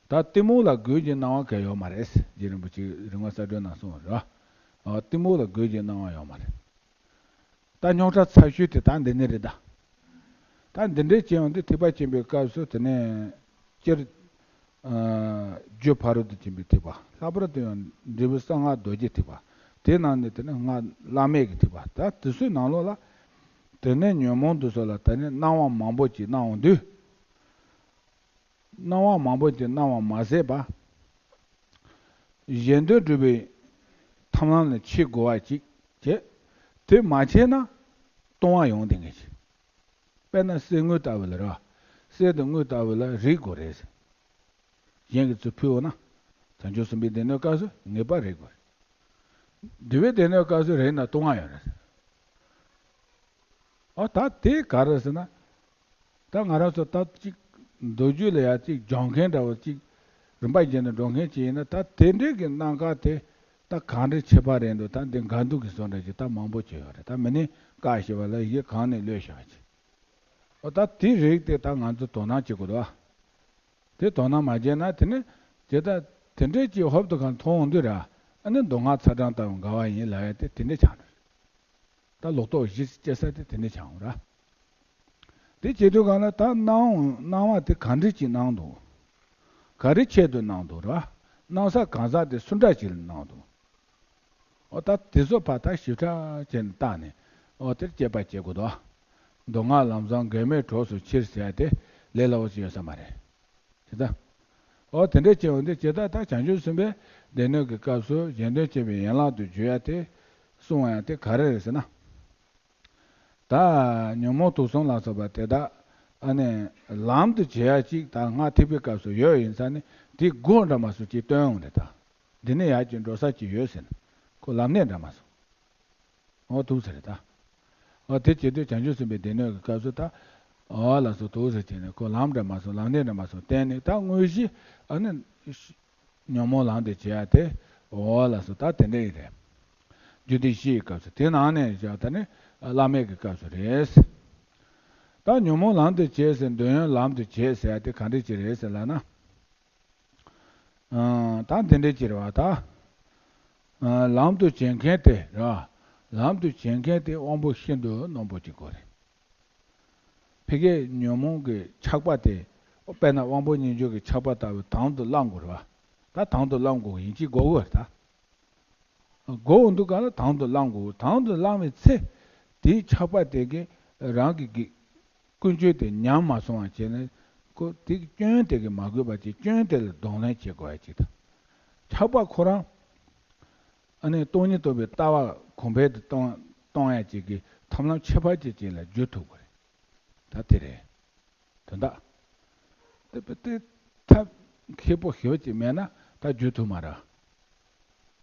ད་གཏི་མུག་ལ་རྒོད་ཀྱི་སྣང་བ་གང་ཡོད་མ་རེད། རྗེ་རིན་པོ་ཆེས་རིམ་ལྔ་གསལ་སྒྲོན་ནང་གསུངས་པ་རེད་བ། ཨོ་གཏི་མུག་ལ་རྒོད་ཀྱི་སྣང་བ་ཡོད་མ་རེད། ད་རྙོག་དྲ་ཚ་ཤོས་དེ་ད་འདི་ནས་རེད་ད། ད་འདི་འདྲའི་སྐྱེ་བ་འདི་ཐེག་པ་ཆེན་པོའི་སྐབས་སུ་དེ་ནས་སྤྱིར། རྒྱུ་ཕ་རོལ་ཏུ་ཕྱིན་པའི་ཐེག་པ། ལྷག་པར་དུ་ཡང་འབྲས་བུ་གསང་སྔགས་རྡོ་རྗེ་ཐེག་པ། དེ་ནང་ནས་དེ་ནས་སྔགས་བླ་མེད་ཀྱི་ཐེག་པ། ད་དེ་ཚོའི་ནང་ལོགས་ལ། དེ་ནས་ཉོན་མོངས་དེ་ཚོ་ལ་དེ་ནས་སྣང་བ་མང་པོ་ཅིག་སྣང་འོང་དུས། སྣང་བ་མང་པོ་ཅིག་སྣང་བ་མ་ཟད་པ། གཞན་དོན་སྒྲུབ་པའི་ཐབས་ལམ་ལ་ཆས་དགོས་པ་ཅིག་བྱེད། དེ་མ་བྱས་ན་ལྟུང་བ་ཡོང་དེ་ངེས་ཤིང་། དཔེར་ན་གསེར་དངུལ་ལྟ་བུ་ལ་རེད་བ། གསེར་དང་དངུལ་ལྟ་བུ་ལ་རིག་དགོས་རེད། གཞན་གྱིས་ཚུར་ཕུལ་འོང་ན། བྱང་ཆུབ་སེམས་དཔའི་སྡེ་སྣོད་སྐབས་སུ་ངེས་པར་རིག་དགོས་རེད། འདུལ་བའི་སྡེ་སྣོད་སྐབས་སུ་རིག་ན་ལྟུང་བ་ཡོད་རེད། ཨོ་ད་དེ་ག་རེ་ཟེར་ན། ད་ང་རང་ཚོ་ད་ཅིག་མདོ་རྒྱུད་ལ་ཡ་ཅིག་སྦྱོང་མཁན་འདྲ་བོ་ཅིག་རིམ་པ་བརྒྱུད་ནས་འགྲོ་མཁན་ཅིག་ཡིན་ན་ད་དེ་འདྲའི་གི་སྣང་ག་དེ་ད་གང་འདྲའི་ཁྱད་པར་རེད་འདུག་ད་འདི་འགལ་འདུ་གི་བཟོ་འདྲ་ཅིག་ད་མང་པོ་བྱས་ཡོད་རེད། ད་མི་ནི་བཀག་ཤེས་པ་ལ་ཡི་གེ་གང་ནས་ཀློད་ཤེས་པ་ཅིག་ཨོ་ད་དེ་རིགས་དེ་ད་ང་ཚོ་དོ་སྣང་བྱེད་དགོས་འདུག་ཨ། དེ་དོ་སྣང་མ་བྱས་ན་དེ་ནི་ཇི་ལྟར་དེ་འདྲའི་ཅིག་ཧོབ་ཏུ་གང་མཐོང་འོང་དུས་ར་ཨ་ནི་མདོ་སྔགས་ཚ་གྲང་ལྟ་བུ་འགལ་བ་ཡིན་ལབ་ཡ་དེ་དེ་འདྲའི་ཆགས་འགྲོ། ད་ལོག་རྟོག་གཞི་སྐྱེ་ས་དེ་དེ་འདྲའི་ཆགས་འོང་ར། དེ་བྱེད་དུས་གང་ལ་ད་སྣང་སྣང་བ་དེ་ག་འདྲ་ཅིག་སྣང་འདུག་ག་རེ་ཆེད་དུ་སྣང་འདུག་ར། སྣང་ས་གང་ཟག་དེ་སུ་འདྲ་ཅིག་ལ་སྣང་འདུག་ཨོ་ད་དེ་ཚོ་ཕར་ད་ཞིབ་ཕྲ་བྱས་ནས་བརྟགས་ནས་ཨོ་དེར་དཔྱད་པ་བྱེད་དགོས་དོ། མདོ་སྔགས་ལམ་བཟང་མགོན་མེད་གྲོགས་སུ་འཆི་ཟེར་ཡ་དེ་ལས་སླ་བོ་ཞིག་ཡོད་ས་མ་རེད། དེ་ད། ཨོ་དེ་འདྲ་བྱས་འོང་དུས་ཇི་ལྟར་ད་བྱང་ཆུབ་སེམས་དཔའི་སྡེ་སྣོད་ཀྱི་སྐབས་སུ་གཞན་དོན་བྱེད་པའི་ཡན་ལག་ཏུ་འཇུག་ཡ་དེ་གསུང་བ་ཡང་དེ་ག་རེ་རེད་ཟེར་ན། ད་ཉོན་མོངས་དུག་གསུམ་ལ་སོགས་པ་དེ་དག་ཨ་ནི་ལམ་དུ་བྱེད་ཡ་ཅིག་ད་སྔགས་ཐེག་པའི་སྐབས་སུ་ཡོད་ཡིན་ཙང་ནི་དེའི་སྒོ་འདྲ་མ་སོགས་ཅིག་སྟོན་འོང་རེད་ད། འདི་ནས་ཡར་ཅིག་འགྲོ་ས་ཅིག་ཡོད་ཟེར་ན། ཁོ་ལམ་སྣེ་འདྲ་མ་སོགས། འོ་འདུག་ཟེར་རེད་ད། འོ་དེ་བྱེད་དུས་བྱང་ཆུབ་སེམས་དཔའི་སྡེ་སྣོད་ཀྱི་སྐབས་སུ་ད། འོ་ལགས་སོ་འདུག་ཟེར་བྱས་ནས་ཁོ་ལམ་འདྲ་མ་སོགས་ལམ་སྣེ་འདྲ་མ་སོགས་བསྟན་ནས་ད་དངོས་གཞི་ཨ་ནི། ཉོན་མོངས་ལམ་དུ་བྱེད་ཡ་དེ། འོ་ལགས་སོ་ད་དེ་འདྲ་ཡིན་རེད། རྒྱུ་དེ་བཞི་ཡི་སྐབས་སུ་དེ་ནང་ནས་བཞག་ད་ནི་བླ་མེད་ཀྱི་སྐབས་སུ་རེད། ད་ཉོན་མོངས་ལམ་དུ་བྱེད་ཟེར་འདོད་ཡོན་ལམ་དུ་བྱེད་ཟེར་ཡ་དེ་ག་འདྲ་ཅིག་རེད་ཟེར་ལབ་ན། ཨ་ད་འདི་འདྲ་ཅིག་རེད་བ་ད། ཨ་ལམ་དུ་བྱེད་མཁན་དེ་རེད་བ། ལམ་དུ་བྱེད་མཁན་དེ་དབང་པོ་ཤིན་ཏུ་རྣོན་པོ་ཅིག་དགོས་རེད། ཕ་གིའི་ཉོན་མོངས་ཀྱི་ཆགས་པ་དེ། དཔེར་ན་དབང་པོ་རྙེད་འཇོག་གི་ཆགས་པ་ལྟ་བུ་དང་དུ་བླང་དགོས་རེད་བ། ད་དང་དུ་བླང་དགོས་ཡིན་གཅིག་དགོས་དགོས་རེད་ད། དགོས་འོང་དུས་ག་ལ་དང་དུ་བླང་དགོས། དང་དུ་བླང་བའི་ཚེ། དེའི་ཆགས་པ་དེ་གིས་རང་གི་གི་ཀུན་སྤྱོད་དེ་ཉམས་མ་སོང་བ་བྱས་ནས་ཁོ་དེ་གི་སྐྱོན་དེ་གིས་མ་གོས་པ་བྱས་སྐྱོན་དེ་ལ་གདོང་ལེན་བྱེད་དགོས་ཡ་གཅིག་དང་། ཆགས་པ་ཁོ་རང་། ཨ་ནི་སྟོང་ཉིད་རྟོགས་པའི་ལྟ་བ་གོང་འཕེལ་དུ་གཏོང་གཏོང་ཡ་གཅིག་གི་ཐབས་ལམ་ཁྱད་པར་ཅན་ཅིག་ལ་བསྒྱུར་ཐུབ་དགོས་རེད། ད་དེ་རེད། དོན་དག་དེ་དེ་ཐབས་མཁས་པོ་ཞེ་པོ་ཅིག་མེད་ན་ད་བསྒྱུར་ཐུབ་མ་རེད།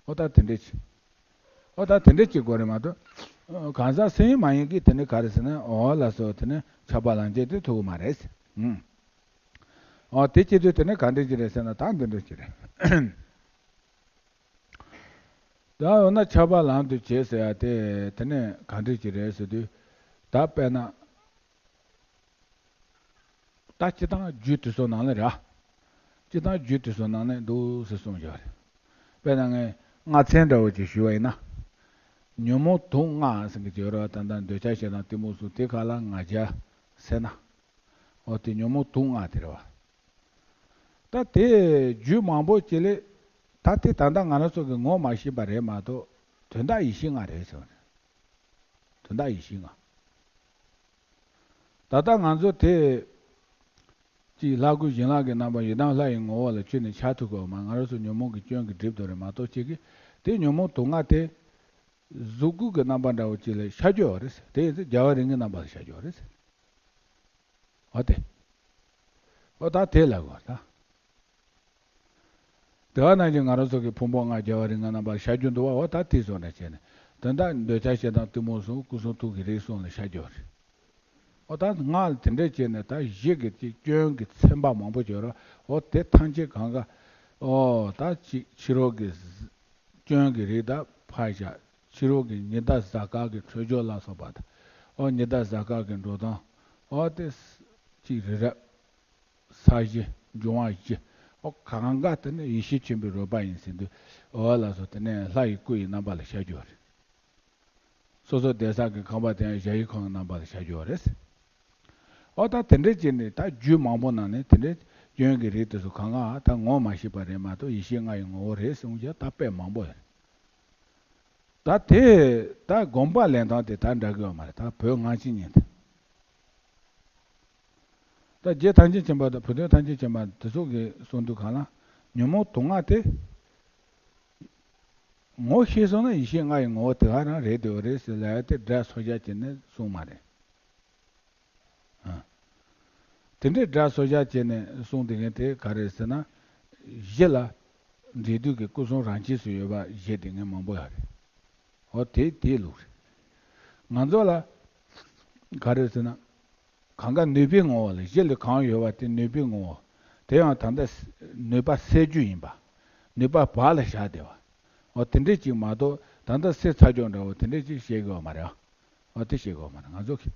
ཨོ་ད་དེ་འདྲས་ཅིག་ཨོ་ད་དེ་འདྲས་ཅིག་དགོས་རེད་མ་གཏོགས། གང་ཟག་སེམས་ཡིན་མ་ཡིན་གྱི་དེ་ནི་ག་རེ་ཟེར་ན་འོ་ལགས་སོ་དེ་ནི་ཆགས་པ་ལང་བྱེད་དེ་ཐུབ་ཀྱི་མ་རེད། ཨུམ། ཨོ་དེ་བྱེད་དུས་དེ་ནི་ག་འདྲས་ཅིག་རེད་ཟེར་ན་ད་འདི་འདྲས་ཅིག་རེད། ད་འོ་ན་ཆགས་པ་ལམ་དུ་བྱེད་ཟེར་ཡ་དེ་དེ་ནི་ག་འདྲས་ཅིག་རེད་ཟེར་དུས། ད་དཔེར་ན། ད་སྤྱིར་བཏང་རྒྱུད་དེ་ཚོ་ནང་ལ་ར། སྤྱིར་བཏང་རྒྱུད་དེ་ཚོ་ནང་ནས་འདུག་སེ་གསུངས་བཞག་རེད། དཔེར་ན་ངས་ལྔ་ཚན་འདྲ་བོ་ཅིག་ཞུས་པ་ཡིན་ན། ཉོན་མོངས་དུག་ལྔ་ཟེར་གྱི་ཡོད་རེད་བ། ད་ལྟ་འདོད་ཆགས་ཞེ་སྡང་གཏི་མུག་གསུམ་དེ་ག་ལ་ང་རྒྱལ་ཟེར་ན། འོ་དེ་ཉོན་མོངས་དུག་ལྔ་དེ་རེད་བ། ད་དེ་རྒྱུད་མང་པོ་ཅིག་ལས། ད་དེ་ད་ལྟ་ང་རང་ཚོ་གི་ངོ་མ་ཤེས་པ་རེད་མ་གཏོགས། དོན་དག་ཡེ་ཤེས་ལྔ་རེད་ཟེར་བ་རེད། དོན་དག་ཡེ་ཤེས་ལྔ། ད་ལྟ་ང་ཚོ་དེ། གཅིག་ལྷ་སྐུ་བྱིན་རླབས་ཀྱི་རྣམ་པ། ཡི་དམ་ལྷ་ཡི་ངོ་བོ་ལ་ཁྱོན་ནས་འཆར་ཐུབ་དགོས་པ། ང་རང་ཚོ་ཉོན་མོངས་ཀྱི་སྐྱོན་གྱིས་བསྒྲིབས་དོ་རེད་མ་གཏོགས། གཅིག་གིས་དེ་ཉོན་མོངས་དུག་ལྔ་དེ་གཟུགས་སྐུ་གི་རྣམ་པ་འདྲ་བོ་གཅིག་ལ་ཤར་རྒྱུ་ཡོད་རེད། དེ་ཡིན་ཚེ་རྒྱལ་བ་རིགས་ལྔའི་རྣམ་པ་ལ་ཤར་རྒྱུ་ཡོད་རེད། འོ་དེ། འོ་ད་དེ་ལ་གོ་ད། དེ་བ་ནང་བཞིན་ང་རང་ཚོ་གི་ཕུང་པོ་ལྔ་རྒྱལ་བ་རིགས་ལྔའི་རྣམ་པར་ཤར་རྒྱུ་འདུག་བ། འོ་ད་དེ་བཟོ་འདྲ་བྱས་ནས། དོན་དག་འདོད་ཆགས་ཞེ་སྡང་གཏི་མུག་གསུམ་སྐུ་གསུང་ཐུགས་ཀྱི་རིགས་གསུམ་ལ་ཤར་རྒྱུ་རེད། འོ་ད་ལྔ་ལ་དེ་འདྲས་བྱས་ནས། ད་གཞི་གི་དེ་སྐྱོན་གྱི་ཚན་པ་མང་པོ་ཡོད་ར། འོ་དེ་ཐམས་ཅད་གང་ག་འོ་ད་ཅིག་ཕྱི་རོལ་གྱི་སྐྱོན་གྱི་རིགས་ད་ཕར་བཞག་ཕྱི་རོལ་གྱི་ཉི་ཟླ་གཟའ་སྐར་གྱི་འཁྲུལ་སྦྱོར་ལ་སོགས་པ་དང་། འོ་ཉི་ཟླ་གཟའ་སྐར་གྱི་འགྲོ་སྟངས། འོ་དེ་ཅིག་རི་རབ། ས་གཞི། འབྱུང་བ་བཞི། འོ་གང་ག་དེ་ནི་ཡེ་ཤེས་ཆེན་པོའི་རོལ་པ་ཡིན་ཟེར་དུས། འོ་ལགས་སོ། དེ་ནས་ལྷ་ཡི་སྐུ་ཡི་རྣམ་པ་ལ་ཤར་རྒྱུ་རེད། སོ་སོ་བསྡད་ས་གི་ཁང་པ་དེ་ཡང་གཞལ་ཡས་ཁང་གི་རྣམ་པ་ལ་ཤར་རྒྱུ་རེད། འོ་ད་དེ་འདྲས་བྱས་ནས། ད་རྒྱུད་མང་པོ་ནང་ནས་དེ་འདྲས་སྐྱོན་གྱི་རིགས་དེ་ཚོ་གང་ག་ད་ངོ་མ་ཤེས་པ་རེད་མ་གཏོགས། ཡེ་ཤེས་ལྔ་ཡི་ངོ་བོ་རེད་གསུངས་ཀྱང་ད་དཔེ་མང་པོ་ཡོད་རེད། ད་དེ་ད་དགོངས་པ་ལེན་སྟངས་དེ་ད་འདྲ་གི་ཡོད་མ་རེད། ད་བོད་སྔ་ཕྱི་གཉིས་དེ། ད་རྗེ་ཐམས་ཅད་མཁྱེན་པ་དང་བུ་སྟོན་ཐམས་ཅད་མཁྱེན་པ་དེ་ཚོ་གིས་གསུངས་དུས་གང་ལ། ཉོན་མོངས་དུག་ལྔ་དེ་ངོ་ཤེས་སོང་ན་ཡེ་ཤེས་ལྔ་ཡི་ངོ་བོ་དེ་ག་རང་རེད་དེ་འོ་རེད་ཟེར་ལབ་ཡ་དེ་སྒྲ་སོར་བཞག་བྱས་ནས་གསུངས་མ་རེད། ཨ། དེ་འདྲའི་སྒྲ་སོར་བཞག་བྱས་ནས་གསུངས་དེ་གན་དེ་ག་རེད་ཟེར་ན། གཞི་ལ་འབྲས་དུས་ཀྱི་སྐུ་གསུམ་རང་ཆས་སུ་ཡོད་པ་བཞི་དེ་གན་མང་པོ་ཡོད་རེད། འོ་དེ་དེའི་ལུགས་རེད། ང་ཚོ་ལ་ག་རེ་ཟེར་ན། གང་ག་ནུས་པའི་ངོ་བོ་ལ། གཞི་ལ་གང་ཡོད་པ་དེ་ནུས་པའི་ངོ་བོ། དེ་ཡང་ད་ལྟ་ནུས་པ་སད་རྒྱུ་ཡིན་པ། ནུས་པ་བག་ལ་བཞག་བསྡད་པ། འོ་དེ་འདྲས་ཅིག་མ་གཏོགས། ད་ལྟ་སད་ཚར་རྒྱུ་འདྲ་བོ་དེ་འདྲས་ཅིག་བཤད་དགོས་པ་མ་རེད་ཨ། འོ་དེ་བཤད་དགོས་པ་མ་རེད་ང་ཚོ་གིས།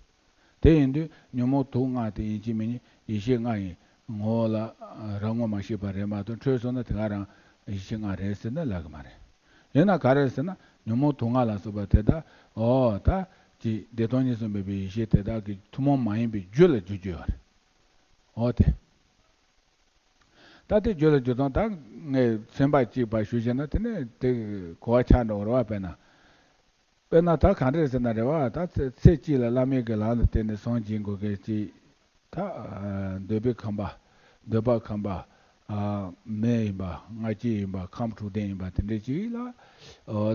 དེ་ཡིན་དུས་ཉོན་མོངས་དུག་ལྔ་དེ་ཡིན་གཅིག་མིན་གཉིས་ཡེ་ཤེས་ལྔ་ཡི་ངོ་བོ་ལ་རང་ངོ་མ་ཤེས་པ་རེད་མ་གཏོགས། འཕྲོད་སོང་ན་དེ་ག་རང་ཡེ་ཤེས་ལྔ་རེད་ཟེར་ན་ལབ་གི་མ་རེད། ཡིན་ན་ག་རེ་ཟེར་ན། ཉོན་མོངས་དུག་ལྔ་ལ་སོགས་པ་དེ་དག་འོ་ད་ཅིག་བདེ་སྟོང་གཉིས་སུ་མེད་པའི་ཡེ་ཤེས་དེ་དག་གི་ཐུན་མོང་མ་ཡིན་པའི་རྒྱུ་ལ་འཇུག་རྒྱུ་ཡོད་རེད། འོ་དེ། ད་དེ་རྒྱུ་ལ་འཇུག་སྟངས་ད་ངས་ཚན་པ་གཅིག་པ་ཞུ་བྱས་ན། དེ་ནས་དེ་གོ་བ་ཆགས་འགྲོ་གི་རེད་བ། དཔེར་ན། དཔེར་ན་ད་ག་འདྲས་ཟེར་ན་རེད་བ། ད་ཚེ་ཚེ་གཅིག་ལ་བླ་མེད་ཀྱི་ལམ་ལ་བརྟེན་ནས་སངས་རྒྱས་དགོས་མཁན་གཅིག་ད་འདོད་པའི་ཁམས་པ། འདོད་པ་ཁམས་པ། མི་ཡིན་པ། ལྔ་བཅུ་ཡིན་པ། ཁམས་དྲུག་ལྡན་ཡིན་པ་དེ་འདྲས་ཅིག་ལ།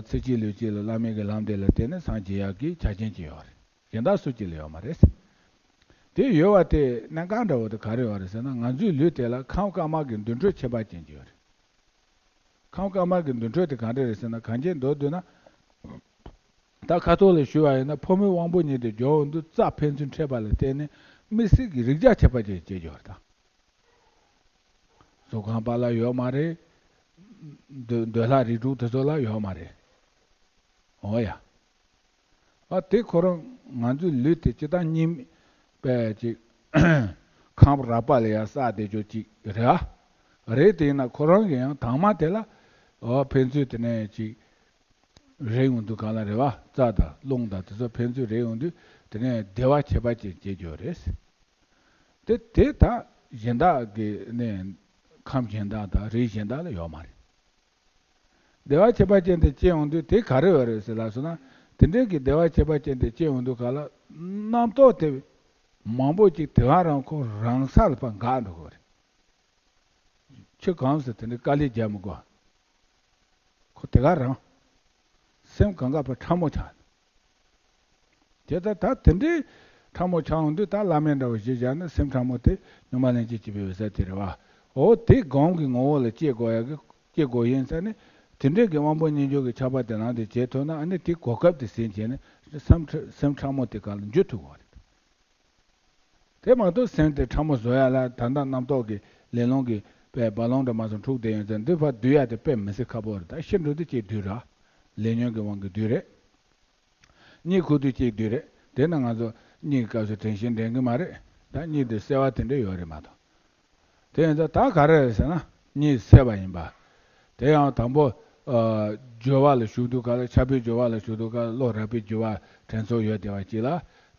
ཚེ་གཅིག་ལུས་གཅིག་ལ་བླ་མེད་ཀྱི་ལམ་དེ་ལ་བརྟེན་ནས་སངས་རྒྱས་ཡག་གི་ཆ་རྐྱེན་ཅིག་ཡོད་རེད། གཞན་དག་སུ་གཅིག་ལ་ཡོད་མ་རེད། དེ་ཡོད་པ་དེ་གནད་འགག་འདྲ་བོ་དེ་ག་རེ་ཡོད་རེད་ཟེར་ན། ང་ཚོའི་ལུས་དེ་ལ་ཁམས་དཀར་དམར་གྱི་འདུ་འཕྲོད་ཁྱད་པར་ཅན་ཅིག་ཡོད་རེད། ཁམས་དཀར་དམར་གྱི་འདུ་འཕྲོད་དེ་ག་འདྲ་རེད་ཟེར་ན། གང་ཅི་མདོར་བསྡུས་ན། ད་ཁ་ཐོག་ལ་ཞུས་པ་ཡིན་ན། ཕོ་མོའི་དབང་པོ་གཉིས་དེ་སྦྱོར་འོང་དུས་རྩ་ཕན་ཚུན་འཕྲད་པ་ལ་བརྟེན་ནས་མི་སེར་གྱི་རིགས་རྒྱ་ཁྱད་པར་ཅན་སྐྱེ་རྒྱུ་རེད་ད། གཟུགས་ཁམས་པ་ལ་ཡོད་མ་རེད། འདོད་འདོད་ལྷ་རིགས་དྲུག་དེ་ཚོ་ལ་ཡོད་མ་རེད། འོ་ཡ། ཨ་དེ་ཁོ་རང་ང་ཚོའི་ལུས་དེ་སྤྱིར་བཏང་གཉིས་པའི་ཅིག་ཁམས་རགས་པ་ལ་ཡང་བསགས་བསྡད་རྒྱུ་ཅིག་རེད་ཨ། རེད། དེ་ཡིན་ན་ཁོ་རང་གི་ཡང་དྭངས་མ་དེ་ལ་ཨོ་ཕན་ཚུན་དེ་ནས་ཅིག་རེག་ཡོང་དུས་གང་ལ་རེད་བ། རྩ་དང་རླུང་དང་དེ་ཚོ་ཕན་ཚུན་རེག་ཡོང་དུས་དེ་ནས་བདེ་བ་ཁྱད་པར་ཅན་སྐྱེ་རྒྱུ་རེད། དེ་དེ་ད་གཞན་དག་གི་ནས་ཁམས་གཞན་དག་དང་རིགས་གཞན་དག་ལ་ཡོད་མ་རེད། བདེ་བ་ཁྱད་པར་ཅན་དེ་སྐྱེ་ཡོང་དུས་དེ་ག་རེ་ཡོད་རེད་ཟེར་ལབ་སོང་ན། དེ་འདྲའི་གི་བདེ་བ་ཁྱད་པར་ཅན་དེ་སྐྱེ་ཡོང་དུས་ག་ལ་རྣམ་རྟོག་དེ་མང་པོ་ཅིག་དེ་ག་རང་ཁོ་རང་ས་ལ་ཕར་འགག་འགྲོ་གི་རེད། ཁྱོད་གང་ཟེར་དེ་འདྲའི་དཀའ་ལས་རྒྱག་མི་དགོས། ཁོ་དེ་ག་རང་སེམས་གང་ག་ཕར་ཕྲ་མོ་ཆགས། དེ་ལྟར་ད་དེ་འདྲའི་ཕྲ་མོ་ཆགས་འོང་དུས། ད་བླ་མེད་འདྲ་བོ་ཞིག་བཞག་ན། སེམས་ཕྲ་མོ་དེ་སྙོམས་པར་ལེན་བྱེད་ཅེས་པའི་འོད་གསལ་དེ་རེད་བ། འོ་དེ་སྒོམ་གྱི་ངོ་བོ་ལ་སྐྱེ་དགོས་ཡ་གི་སྐྱེ་དགོས་ཡིན་ཟེར་ནས། དེ་འདྲའི་གི་དབང་པོ་མཉམ་སྦྱོར་གྱི་ཆགས་པ་དེ་ལམ་དུ་བྱེད་ཐུབ་ན། ཨ་ནི་དེ་གོ་སྐབས་དེ་ཟིན་བྱས་ནས་སེམས་ཕྲ་སེམས་ཕྲ་མོ་དེ་ག་ལ་འཇུ་ཐུབ་དགོས་རེད། དེ་མ་གཏོགས་སེམས་དེ་ཕྲ་མོ་བཟོ་ཡ་ལ། ད་ལྟ་རྣམ་རྟོག་གི་ལས་རླུང་གི་དཔེ་རྦ་ཀློང་འདྲ་མ་སོང་འཁྲུག་བསྡད་ཡོད་ཙང་། འདི་ཕར་བསྡུ་ཡ་དེ་དཔེ་མི་སྲིད་ཁག་པོ་རེད། ད་ཤི་འགྲོ་དུས་ཅིག་བསྡུས་ར། ལས་ཉོན་གྱི་དབང་གིས་བསྡུས་རེད། གཉིད་ཁུག་དུས་གཅིག་བསྡུས་རེད། དེ་ན་ང་ཚོ་གཉིད་སྐབས་སུ་དྲན་ཤེས་འདྲེན་གྱི་མ་རེད། ད་གཉིད་དེ་སད་པ་དེ་འདྲ་ཡོད་རེད་མ་གཏོགས། དེ་ཡིན་ཙང་ད་ག་རེ་རེད་ཟེར་ན་གཉིད་སད་པ་ཡིན་པ། དེ་ཡང་དང་པོ་ཨ་སྦྱོར་བ་ལ་ཞུགས་དུས་ག་ལ་ཆགས་པའི་སྦྱོར་བ་ལ་ཞུགས་དུས་ག་ལ་བློ་རགས་པའི་སྦྱོར་བ་དྲན་གསོ་ཡོད་བསྡད་པ་གཅིག་ལ།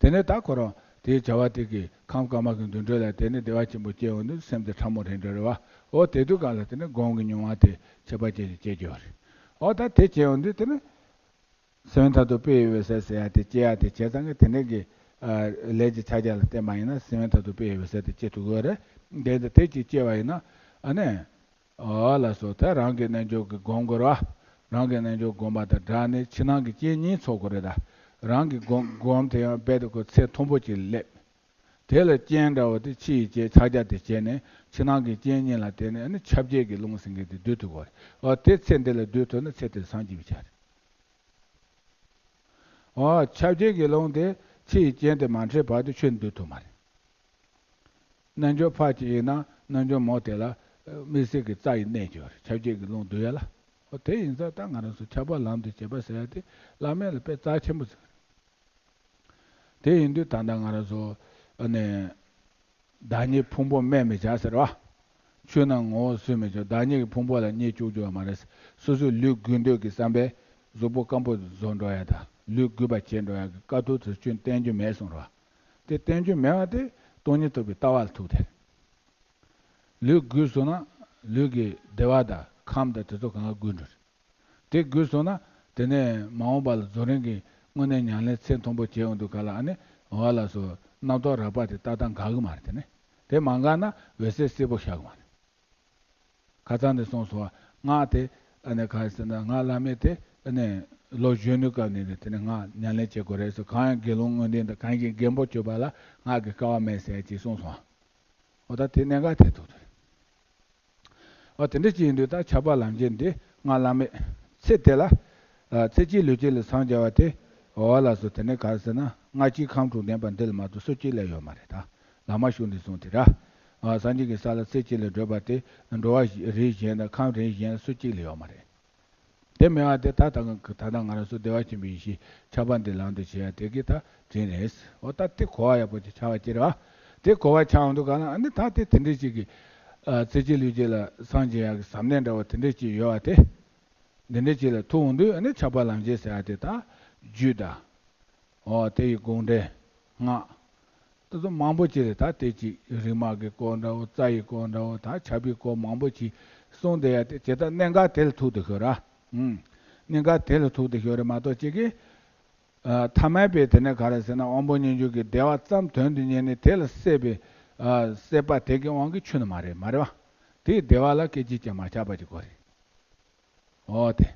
དེ་ནས་ད་ཁོ་རང་དེའི་བྱ་བ་དེ་གི་ཁམས་དཀར་དམར་གྱི་འདུ་འགྲོ་ལ་དེ་ནས་བདེ་བ་ཆེན་པོ་སྐྱེ་འོང་དུས་སེམས་དེ་ཕྲ་མོ་རེད་འདྲ་རེད་བ། འོ་དེ་དུས་ག་ལ་དེ་ནས་སྒོམ་གྱི་མྱོང་བ་དེ་ཁྱད་པར་ཅན་ཞིག་སྐྱེ་རྒྱུ་རེད། འོ་ད་དེ་སྐྱེ་འོང་དུས་དེ་ནས་སེམས་མཐར་ཐུག་དཔེ་ཡི་འོད་གསལ་ཟེར་ཡ་དེ་སྐྱེ་ཡ་དེ་བྱས་ཙང་གི་དེ་འདྲའི་གི་ཨ་ལས་ཀྱི་ཕྱག་རྒྱ་ལ་བརྟེན་པ་ཡིན་ན་སེམས་མཐར་ཐུག་དཔེ་ཡི་འོད་གསལ་དེ་སྐྱེ་ཐུབ་ཀྱི་ཡོད་རེད། དེ་ལྟ་དེ་ཅིག་སྐྱེ་བ་ཡིན་ན་ཨ་ནི། ཨོ་ལགས་སོ། ད་རང་གི་རྣལ་འབྱོར་གྱི་སྒོམ་དགོས་ར། རང་གི་རྣལ་འབྱོར་སྒོམ་པ་དང་སྦྲགས་ནས་ཕྱི་ནང་གི་རྐྱེན་གཉིས་ཚོགས་དགོས་རེད་ད། རང་གི་སྒོམ་སྒོམ་དེ་ཡང་རྦད་དེ་ཁོ་ཚད་མཐོན་པོ་ཅིག་སླེབས། དེ་ལ་རྐྱེན་འདྲ་བོ་དེ་ཕྱི་ཡི་རྐྱེན་ཕྱག་རྒྱ་དེ་བྱས་ནས་ཕྱི་ནང་གི་རྐྱེན་གཉིས་ལ་བརྟེན་ནས་ཨ་ནི་ཁྱབ་བྱེད་ཀྱི་རླུང་ཟེར་མཁན་དེ་སྡུད་ཐུབ་དགོས་རེད། ཨོ་དེ་ཚེ་འདི་ལ་སྡུད་ཐུབ་ན་ཚེ་འདི་སངས་རྒྱས་པའི་ཆ་རེད། ཨོ་ཁྱབ་བྱེད་ཀྱི་རླུང་དེ་ཕྱི་ཡི་རྐྱེན་དེ་མ་འཕྲད་བར་དུ་ཆོས་འདུལ་ཐུབ་མ་རེད། རྣལ་འབྱོར་ཕར་གཅིག་ཡིན་ན་རྣལ་འབྱོར་མོ་དེ་ལ་དམིགས་བསལ་གྱི་རྩ་ཡི་གནད་ཀྱི་ཡོད་རེད། ཁྱབ་བྱེད་ཀྱི་རླུང་བསྡུ་ཡ་ལ། ཨོ་དེ་ཡིན་ཙང་ད་ང་རང་ཚོ་ཁྱབ་པ་ལམ་དུ་བྱེད་པ་ཟེར་ཡ་དེ་བླ་མེད་ལ་དཔེ་རྩ་ཆེན་པོ་ཟེར། དེ་ཡིན་དུས་ད་ལྟ་ང་རང་ཚོ་ཨ་ནི་བདག་ཉིད་ཕུང་པོ་སྨད་མི་བྱ་ཟེར་བ། ཆོས་རྣམས་ངོ་བོ་སུན་མི་བྱ། བདག་ཉིད་ཀྱི་ཕུང་པོ་ལ་གཉིད་བཅུག་རྒྱུ་བ་མ་རེད། སོ་སོའི་ལུས་རྒུད་འདོད་ཀྱི་བསམ་པས་གཟུགས་པོ་སྐམ་པོ་བཟོ་འགྲོ་ཡ་དང་ལུས་རྒུད་པ་བྱེད་འགྲོ་ཡ་གི་དཀའ་ཐུབ་དེ་ཆོས་བསྟན་རྒྱུ་མེད་གསུངས་རོ། དེ་བསྟན་རྒྱུ་མེད་པ་དེ་སྟོང་ཉིད་རྟོགས་པའི་ལྟ་བ་ལ་ཐུག་སྟེ། ལུས་རྒུད་སོང་ན་ལུས་ཀྱི་བདེ་བ་དང་ཁམས་དང་དེ་ཚོ་གང་ག་རྒུད་འགྲོ་རེད། དེ་རྒུད་སོང་ན་དེ་ནས་མ་འོངས་པ་ལ་རྫོགས་རིམ་གྱི་དངོས་གནས་ཉམས་ལེན་ཚད་མཐོན་པོ་བྱེད་འོང་དུས་ག་ལ་ཨ་ནི་འོ་ལགས་སོ་རྣམ་རྟོག་རགས་པ་དེ་ཏག་ཏག་འགག་གི་མ་རེད། དེ་ནས་དེ་མ་འགག་ན་འོད་གསལ་གསལ་པོ་ཤར་གི་མ་རེད། ཁ་སང་དེ་གསུངས་སོང་བ། སྔགས་དེ་ཨ་ནི་ག་རེ་ཟེར་ན་སྔགས་བླ་མེད་དེ་ཨ་ནི་ལོ་གཞོན་ནུའི་སྐབས་ནས་དེ་ནས་སྔགས་ཉམས་ལེན་བྱེད་དགོས་རེད་ཟེར། གང་ཡང་དགེ་སློང་དངོས་ལྡན་དང་གང་ཡིན་རྒན་པོ་གྱུར་པ་ལ་སྔགས་ཀྱི་སྐལ་བ་མེད་ཟེར་ཅིག་གསུངས་སོང་བ། འོ་ད་དེ་གནད་འགག་དེ་ཐུག་དེ་རེད། འོ་དེ་འདྲ་ཅིག་ཡིན་དུས་ད་ཁྱབ་པ་ལམ་བྱེད་འདི་སྔགས་བླ་མེད་ཚེ་དེ་ལ་ཚེ་གཅིག་ལུས་གཅིག་ལ་སངས་རྒྱ་བ་དེ་འོ་ལགས་སོ། དེ་ནས་ག་རེ་ཟེར་ན་སྔ་ཕྱིའི་ཁམས་དྲུག་ལྡན་པ་འདི་ལ་མ་གཏོགས་སུ་གཅིག་ལས་ཡོད་མ་རེད་ད། བླ་མ་ཤུགས་འདི་གསུངས་དེ་ར། སངས་རྒྱས་ཀྱི་ས་ལ་ཚེ་གཅིག་ལས་བགྲོད་པ་དེ་འགྲོ་བ་རིགས་གཞན་དང་ཁམས་རིགས་གཞན་སུ་གཅིག་ལས་ཡོད་མ་རེད། དེ་མེད་པ་དེ་ད་ད་ད་ལྟ་ང་རང་ཚོ་བདེ་བ་ཆེན་པོའི་ཡེ་ཤེས་ཁྱབ་པ་འདི་ལམ་དུ་བྱེད་ཡ་དེ་གི་ད་དྲིན་རེད། འོ་ད་དེ་གོ་བ་ཡག་པོ་ཅིག་ཆགས་པ་ཅི་རེད་བ། དེ་གོ་བ་ཆགས་འོང་དུས་ག་ལ་ཨ་ནི་ད་དེ་དེ་འདྲའི་ཅིག་གི་ཚེ་གཅིག་ལུས་གཅིག་ལ་སངས་རྒྱས་ཡག་གི་ཟབ་གནད་འདྲ་བ་དེ་འདྲའི་ཅིག་ཡོད་བ་དེ། འདི་འདྲའི་ཅིག་ལ་ཐུག་འོང་དུས་ཨ་ནི་ཁྱབ་པ་ལམ་བྱེད་ཟེར་ཡ་དེ་ད་རྒྱུད་ད། འོ་དེ་ཡི་དགོངས་འགྲེལ་སྔགས། དེ་ཚོ་མང་པོ་ཅིག་རེད། ད་དེ་ཅིག་རིག་མ་གི་སྐོར་འདྲ་བོ་རྩ་ཡི་སྐོར་འདྲ་བོ་ད་ཁྱབ་པའི་སྐོར་མང་པོ་ཅིག་གསུངས་བསྡད་ཡ་དེ་ཇི་ལྟར་གནད་འགག་དེ་ལ་ཐུག་དེ་ཤོད་ར། ཨུམ། གནད་འགག་དེ་ལ་ཐུག་དེ་ཤོད་རེད་མ་གཏོགས་ཅིག་གིས། ཨ་ཐ་མལ་པའི་དེ་ནས་ག་རེ་ཟེར་ན་དབང་པོ་སྙོམས་འཇུག་གི་བདེ་བ་ཙམ་དོན་དུ་གཉེར་ནས་དེ་ལ་སྲེད་པའི་ཨ་སྲེད་པ་དེ་གི་དབང་གིས་ཆོད་ནི་མ་རེད་མ་རེད་བ། དེའི་བདེ་བ་ལ་སྐད་ཅིག་ཀྱང་མ་ཆགས་པ་ཅིག་དགོས་རེད། འོ་དེ།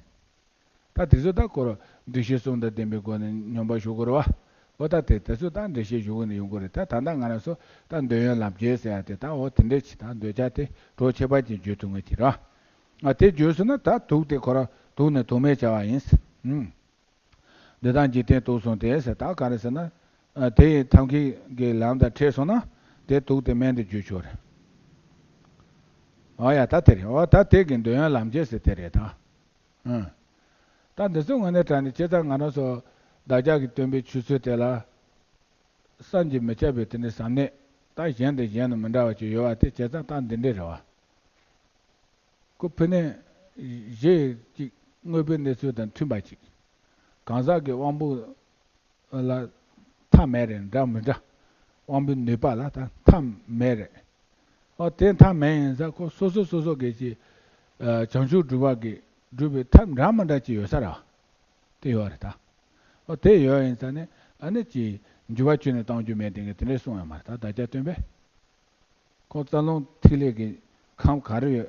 ད་དེ་ཚོ་ད་ཁོ་རང་འདུ་ཤེས་གསུམ་དང་ལྡན་པའི་སྒོ་ནས་སྙོམས་པར་ཞུགས་དགོས་རེད་བ། འོ་ད་དེ་དེ་ཚོ་ད་འགྲེལ་བཤད་ཞུ་གི་ནས་ཡོང་གི་རེད། ད་ད་ལྟ་ང་རང་ཚོ་ད་འདོད་ཡོན་ལམ་བྱེད་ཟེར་ཡ་དེ་ད་འོ་དེ་འདྲས་ཅིག་ད་འདོད་ཆགས་དེ་གྲོགས་ཁྱད་པར་ཅན་བརྗོད་ཐུབ་ངེས་ཀྱི་རེད་བ། ཨ་དེ་བརྗོད་སོང་ན་ད་དུག་དེ་ཁོ་རང་དུག་ནི་དུག་མེད་བྱ་བ་ཡིན། ཨུམ། འདི་དག་འཇིག་རྟེན་དུག་གསུམ་སྟེ་ཟེར། ད་ག་རེ་ཟེར་ན། ཨ་དེ་ཡི་ཐབས་མཁས་ཀྱི་ལམ་དང་འཕྲད་སོང་ན་དེ་དུག་དེ་སྨན་དུ་བརྗོད་ཆོག་རེད། ཨོ་ཡ་ད་དེ་རེད། ཨོ་ད་དེ་གི་འདོད་ཡོན་ལམ་བྱེད་ཟེར་དེ་རེད་ད། ཨང་། ད་འདི་ཚོ་དངོས་གནས་དྲང་ནས་ཇི་ལྟར་ང་རང་ཚོ་བདག་ཅག་གི་སྟོན་པའི་ཆོས་ཚུལ་དེ་ལ་བསམ་གྱིས་མི་ཁྱབ་པའི་དེ་འདྲའི་ཟབ་གནད་ད་གཞན་དང་གཞན་དུ་མི་འདྲ་བ་ཅིག་ཡོད་པ་དེ་ཇི་ལྟར་ད་འདི་འདྲས་རེད་བ། ཁོ་ཕི་ནས་གཞི་ཅིག་དངོས་པོའི་གནས་ཚུལ་དང་མཐུན་པ་ཅིག་གང་ཟག་གི་དབང་པོ་ལ་མཐའ་མེད་རེད་འདྲ་མི་འདྲ། དབང་པོའི་ནུས་པ་ལ་ད་མཐའ་མེད་རེད། ཨོ་དེ་མཐའ་མེད་ཡིན་ཙང་ཁོ་སོ་སོ་སོ་སོ་གི་ཅིག་ཨ་བྱང་ཆུབ་སྒྲུབ་པ་གི་སྒྲུབ་པའི་ཐབས་འདྲ་མི་འདྲ་ཅིག་ཡོད་ས་རེད་བ། དེ་ཡོད་རེད་ད། ཨོ་དེ་ཡོད་ཡིན་ཙང་ནི་ཨ་ནི་ཅིག་འགྱུར་བ་ཁྱོན་ནས་གཏང་རྒྱུ་མེད་དེ་གི་དེ་འདྲས་གསུངས་ཡོད་མ་རེད་ད་བདག་ཅག་སྟོན་པས། ཁོང་རྩ་རླུང་ཐིག་ལེ་གི་ཁམས་ག་རེ་ཡོད།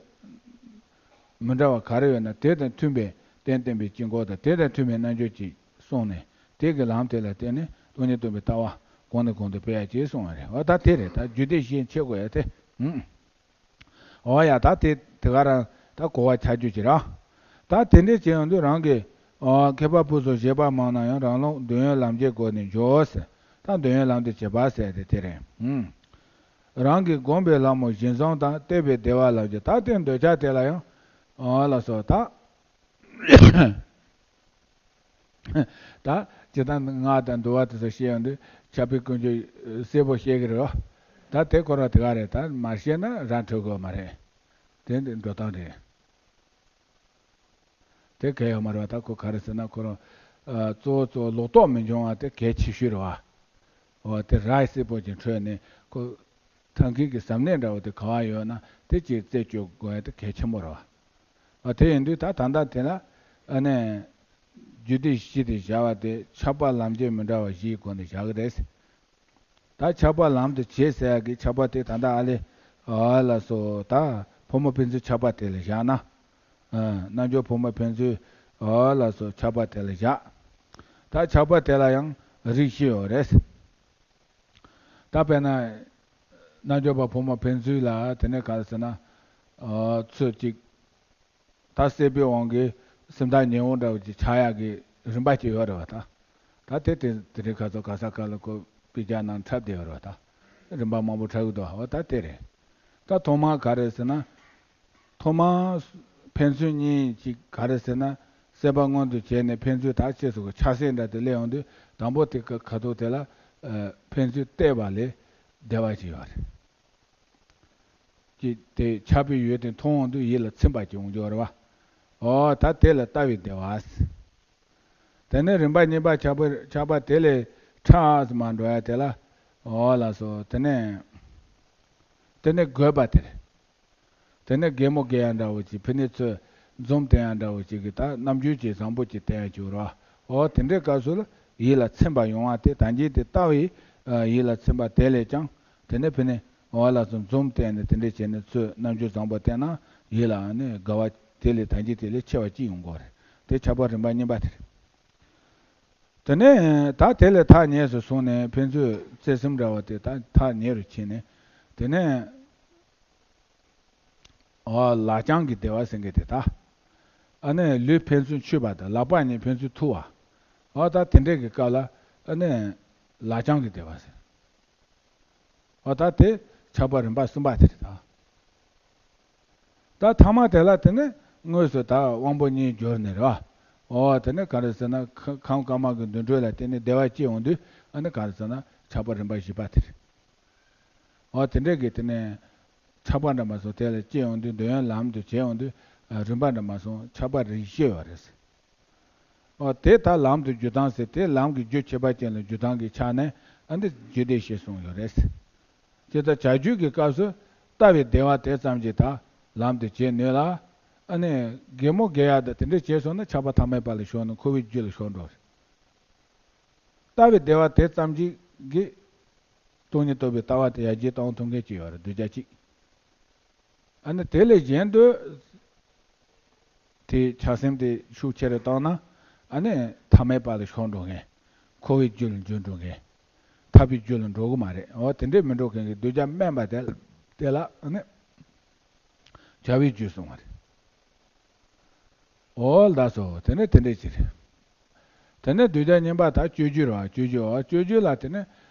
མི་འདྲ་བ་ག་རེ་ཡོད་ན་དེ་དང་མཐུན་པའི་རྟེན་བརྟེན་པའི་དཀྱིལ་འཁོར་དང་དེ་དང་མཐུན་པའི་རྣལ་འབྱོར་གྱིས་གསུངས་ནས་དེ་གི་ལམ་དེ་ལ་བརྟེན་ནས་སྟོང་ཉིད་རྟོགས་པའི་ལྟ་བ་གོང་ནས་གོང་དུ་སྤེལ་ཡ་གྱིས་གསུངས་པ་རེད། འོ་ད་དེ་རེད་ད་རྒྱུད་སྡེ་བཞིའི་ཆས་དགོས་ཡ་དེ། ཧུམ། འོ་ཡ་ད་དེ་དེ་ག་རང་ད་གོ་བ་ཆགས་རྒྱུ་ཅིག་ར། ད་དེ་འདྲས་བྱས་ཡོང་དུས་རང་གི་ཨོ་མཁས་པ་ཕུན་སུམ་ཚོགས་པ་མང་ན་ཡང་རང་ལུགས་འདོད་ཡོན་ལམ་བྱེད་སྒོ་ནས་འཇོག་ཟེར། ད་འདོད་ཡོན་ལམ་དུ་བྱེད་པ་ཟེར་དེ་དེ་རེད། ཧུམ། རང་གིས་བསྒོམས་པའི་ལམ་མོ་བཞིན་བཟང་དང་བསྟོད་པའི་བདེ་བ་ལ་འཇུག་ད་ལྟའི་འདོད་ཆགས་དེ་ལ་ཡང་། ཨ་ལ་སོགས་ད། ད་ཇི་ལྟར་ངག་དང་འདུལ་བ་དེ་ཚོ་བཤད་ཡོང་དུས་ཆབ་པའི་ཀུན་སྤྱོད་གསལ་པོ་བཤད་ཀྱི་རེད་བ། ད་དེ་ཁོ་རང་དེ་ག་རེད། ད་མ་ཤེས་ན་ར་འཕྲོད་དགོས་མ་རེད། དེ་འདི་འགྲོ་སྟངས་རེད། དེ་གལ་ཡོད་མ་རེད་བ། ད་ཁོ་ག་རེ་ཟེར་ན་ཁོ་རང་ཨ་གཙོ་བོ་གཙོ་བོ་ལོག་རྟོག་མི་འབྱུང་བ་དེ་གལ་ཆེ་ཤོས་རེད་བ། འོ་དེ་ར་གསལ་པོ་ཅིག་འཕྲོད་ནས་ཁོ་ཐང་གི་གི་ཟམ་ནས་འདྲ་བོ་དེ་ག་བ་ཡོད་ན་དེ་ཅིག་རྩད་གཅོད་དགོས་ཡ་དེ་གལ་ཆེན་པོ་རེད་བ། འོ་དེ་ཡིན་དུས་ད་ད་ལྟ་དེ་ལ་ཨ་ནི་རྒྱུད་སྡེ་བཞི་དེ་བཞག་པ་དེ་ཆགས་པ་ལམ་བྱེད་མི་འདྲ་བ་བཞིའི་སྒོ་ནས་བཞག་གི་རེད། ད་ཆགས་པ་ལམ་དུ་བྱེད་ཟེར་ཡག་གི་ཆགས་པ་དེ་ད་ལྟ་ཨ་ལེ། འོ་ལགས་སོ། ད་ཕོ་མོ་ཕན་ཚུན་ཆགས་པ་དེ་ལ་བཞག་ན། ཨ་རྣལ་འབྱོར་ཕོ་མོ་ཕན་ཚུན། འོ་ལགས་སོ། ཆགས་པ་དེ་ལ་བཞག་ད་ཆགས་པ་དེ་ལ་ཡང་རིགས་བཞི་ཡོད་རེད། ད་དཔེར་ན། རྣལ་འབྱོར་པ་ཕོ་མོ་ཕན་ཚུན་ལ་དེ་ནས་ག་རེ་ཟེར་ན། འོ་ཚུལ་གཅིག་ད་སྲེད་པའི་དབང་གིས་སེམས་ཐག་ཉེ་བོ་འདྲ་བོ་ཅིག་ཆགས་ཡག་གི་རིམ་པ་ཅིག་ཡོད་རེད་བ་ད། ད་དེ་དེ་དེ་རིང་ཁ་སང་ག་ས་ག་ལ་ཁོ་དཔེ་ཆ་ནང་འཁྲབ་བསྡད་ཡོད་རེད་བ་ད། རིམ་པ་མང་པོ་འཁྲབ་གི་འདུག་འོ་ད་དེ་རེད། ད་ཐོག་མར་ག་རེ་ཟེར་ན། ཐོག་མར་ཕན་ཚུན་གཉིས་ཅིག་ག་རེ་ཟེར་ན། སྲེད་པ་མངོན་དུ་བྱས་ནས་ཕན་ཚུན་ད་ཅེས་སོགས་ཀྱི་ཆགས་སེམས་འདྲ་དེ་སླེབས་ཡོང་དུས་དང་པོ་དེ་ཁ་ཁ་ཐུག་དེ་ལ་ཨ་ཕན་ཚུན་བལྟས་པ་ལས་བདེ་བ་ཅིག་ཡོད་རེད། ཀྱི་དེ་ཆགས་པའི་ཡུལ་དེ་མཐོང་འོང་དུས་ཡིད་ལ་ཚིམ་པ་ཅིག་འོང་འགྱོ་རེད་བ། འོ་ད་དེ་ལ་ལྟ་བའི་བདེ་བ། དེ་ནས་རིམ་པ་གཉིས་པ་ཆགས་པ་ཆགས་པ་དེ་ལས་ཕྲ་མ་འགྲོ་ཡ་དེ་ལ། འོ་ལགས་སོ། དེ་ནས་དེ་ནས་དགོད་པ་དེ་རེད། དེ་ནས་གད་མོ་བགད་ཡ་འདྲ་བོ་ཅིག་ཕི་ནས་ཚོས་འཛུམ་བསྟན་ཡ་འདྲ་བོ་ཅིག་གི་ད་རྣམ་འགྱུར་གྱི་བཟང་པོ་ཅིག་བསྟན་ཡ་ཅིག་ཡོད་རེད་བ། འོ་དེ་འདྲའི་སྐབས་སུ་ལ་ཡིད་ལ་ཚིམ་པ་ཡོང་བ་དེ་ད་གིན་དེ་ལྟ་བའི་ཡིད་ལ་ཚིམ་པ་དེ་ལས་ཀྱང་དེ་ནས་ཕི་ནས། འོ་ལགས་སོ། འཛུམ་བསྟན་ནས་དེ་འདྲས་བྱས་ནས་ཚོས་རྣམ་འགྱུར་བཟང་པོ་བསྟན་ན་ཡིད་ལ་ཨ་ནི་དགའ་བ་དེ་ལས་ད་གིན་དེ་ལས་ཆེ་བ་ཅིག་ཡོང་གི་རེད། དེ་ཆགས་པ་རིམ་པ་གཉིས་པ་དེ་རེད། དེ་ནས་ད་དེ་ལས་ཐག་ཉེ་སུ་སོང་ནས་ཕན་ཚུན་བརྩེ་སེམས་འདྲ་བ་དེ་ད་ཐག་ཉེ་རུ་ཕྱིན་ནས་དེ་ནས་འོ་ལག་རྐྱང་གི་བདེ་བ་ཟེར་མཁན་དེ་ད་ཨ་ནི་ལུས་ཕན་ཚུན་འཆུས་པ་དང་ལག་པ་གཉིས་ཕན་ཚུན་ཐུ་བ། འོ་ད་དེ་འདྲས་ཀྱི་སྐབས་ལ་ཨ་ནི་ལག་རྐྱང་གི་བདེ་བ་ཟེར། འོ་ད་དེ་ཆགས་པ་རིམ་པ་གསུམ་པ་དེ་རེད་ད། ད་ཐ་མ་དེ་ལ་དེ་ནི་དངོས་སུ་ད་དབང་པོ་གཉིས་སྦྱོར་ནས་རེད་བ། འོ་དེ་ནི་ག་རེ་ཟེར་ན་ཁ་ཁམས་དཀར་དམར་གྱི་འདུ་འཕྲོད་ལ་བརྟེན་ནས་བདེ་བ་སྐྱེ་ཡོང་དུས་ཨ་ནི་ག་རེ་ཟེར་ན་ཆགས་པ་རིམ་པ་བཞི་པ་དེ་རེད། འོ་དེ་འདྲས་ཀྱི་དེ་ནི་ཆགས་པ་འདྲ་མ་སོང་དེ་ལ་སྐྱེ་ཡོང་དུས་འདོད་ཡོན་ལམ་དུ་བྱེད་ཡོང་དུས་རིམ་པ་འདྲ་མ་སོང་ཆགས་པ་རིམ་བཞི་ཡོད་རེད། འོ་དེ་ལྟར་ལམ་དུ་འཇུག་སྟངས་ཟེར་དེ་ལམ་གྱི་རྒྱུ་ཁྱད་པར་ཅན་ལ་འཇུག་སྟངས་ཀྱི་ཆ་ནས་ཨ་འདི་རྒྱུད་སྡེ་བཞི་གསུངས་ཡོད་རེད། ཇི་ལྟར་བྱ་རྒྱུད་ཀྱི་སྐབས་སུ་ལྟ་བའི་བདེ་བ་དེ་ཙམ་གྱིས་ད་ལམ་དུ་བྱེད་ནུས་ལ། ཨ་ནི་གད་མོ་བགད་ཡག་དང་དེ་འདྲ་བྱས་སོང་ན་ཆགས་པ་ཐ་མལ་པ་ལ་ཞོག་ནས་འཁོར་བའི་རྒྱུ་ལ་ཞོག་འགྲོ་རེད། ལྟ་བའི་བདེ་བ་དེ་ཙམ་གྱིས་ཀྱིས་སྟོང་ཉིད་རྟོགས་པའི་ལྟ་བ་དེ་ཡར་རྒྱས་གཏོང་ཐུབ་མཁན་ཅིག་ཡོད་རེད་གདུལ་བྱ་གཅིག་ཨ་ནི་དེ་ལས་གཞན་དུ་དེ་ཆགས་སེམས་དེ་ཤུགས་ཆེ་རུ་བཏང་ན་ཨ་ནི་ཐ་མལ་པ་ལ་ཤོར་འགྲོ་མཁན། འཁོར་བའི་རྒྱུ་ལ་འཇུག་འགྲོ་མཁན། ཐར་པའི་རྒྱུ་ལ་འགྲོ་གི་མ་རེད། འོ་དེ་འདྲས་མི་འགྲོ་མཁན་གྱི་གདུལ་བྱ་དམན་པ་དེ་ལ་དེ་ལ་ཨ་ནི་བྱ་བའི་རྒྱུ་གསུངས་པ་རེད། འོ་ལགས་སོ། དེ་ནས་དེ་འདྲས་ཅིག་རེད། དེ་ནས་གདུལ་བྱ་གཉིས་པ་ད་སྤྱོད་རྒྱུད་རེད་བ། སྤྱོད་རྒྱུད། འོ་སྤྱོད་རྒྱུད་ལ་དེ་ནས་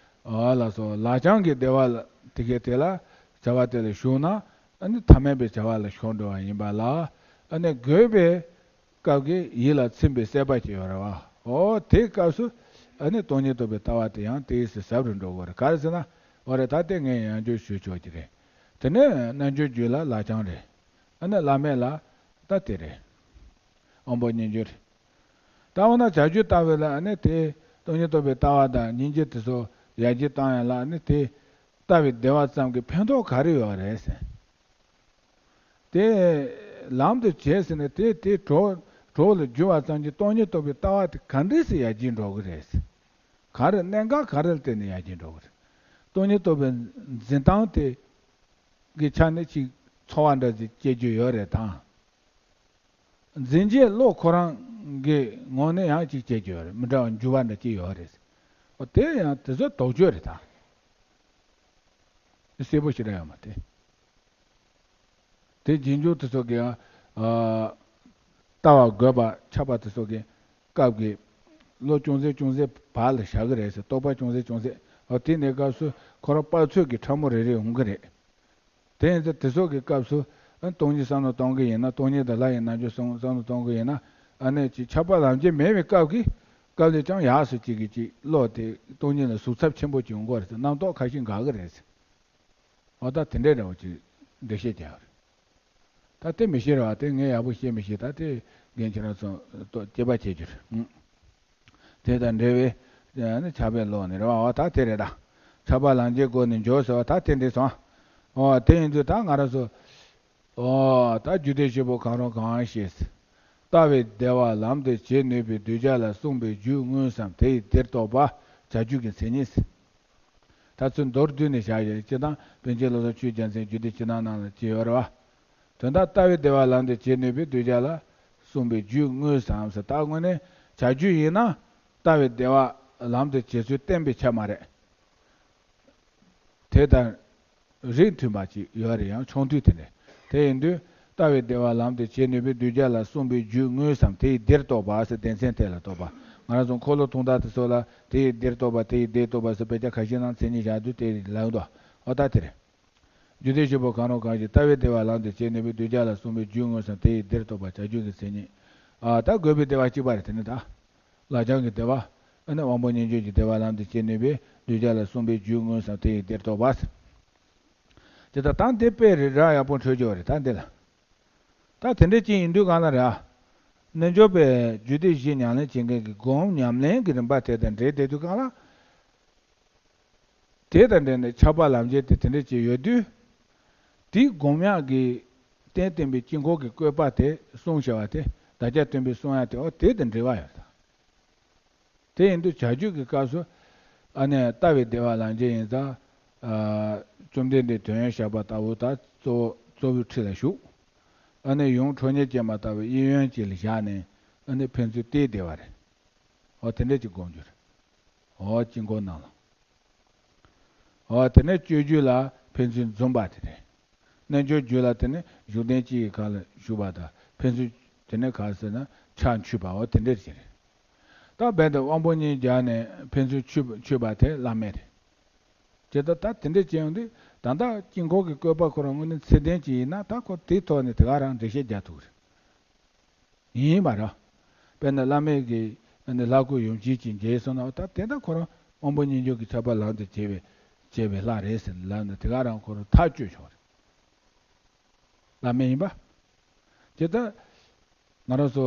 འོ་ལགས་སོ་ལག་རྐྱང་གི་བདེ་བ་ལ་དེ་གའི་དེ་ལ་བྱ་བ་དེ་ལ་ཞུགས་ན་ཨ་ནི་ཐ་མལ་པའི་བྱ་བ་ལ་ཞོག་འགྲོ་བ་ཡིན་པ་ལ་ཨ་ནི་དགོས་པའི་སྐབས་ཀྱི་ཡིད་ལ་ཚིམ་པའི་སྲེད་པ་ཅིག་ཡོད་རེད་བ། འོ་དེའི་སྐབས་སུ་ཨ་ནི་སྟོང་ཉིད་རྟོགས་པའི་ལྟ་བ་དེ་ཡང་དེའི་སྲིད་ཟབ་རུ་འགྲོ་དགོས་རེད། ག་རེ་ཟེར་ན་འོ་རེད་ད་དེ་ངས་ཡང་བསྐྱར་ཞུ་ཆོག་གི་རེད། དེ་ནས་རྣལ་འབྱོར་རྒྱུད་ལ་ལག་རྐྱང་རེད། ཨ་ནི་བླ་མེད་ལ་ད་དེ་རེད། དབང་པོ་གཉིས་འགྱུར། ད་འོ་ན་བྱ་རྒྱུད་ལྟ་བུ་ལ་ཨ་ནི་དེ་སྟོང་ཉིད་རྟོགས་པའི་ལྟ་བ་དང་སྙིང་རྗེ་དེ་ཚོ་ཡར་རྒྱས་བཏང་ཡ་ལ་ཨ་ནི་དེ་ལྟ་བའི་བདེ་བ་ཙམ་གྱི་ཕན་ཐོགས་ག་རེ་ཡོད་རེད་ཟེར། དེ་ལམ་དུ་བྱས་ཟིན་ནས་དེ་དེ་གྲོགས་གྲོགས་ལ་འགྱུར་བ་ཙམ་གྱིས་སྟོང་ཉིད་རྟོགས་པའི་ལྟ་བ་དེ་ག་འདྲས་སེ་ཡར་རྒྱས་འགྲོ་གི་རེད་ཟེར། ག་རེ་གནད་འགག་ག་རེ་ལ་བརྟེན་ནས་ཡར་རྒྱས་འགྲོ་གི་རེད། སྟོང་ཉིད་རྟོགས་པའི་འཛིན་སྟངས་དེ་གི་ཆ་ནས་ཅིག་ཚོར་བ་འདྲ་ཞིག་སྐྱེ་རྒྱུ་ཡོད་རེད་དང་། འཛིན་བྱེད་བློ་ཁོ་རང་གི་ངོས་ནས་ཡང་ཅིག་སྐྱེ་རྒྱུ་ཡོད་རེད། མི་འདྲ་བ་འགྱུར་བ་འདྲ་ཅིག་ཡོད་རེད། འོ་དེ་ཡང་དེ་ཚོ་དོགས་གཅོད་རེད་ད། གསལ་པོ་ཞེ་དྲག་ཡོད་མ་རེད། དེ་རྗེས་འཇུག་དེ་ཚོ་གི་ཨ་ལྟ་བ་རྒོད་པ་ཆགས་པ་དེ་ཚོ་གི་སྐབས་ཀྱི་བློ་ཅུང་ཟད་ཅུང་ཟད་བག་ལ་བཞག་གི་རེད་ཟེར། རྟོག་པ་ཅུང་ཟད་ཅུང་ཟད། འོ་དེ་ནས་སྐབས་སུ་ཁོ་རང་དཔག་ཚོད་ཀྱི་ཕྲ་མོ་རེ་རེ་ཡོང་གི་རེད། དེ་ཡིན་ཙང་དེ་ཚོ་གི་སྐབས་སུ་ཨ་སྟོང་ཉིད་བསམ་བློ་གཏོང་གི་ཡིན་ན་སྟོང་ཉིད་དང་ལྷ་ཡི་རྣལ་འབྱོར་བསམ་བསམ་བློ་གཏོང་གི་ཡིན་ན་ཨ་ནི་ཅིག་ཆགས་པ་ལམ་བྱེད་མེད་པའི་སྐབས་ཀྱི་སྐབས་ལས་ཀྱང་ཡག་སུ་ཅིག་གི་ཅིག་བློ་དེ་སྟོང་ཉིད་ལ་ཟུག་ཚབས་ཆེན་པོ་ཅིག་ཡོང་གི་རེད་ཟེར། རྣམ་རྟོག་ཁ་ཤས་འགག་གི་རེད་ཟེར། འོ་ད་དེ་འདྲའི་འདྲ་བོ་ཅིག་འགྲེལ་བཤད་རྒྱག་ཡོད་རེད། ད་དེ་མི་ཤེས་རེད་བ། དེ་ངས་ཡག་པོ་ཤེས་མི་ཤེས། ད་དེ་རྒན་ཁྱེད་རང་ཚོ་ཏོ་དཔྱད་པ་བྱེད་རྒྱུ་རེད། དེ་དང་འབྲེལ་བའི་ཨ་ནི་ཕྱག་དཔེ་ཀློག་ནི་རེད་བ། འོ་ད་དེ་རེད་ད། ཆགས་པ་ལམ་འབྱེད་སྒོ་ནས་འཇོག་ཟེར་བ་ད་དེ་འདྲ་སོང་། འོ་དེ་ཡིན་དུས་ད་ང་རང་ཚོ། འོ་ད་རྒྱུ་དེ་བཞི་པོ་གང་རུང་གང་ཞེས། ལྟ་བའི་བདེ་བ་ལམ་དུ་བྱེད་ནུས་པའི་གདུལ་བྱ་ལ་གསུངས་པའི་རྒྱུ་དངོས་སམ་དེ་ཡི་སྡེར་གཏོགས་པ་བྱ་རྒྱུད་ཀྱི་མཚན་ཉིད། ད་ཚུར་མདོར་བསྡུས་ནས་བཞག་ཡོད། སྤྱིར་བཏང་པཎ་ཆེན་བློ་བཟང་ཆོས་རྒྱལ་མཚན་རྒྱུད་སྡེ་ཕྱི་ནང་ནང་ལ་ཅི་ཡོད་རེད་བ། དོན་དག་ལྟ་བའི་བདེ་བ་ལམ་དུ་བྱེད་ནུས་པའི་གདུལ་བྱ་ལ་གསུངས་པའི་རྒྱུ་དངོས་སམ་ཟེར། ད་དངོས་གནས་བྱ་རྒྱུད་ཡིན་ན་ལྟ་བའི་བདེ་བ་ལམ་དུ་བྱེད་ཚུལ་བསྟན་པའི་ཆ་མ་རེད། དེ་ལྟར་རིགས་མཐུན་པ་ཅིག་ཡོད་རེད། ཡང་ཆུང་དུས་དེ་ནས་དེ་ཡིན་དུས་ལྟ་བའི་བདེ་བ་ལམ་དུ་བྱེད་ནུས་པའི་གདུལ་བྱ་ལ་གསུངས་པའི་རྒྱུ་དངོས་སམ་དེ་ཡི་སྡེར་གཏོགས་པ་ཟེར། སྡེ་ཚན་དེ་ལ་གཏོགས་པ། ང་རང་ཚོ་འཁོར་ལོ་ཐུང་དག་དེ་ཚོ་ལ་དེ་ཡི་སྡེར་གཏོགས་པ་དེ་ཡི་སྡེར་གཏོགས་པ་ཟེར་དཔེ་ཆ་ཁ་ཤས་ནང་མཚན་ཉིད་བཞག་དུས་དེ་ལབ་འདུག་འོ་ད་དེ་རེད། རྒྱུ་དེ་བཞི་པོ་གང་རུང་གང་ཞིག་ལྟ་བའི་བདེ་བ་ལམ་དུ་བྱེད་ནུས་པའི་གདུལ་བྱ་ལ་གསུངས་པའི་རྒྱུ་དངོས་སམ་དེ་ཡི་སྡེར་གཏོགས་པ་བྱ་རྒྱུད་ཀྱི་མཚན་ཉིད། ཨ་ད་དགོས་པའི་བདེ་བ་གཅིག་པ་རེད། དེ་ནི་ད། ལག་བཅངས་ཀྱི་བདེ་བ། ཨ་ནི་དབང་པོ་རྣལ་འབྱོར་གྱི་བདེ་བ་ལམ་དུ་བྱེད་ནུས་པའི་གདུལ་བྱ་ལ་གསུངས་པའི་རྒྱུ་དངོས་སམ་དེ་ཡི་སྡེར་གཏོགས་པ། དེ་ལྟར་ད་འདི་དཔེ་རེ་ར་ཡག་པོ་འཕྲོད་ཀྱི་ཡོད་རེད། ད་འདི་ལ། ད་དེ་འདྲ་ཅིག་ཡིན་དུས་གང་ལ་རེད། རྣལ་འབྱོར་པས་རྒྱུད་སྡེ་བཞི་ཉམས་ལེན་བྱེད་མཁན་གྱི་སྒོམ་ཉམས་ལེན་གྱི་རིམ་པ་དེ་དང་འབྲེལ་བསྡད་དུས་གང་ལ། དེ་དང་འབྲེལ་ནས་ཆགས་པ་ལམ་འབྱེད་དེ་དེ་འདྲ་ཅིག་ཡོད་དུས། དེའི་སྒོམ་ཡག་གི་རྟེན་བརྟེན་པའི་དཀྱིལ་འཁོར་གྱི་བཀོད་པ་དེ་གསུངས་བཞག་པ་དེ་བདག་ཅག་སྟོན་པའི་གསུང་ཡག་དེ་འོ་དེ་དང་འབྲེལ་བ་ཡོད་ད། དེ་ཡིན་དུས་བྱ་རྒྱུད་ཀྱི་སྐབས་སུ་ཨ་ནི་ལྟ་བའི་བདེ་བ་ལམ་འབྱེད་ཡིན་ཙང་། བཅོམ་ལྡན་འདས་དོན་ཡོད་ཞགས་པ་ལྟ་བུ་ད་གཙོ་བོ་གཙོ་བོའི་ཁྲི་ལ་བཞུགས། ཨ་ནི་ཡུམ་ཁྲོ་གཉེར་ཅན་མ་ལྟ་བུའི་གཡས་གཡོན་ཅིག་ལ་བཞག་ནས་ཨ་ནི་ཕན་ཚུན་བལྟས་བསྡད་པ་རེད། འོ་དེ་འདྲ་ཅིག་སྒོམ་རྒྱུ་རེད། འོ་དཀྱིལ་འཁོར་ནང་ལ། འོ་དེ་ནས་སྤྱོད་རྒྱུད་ལ་ཕན་ཚུན་འཛུམ་པ་དེ་རེད། རྣལ་འབྱོར་རྒྱུད་ལ་དེ་ནས་བཞུགས་གདན་གཅིག་གི་སྒང་ལ་བཞུགས་པ་དང་ཕན་ཚུན་དེ་ནས་ག་ཟེར་ན་ཕྱག་མཆོད་པ་འོ་དེ་འདྲ་ཅིག་རེད། ད་རྦད་དེ་དབང་པོ་གཉིས་སྦྱར་ནས་ཕན་ཚུན་མཆོད་པ་མཆོད་པ་དེ་བླ་མེད་རེད། ཇི་ལྟར་ད་དེ་འདྲ་བྱས་ཡོང་དུས་ད་ལྟ་དཀྱིལ་འཁོར་གྱི་བཀོད་པ་ཁོ་རང་དངོས་གནས་ཚད་ལྡན་ཅིག་ཡིན་ན་ད་ཁོ་དེའི་ཐོག་ནས་དེ་ག་རང་འགྲེལ་བཤད་རྒྱག་ཐུབ་རེད། ཡིན་པ་རེད། དཔེར་ན་བླ་མེད་ཀྱི་ཨ་ནི་ལྷ་སྐུ་ཡུམ་ཆེན་གྱི་མཇལ་སོང་ན་ད་དེ་ད་ཁོ་རང་དབང་པོ་རྣལ་འབྱོར་གྱི་ཆགས་པ་ལམ་དུ་བྱེད་པའི་བྱེད་པའི་ལྷ་རེད་ཟེར་ལབ་ན་དེ་ག་རང་ཁོ་རང་ཐག་གཅོད་ཆོག་རེད། བླ་མེད་ཡིན་པ། དེ་ལྟར་ང་རང་ཚོ་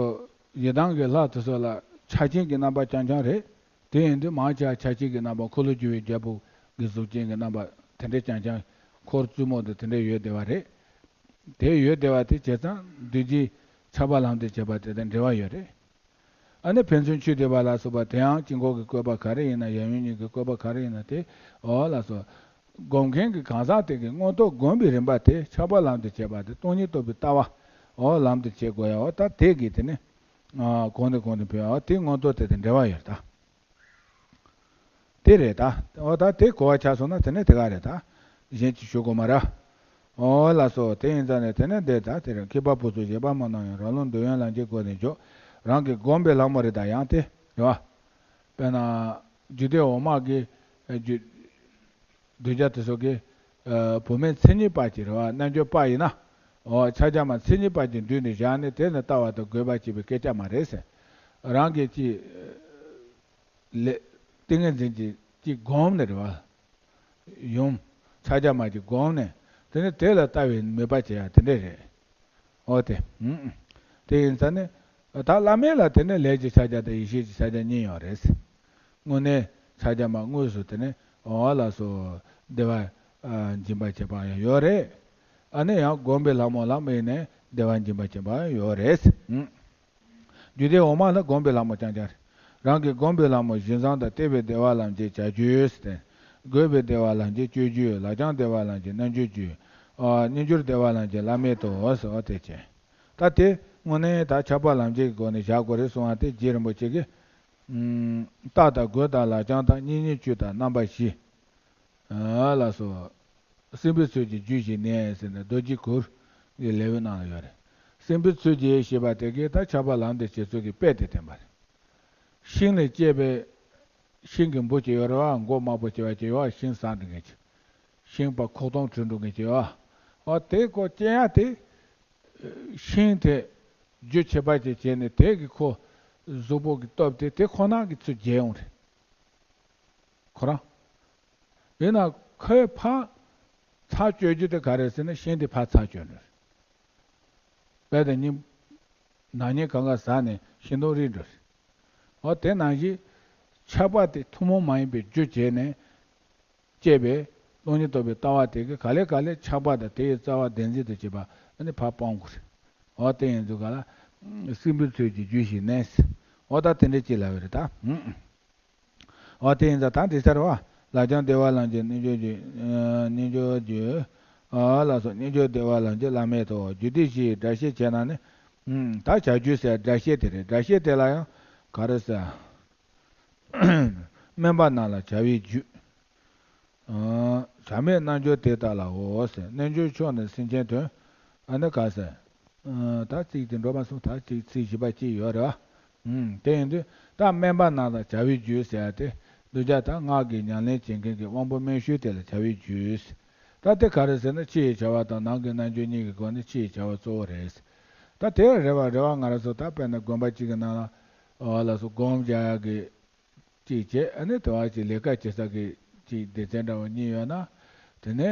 ཡི་དམ་གྱི་ལྷ་དེ་ཚོ་ལ་ཆགས་ཞེན་གྱི་རྣམ་པ་རྐྱང་རྐྱང་རེད། དེ་ཡིན་དུས་མང་ཆེ་བ་ཆགས་ཞེན་གྱི་རྣམ་པ་འཁོར་ལོས་སྒྱུར་བའི་རྒྱལ་པོ་གི་གཟུགས་ཅན་གྱི་རྣམ་པ་དེ་འདྲ་རྐྱང་རྐྱང་འཁོར་བཙུན་མོ་དང་དེ་འདྲ་ཡོད་བསྡད་པ་རེད། དེ་ཡོད་བསྡད་པ་དེ་བྱས་ཙང་འདུས་བྱས་ཆགས་པ་ལམ་དུ་བྱེད་པ་དེ་དང་འབྲེལ་བ་ཡོད་རེད། ཨ་ནི་ཕན་ཚུན་མཆོད་བསྟོད་པ་ལ་སོགས་པ་དེའང་དཀྱིལ་འཁོར་གྱི་བཀོད་པ་ག་རེ་ཡིན་ན་ཡབ་ཡུམ་གཉིས་ཀྱི་བཀོད་པ་ག་རེ་ཡིན་ན་དེ་འོ་ལགས་སོ། སྒོམ་མཁན་གྱི་གང་ཟག་དེ་གི་མངོན་རྟོགས་སྒོམ་པའི་རིམ་པ་དེ་ཆགས་པ་ལམ་དུ་བྱེད་པ་དེ་སྟོང་ཉིད་རྟོགས་པའི་ལྟ་བ་འོ་ལམ་དུ་བྱེད་དགོས་ཡ་འོ་ད་དེ་གི་དེ་ནི་གོང་ནས་གོང་དུ་འཕེལ་བ་འོ་དེ་མངོན་རྟོགས་དེ་དང་འབྲེལ་བ་ཡོད་ད། དེ་རེད་ད། འོ་ད་དེ་གོ་བ་ཆགས་སོང་ན་དེ་ནས་དེ་ག་རེད་ད། གཞན་གྱིས་ཞུ་དགོས་མ་རེད། འོ་ལགས་སོ། དེ་ཡིན་ཙང་ནས་དེ་ནས་འདི་ད་དེ་རེད། མཁས་པ་པོ་ཚོ་བཞེད་པ་མ་གནང་ཡང་རང་ལུགས་འདོད་ཡོན་ལམ་འབྱེད་སྒོ་ནས་འཇོག་རང་གིས་བསྒོམས་པའི་ལྷ་མོ་རེད་ད་ཡང་དེ་རེད་བ། དཔེར་ན། རྒྱུད་སྡེ་འོག་མ་གི་རྒྱུད་གདུལ་བྱ་དེ་ཚོ་གི་བུད་མེད་མཚན་ཉིད་པ་ཅིག་རེད་བ། རྣལ་འབྱོར་པ་ཡིན་ན། འོ་ཕྱག་རྒྱ་མ་མཚན་ཉིད་པ་ཅིག་མདུན་ནས་བཞག་ནས་དེ་ནས་ལྟ་བ་དང་དགོས་པ་བྱེད་པའི་སྐད་ཆ་མ་རེད་ཟེར། རང་གིས་ཅིག་ལས་ཏིང་ངེ་འཛིན་གྱི་ཅིག་བསྒོམས་ནས་རེད་བ། ཡུམ། ཕྱག་རྒྱ་མ་ཅིག་བསྒོམས་ནས་དེ་ནས་དེ་ལ་ལྟ་བའི་མོས་པ་བྱེད་ཡ་དེ་འདྲས་རེད། འོ་དེ། ཨུམ། དེ་ཡིན་ཙང་ནི། ད་བླ་མེད་ལ་དེ་ནས་ལས་ཀྱི་ཕྱག་རྒྱ་དང་ཡེ་ཤེས་ཀྱི་ཕྱག་རྒྱ་གཉིས་ཡོད་རེད། དངོས་གནས་ཕྱག་རྒྱ་མ་དངོས་སུ་དེ་ནས་འོ་ལགས་སོ། བདེ་བ་འབྱིན་པ་བྱེད་པ་ཡང་ཡོད་རེད། ཨ་ནི་ཡང་བསྒོམས་པའི་ལྷ་མོ་ལ་དམིགས་ནས་བདེ་བ་འབྱིན་པ་བྱེད་པ་ཡང་ཡོད་རེད། ཨུམ། རྒྱུད་སྡེ་འོག་མ་ལ་བསྒོམས་པའི་ལྷ་མོ་རྐྱང་རྐྱང་རེད། རང་གིས་བསྒོམས་པའི་ལྷ་མོ་བཞིན་བཟང་དང་ལྟེ་བའི་བདེ་བ་ལམ་འབྱེད་བྱ་རྒྱུད་ཟེར་ཏེ། དགོས་པའི་བདེ་བ་ལམ་འབྱེད་སྤྱོད་རྒྱུད། ལག་བཅངས་བདེ་བ་ལམ་འབྱེད་རྣལ་འབྱོར་རྒྱུད། ཨ་རྣལ་འབྱོར་བདེ་བ་ལམ་འབྱེད་བླ་མེད་དོ་ཟེར་བ་དེ་བྱས། ད་དེ་དངོས་གནས་ད་ཆགས་པ་ལམ་འབྱེད་ཀྱི་སྒོ་ནས་བཞག་དགོས་རེད་གསུང་བ་དེ་རྗེ་རིན་པོ་ཆེ་གིས། ཨུམ། རྟགས་དང་དགོས་དང་ལག་བཅངས་དང་གཉིས་གཉིས་བཅུ་དང་རྣམ་པ་བཞི། ཨ་ལགས་སོ། སྲིན་བུའི་ཚུལ་གྱིས་རྒྱུ་བཞི་ནས་ཟེར་ནས་རྡོ་རྗེ་གུར་གྱི་ལེའུའི་ནང་ལ་ཡོད་རེད། སྲིན་བུའི་ཚུལ་གྱིས་ཞེས་པ་དེ་གས་ད་ཆགས་པ་ལམ་དུ་བྱེད་ཚུལ་གྱི་དཔེ་དེ་བསྟན་པ་རེད། ཤིང་ལས་སྐྱེས་པའི་ཤིང་གི་འབུ་ཅིག་ཡོད་རེད་བ། མགོ་དམར་པོ་ཅིག་བ་ཅིག་ཡོད་བ། ཤིང་ཟ་འགྲོ་མཁན་ཅིག་ཤིང་པ་ཁོག་སྟོང་བྲུས་འགྲོ་མཁན་ཅིག་ཡོད་བ། འོ་དེ་ཁོ་སྐྱེ་ཡ་དེ། ཤིང་དེ་རྒྱུ་བྱེད་པ་ཅིག་བྱས་ནས་དེ་གི་ཁོ་གཟུགས་པོ་གི་སྟོབས་དེ་དེ་ཁོ་ན་གི་ཚུར་རྒྱས་ཡོང་རེད། ཁོ་རང་། ཡིན་ན་ཁོའི་ཕ། ཚར་གཅོད་རྒྱུ་དེ་ག་རེ་ཟེར་ན་ཤིང་དེ་ཕར་ཚར་གཅོད་འགྲོ། དཔེ་དེ་ཉིན་ནག་ཉེས་གང་ག་ཟ་ནས་ཤིང་སྡོང་རིལ་འགྲོ། འོ་དེ་ནང་བཞིན་ཆགས་པ་དེ་ཐུན་མོང་མ་ཡིན་པའི་རྒྱུ་བྱས་ནས་སྐྱེས་པའི་སྟོང་ཉིད་རྟོགས་པའི་ལྟ་བ་དེ་གིས་ག་ལེ་ག་ལེ་ཆགས་པ་དང་དེ་ཡི་རྩ་བ་བདེན་འཛིན་དུ་བྱེད་པ་ཨ་ནི་ཕར་སྤང་དགོས་རེད། འོ་དེ་ཡིན་དུས་ག་ལ་སྲིན་པོའི་ཚུལ་གྱིས་རྒྱུ་ཞིག་གནས། འོ་ད་དེ་འདྲ་ཅིག་ལབ་པ་རེད་ད། འོ་དེ་ཡིན་ཙང་ད་འདི་ཚར་བ། ལག་ཀྱང་བདེ་བ་ལམ་གྱི་རྣལ་འབྱོར་རྒྱུ། རྣལ་འབྱོར་རྒྱུ། ལ་སོགས་རྣལ་འབྱོར་བདེ་བ་ལམ་གྱི་བླ་མེད་དོ། རྒྱུ་དེ་བཞིའི་སྒྲ་བཤད་བྱས་ན་ནི། ད་བྱ་རྒྱུ་ཟེར་སྒྲ་བཤད་དེ་རེད། སྒྲ་བཤད་དེ་ལ་ཡང་ག་རེ་ཟེར། སྨན་པ་རྣམས་ལ་བྱ་བའི་རྒྱུད། བྱ་མེད་རྣལ་འབྱོར་དེ་དག་ལའོ་ཟེར། རྣལ་འབྱོར་མཆོག་ནི་སེམས་ཅན་དོན། ཨ་ནི་ག་ཟེར། ད་ཚིག་དེ་འགྲོ་མ་སོང་། ད་ཚིག་ཚིག་བཞི་པ་གཅིག་ཡོད་རེད་བ། དེ་ཡིན་དུས་ད་སྨན་པ་རྣམས་ལ་བྱ་བའི་རྒྱུད་ཟེར་ཡ་དེ་གདུལ་བྱ་དང་སྔགས་ཀྱི་ཉམས་ལེན་བྱེད་མཁན་གྱི་དབང་པོ་སྨན་ཤུལ་དེ་ལ་བྱ་བའི་རྒྱུད། ད་དེ་ག་རེ་ཟེར་ན་ཕྱི་ཡི་བྱ་བ་དང་ནང་གི་རྣལ་འབྱོར་གཉིས་ཀྱི་སྒོ་ནས་ཕྱི་ཡི་བྱ་བ་གཙོ་བོ་རེད། ད་དེ་རེད་བ་རེད་བ། ང་རང་ཚོ་ད་དཔེར་ན་དགོན་པ་གཅིག་གི་ནང་ལ་ལ་སོགས་སྒོམ་རྒྱག་ཡ་གི་ཅིག་བྱས། ཨ་ནི་དེ་བ་ཅིག་ལས་ཀ་བྱེད་ས་གི་ཅིག་སྡེ་ཚན་འདྲ་བོ་གཉིས་ཡོད་ན། དེ་ནས་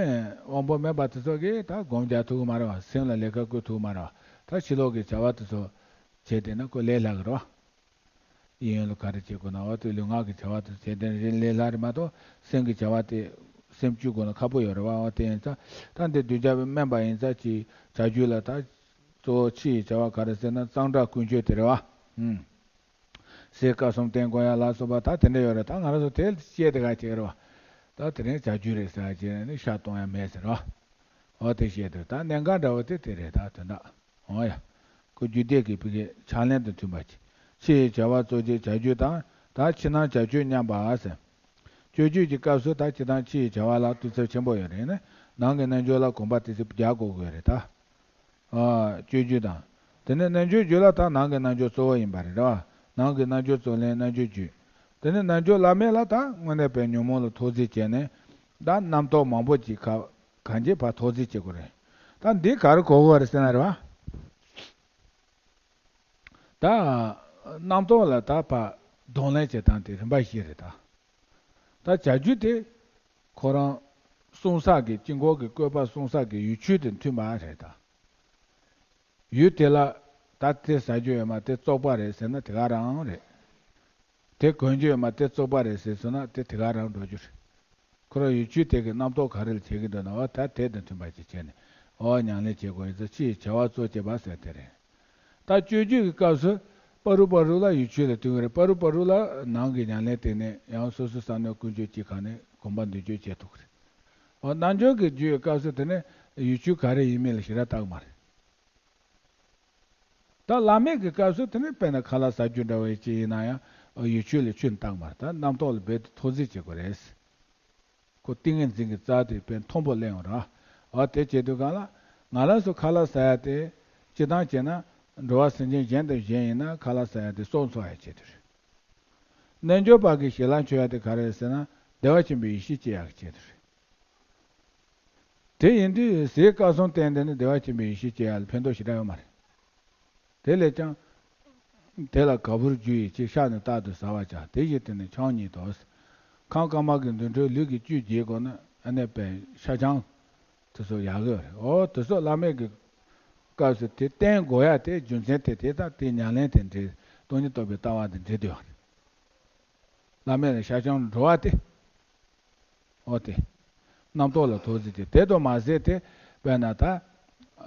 དབང་པོ་དམན་པ་དེ་ཚོ་གིས་ད་སྒོམ་རྒྱག་ཐུབ་ཀྱི་མ་རེད་བ། སེམས་ལ་ལས་ཀ་བཀོལ་ཐུབ་ཀྱི་མ་རེད་བ། ད་ཕྱི་ལོགས་ཀྱི་བྱ་བ་དེ་ཚོ་བྱས་བསྡད་ན་ཁོ་ལས་སླ་གི་རེད་བ། གཡས་གཡོན་ལ་ག་རེ་བྱེད་དགོས་ན་འོ་དེ་ལུས་ངག་གི་བྱ་བ་དེ་ཚོ་བྱས་བསྡད་ན་རིན་ལས་སླ་རེད་མ་གཏོགས་སེམས་ཀྱི་བྱ་བ་དེ་སེམས་བཅུག་དགོས་ན་ཁག་པོ་ཡོད་རེད་བ། འོ་དེ་ཡིན་ཙང་ད་འདི་གདུལ་བྱ་བའི་སྨན་པ་ཡིན་ཙང་ཅིག་བྱ་རྒྱུད་ལ་ད་གཙོ་བོ་ཕྱི་ཡི་བྱ་བ་ག་རེ་ཟེར་ན་གཙང་སྦྲ་ཀུན་སྤྱོད་དེ་རེད་བ། ཟས་སྐལ་གསུམ་བསྟེན་དགོས་ཡ་ལ་སོགས་པ་ད་དེ་འདྲ་ཡོད་རེད། ད་ང་རང་ཚོ་དེ་བཤད་དེ་ག་བྱེད་རེད་བ། ད་དེ་རིང་བྱ་རྒྱུད་རེད་ཟེར་བ་བྱས་ནས་ཤ་གཏོང་ཡ་མེད་ཟེར་བ། འོ་དེ་བཤད་དེ་ད་གནད་འགག་འདྲ་བོ་དེ་དེ་རེད། ད་དོན་དག་འོ་ཡ། ཁོ་རྒྱུད་སྡེ་གི་བི་གའི་ཕྱག་ལེན་དང་མཐུན་པ་ཅིག་ཕྱི་ཡི་བྱ་བ་གཙོ་ཆེ་བྱ་རྒྱུད་དང་ད་ཕྱི་ནང་བྱ་སྤྱོད་མཉམ་པ་ཟེར། སྤྱོད་རྒྱུད་ཀྱི་སྐབས་སུ་ད་སྤྱིར་བཏང་ཕྱི་ཡི་བྱ་བ་ལ་གཏིང་ཚབས་ཆེན་པོ་ཡོད་རེད། ཡིན་ནའི་ནང་གི་རྣལ་འབྱོར་ལ་གོམས་པ་དེ་ཚོ་རྒྱག་དགོས་དགོས་རེད་ད། སྤྱོད་རྒྱུད་དང་། དེ་ནས་རྣལ་འབྱོར་རྒྱུད་ལ་ད་ནང་གི་རྣལ་འབྱོར་གཙོ་བོ་ཡིན་པ་རེད་བ། ནང་གི་རྣལ་འབྱོར་གཙོ་ལས་རྣལ་འབྱོར་རྒྱུད། དེ་ནས་རྣལ་འབྱོར་བླ་མེད་ལ་ད་དངོས་གནས་པའི་ཉོན་མོངས་ལ་ཐོག་བརྫིས་བྱས་ནས་ད་རྣམ་རྟོག་མང་པོ་ཅིག་ག་གང་ཅི་བར་ཐོག་བརྫིས་བྱེད་དགོས་རེད། ད་འདི་ག་རེ་གོ་དགོས་རེད་ཟེར་ན་རེད་བ། ད་རྣམ་རྟོག་ལ་ད་ཕར་གདོང་ལེན་བྱེད་སྟངས་དེ་རིམ་པ་བཞི་རེད་ད། ད་བྱ་རྒྱུད་དེ་ཁོ་རང་གསུང་ས་གི་དཀྱིལ་འཁོར་གྱི་བཀོད་པ་གསུང་ས་གི་ཡུལ་ཆོས་དེ་མཐུན་པ་རེད་ད། ཡུལ་དེ་ལ་ད་དེ་ཟ་རྒྱུ་ཡོད་མ་དེ་བཙོག་པ་རེད་ཟེར་ན་དེ་ག་རང་རེད། དེ་གོན་རྒྱུ་ཡོད་མ་དེ་བཙོག་པ་རེད་ཟེར་སོང་ན་དེ་དེ་ག་རང་འགྲོ་རྒྱུ་རེད། ཁོ་རང་ཡུལ་ཆོས་དེ་གི་རྣམ་རྟོག་ག་རེ་ལ་བྱེད་ཀྱི་འདུག་ན་འོ་ད་དེ་དང་མཐུན་པ་ཅིག་བྱས་ནས་འོ་ཉམས་ལེན་བྱེད་དགོས་ཡིན་ཙང་ཕྱི་ཡི་བྱ་བ་གཙོ་བྱེད་པ་ཟེར་དེ་རེད། ད་སྤྱོད་རྒྱུད་ཀྱི་སྐབས་སུ་པ་རུ་པ་རུ་ལ་ཡུལ་ཆོས་ལ་བསྟུན་གྱི་རེད། པ་རུ་པ་རུ་ལ་ནང་གི་ཉམས་ལེན་དེ་ནས་ཡང་སོ་སོའི་བསམ་མནོ་ཀུན་སྤྱོད་ཅིག་གང་ནས་གོམས་པ་མདུན་སྐྱོད་བྱེད་ཐུབ་ཀྱི་རེད། འོ་རྣལ་འབྱོར་གྱི་རྒྱུད་ཀྱི་སྐབས་སུ་དེ་ནས་ཡུལ་ཆོས་ག་རེ་ཡིན་མིན་ལ་ཞེ་དྲག་བལྟ་གི་མ་རེད། ད་བླ་མེད་ཀྱི་སྐབས་སུ་དེ་ནི་དཔེར་ན་ཁ་ལག་ཟ་རྒྱུ་འདྲ་བའི་ཅིག་ཡིན་ན་ཡང་ཡུལ་ཆོས་ལ་ཆུད་བཏང་མར་ད་རྣམ་རྟོག་ལ་རྦད་དེ་ཐོག་བརྫིས་བྱེད་དགོས་རེད། ཁོ་ཏིང་ངེ་འཛིན་གྱི་རྩལ་དེ་དཔེ་མཐོན་པོ་གླེང་བ་རེད། འོ་དེ་བྱེད་དུས་གང་ལ་ང་རང་ཚོ་ཁ་ལག་ཟ་ཡ་དེ་སྤྱིར་བཏང་བྱས་ན་འགྲོ་བ་སེམས་ཅན་གཞན་དང་གཞན་ཡིན་ན་ཁ་ལག་ཟ་ཡ་དེ་སྲོག་འཚོ་ཡ་ཆེད་དུ་རེད། རྣལ་འབྱོར་པ་གི་ཞལ་ལག་མཆོད་ཡ་དེ་ག་རེ་རེད་ཟེར་ན་བདེ་བ་ཆེན་པོའི་ཡེ་ཤེས་སྐྱེ་ཡག་གི་ཆེད་དུ་རེད། དེ་ཡིན་དུས་ཟས་སྐལ་གསུམ་བསྟེན་དེ་ནི་བདེ་བ་ཆེན་པོའི་ཡེ་ཤེས་སྐྱེ་ཡག་ལ་ཕན་ཐོགས་ཞེ་དྲག་ཡོད་མ་རེད། དེ་ལས་ཀྱང་། དེ་ལ་ག་བུར་རྒྱུ་ཡི་ཕྱིར་ཤ་ནི་རྟག་ཏུ་ཟ་བར་བྱ། དེ་བཞིན་དུ་ནི་ཆང་ཉིད་དོ། ཁམས་དཀར་དམར་གྱི་འདུ་འཕྲོད་ལུས་ཀྱི་བཅུད་རྒྱས་དགོས་ན་ཨ་ནེ་པའི་ཤ་ཆང་། དེ་ཚོ་ཡག་གི་རེད། འོ་དེ་ཚོ་བླ་མེད་ཀྱི་སྐབས་སུ་དེ་བསྟེན་དགོས་ཡ་དེ་རྒྱུ་མཚན་དེ་དེ་དང་དེ་ཉམས་ལེན་དེ་འབྲེལ་སྟོང་ཉིད་རྟོགས་པའི་ལྟ་བ་དེ་འབྲེལ་དུ་ཡོད་རེད། བླ་མེད་ལ་ཤ་ཆང་འགྲོ་བ་དེ། འོ་དེ། རྣམ་རྟོག་ལ་ཐོག་བརྫིས་ཏེ་དེ་དུ་མ་ཟད་དེ་དཔེར་ན་ད།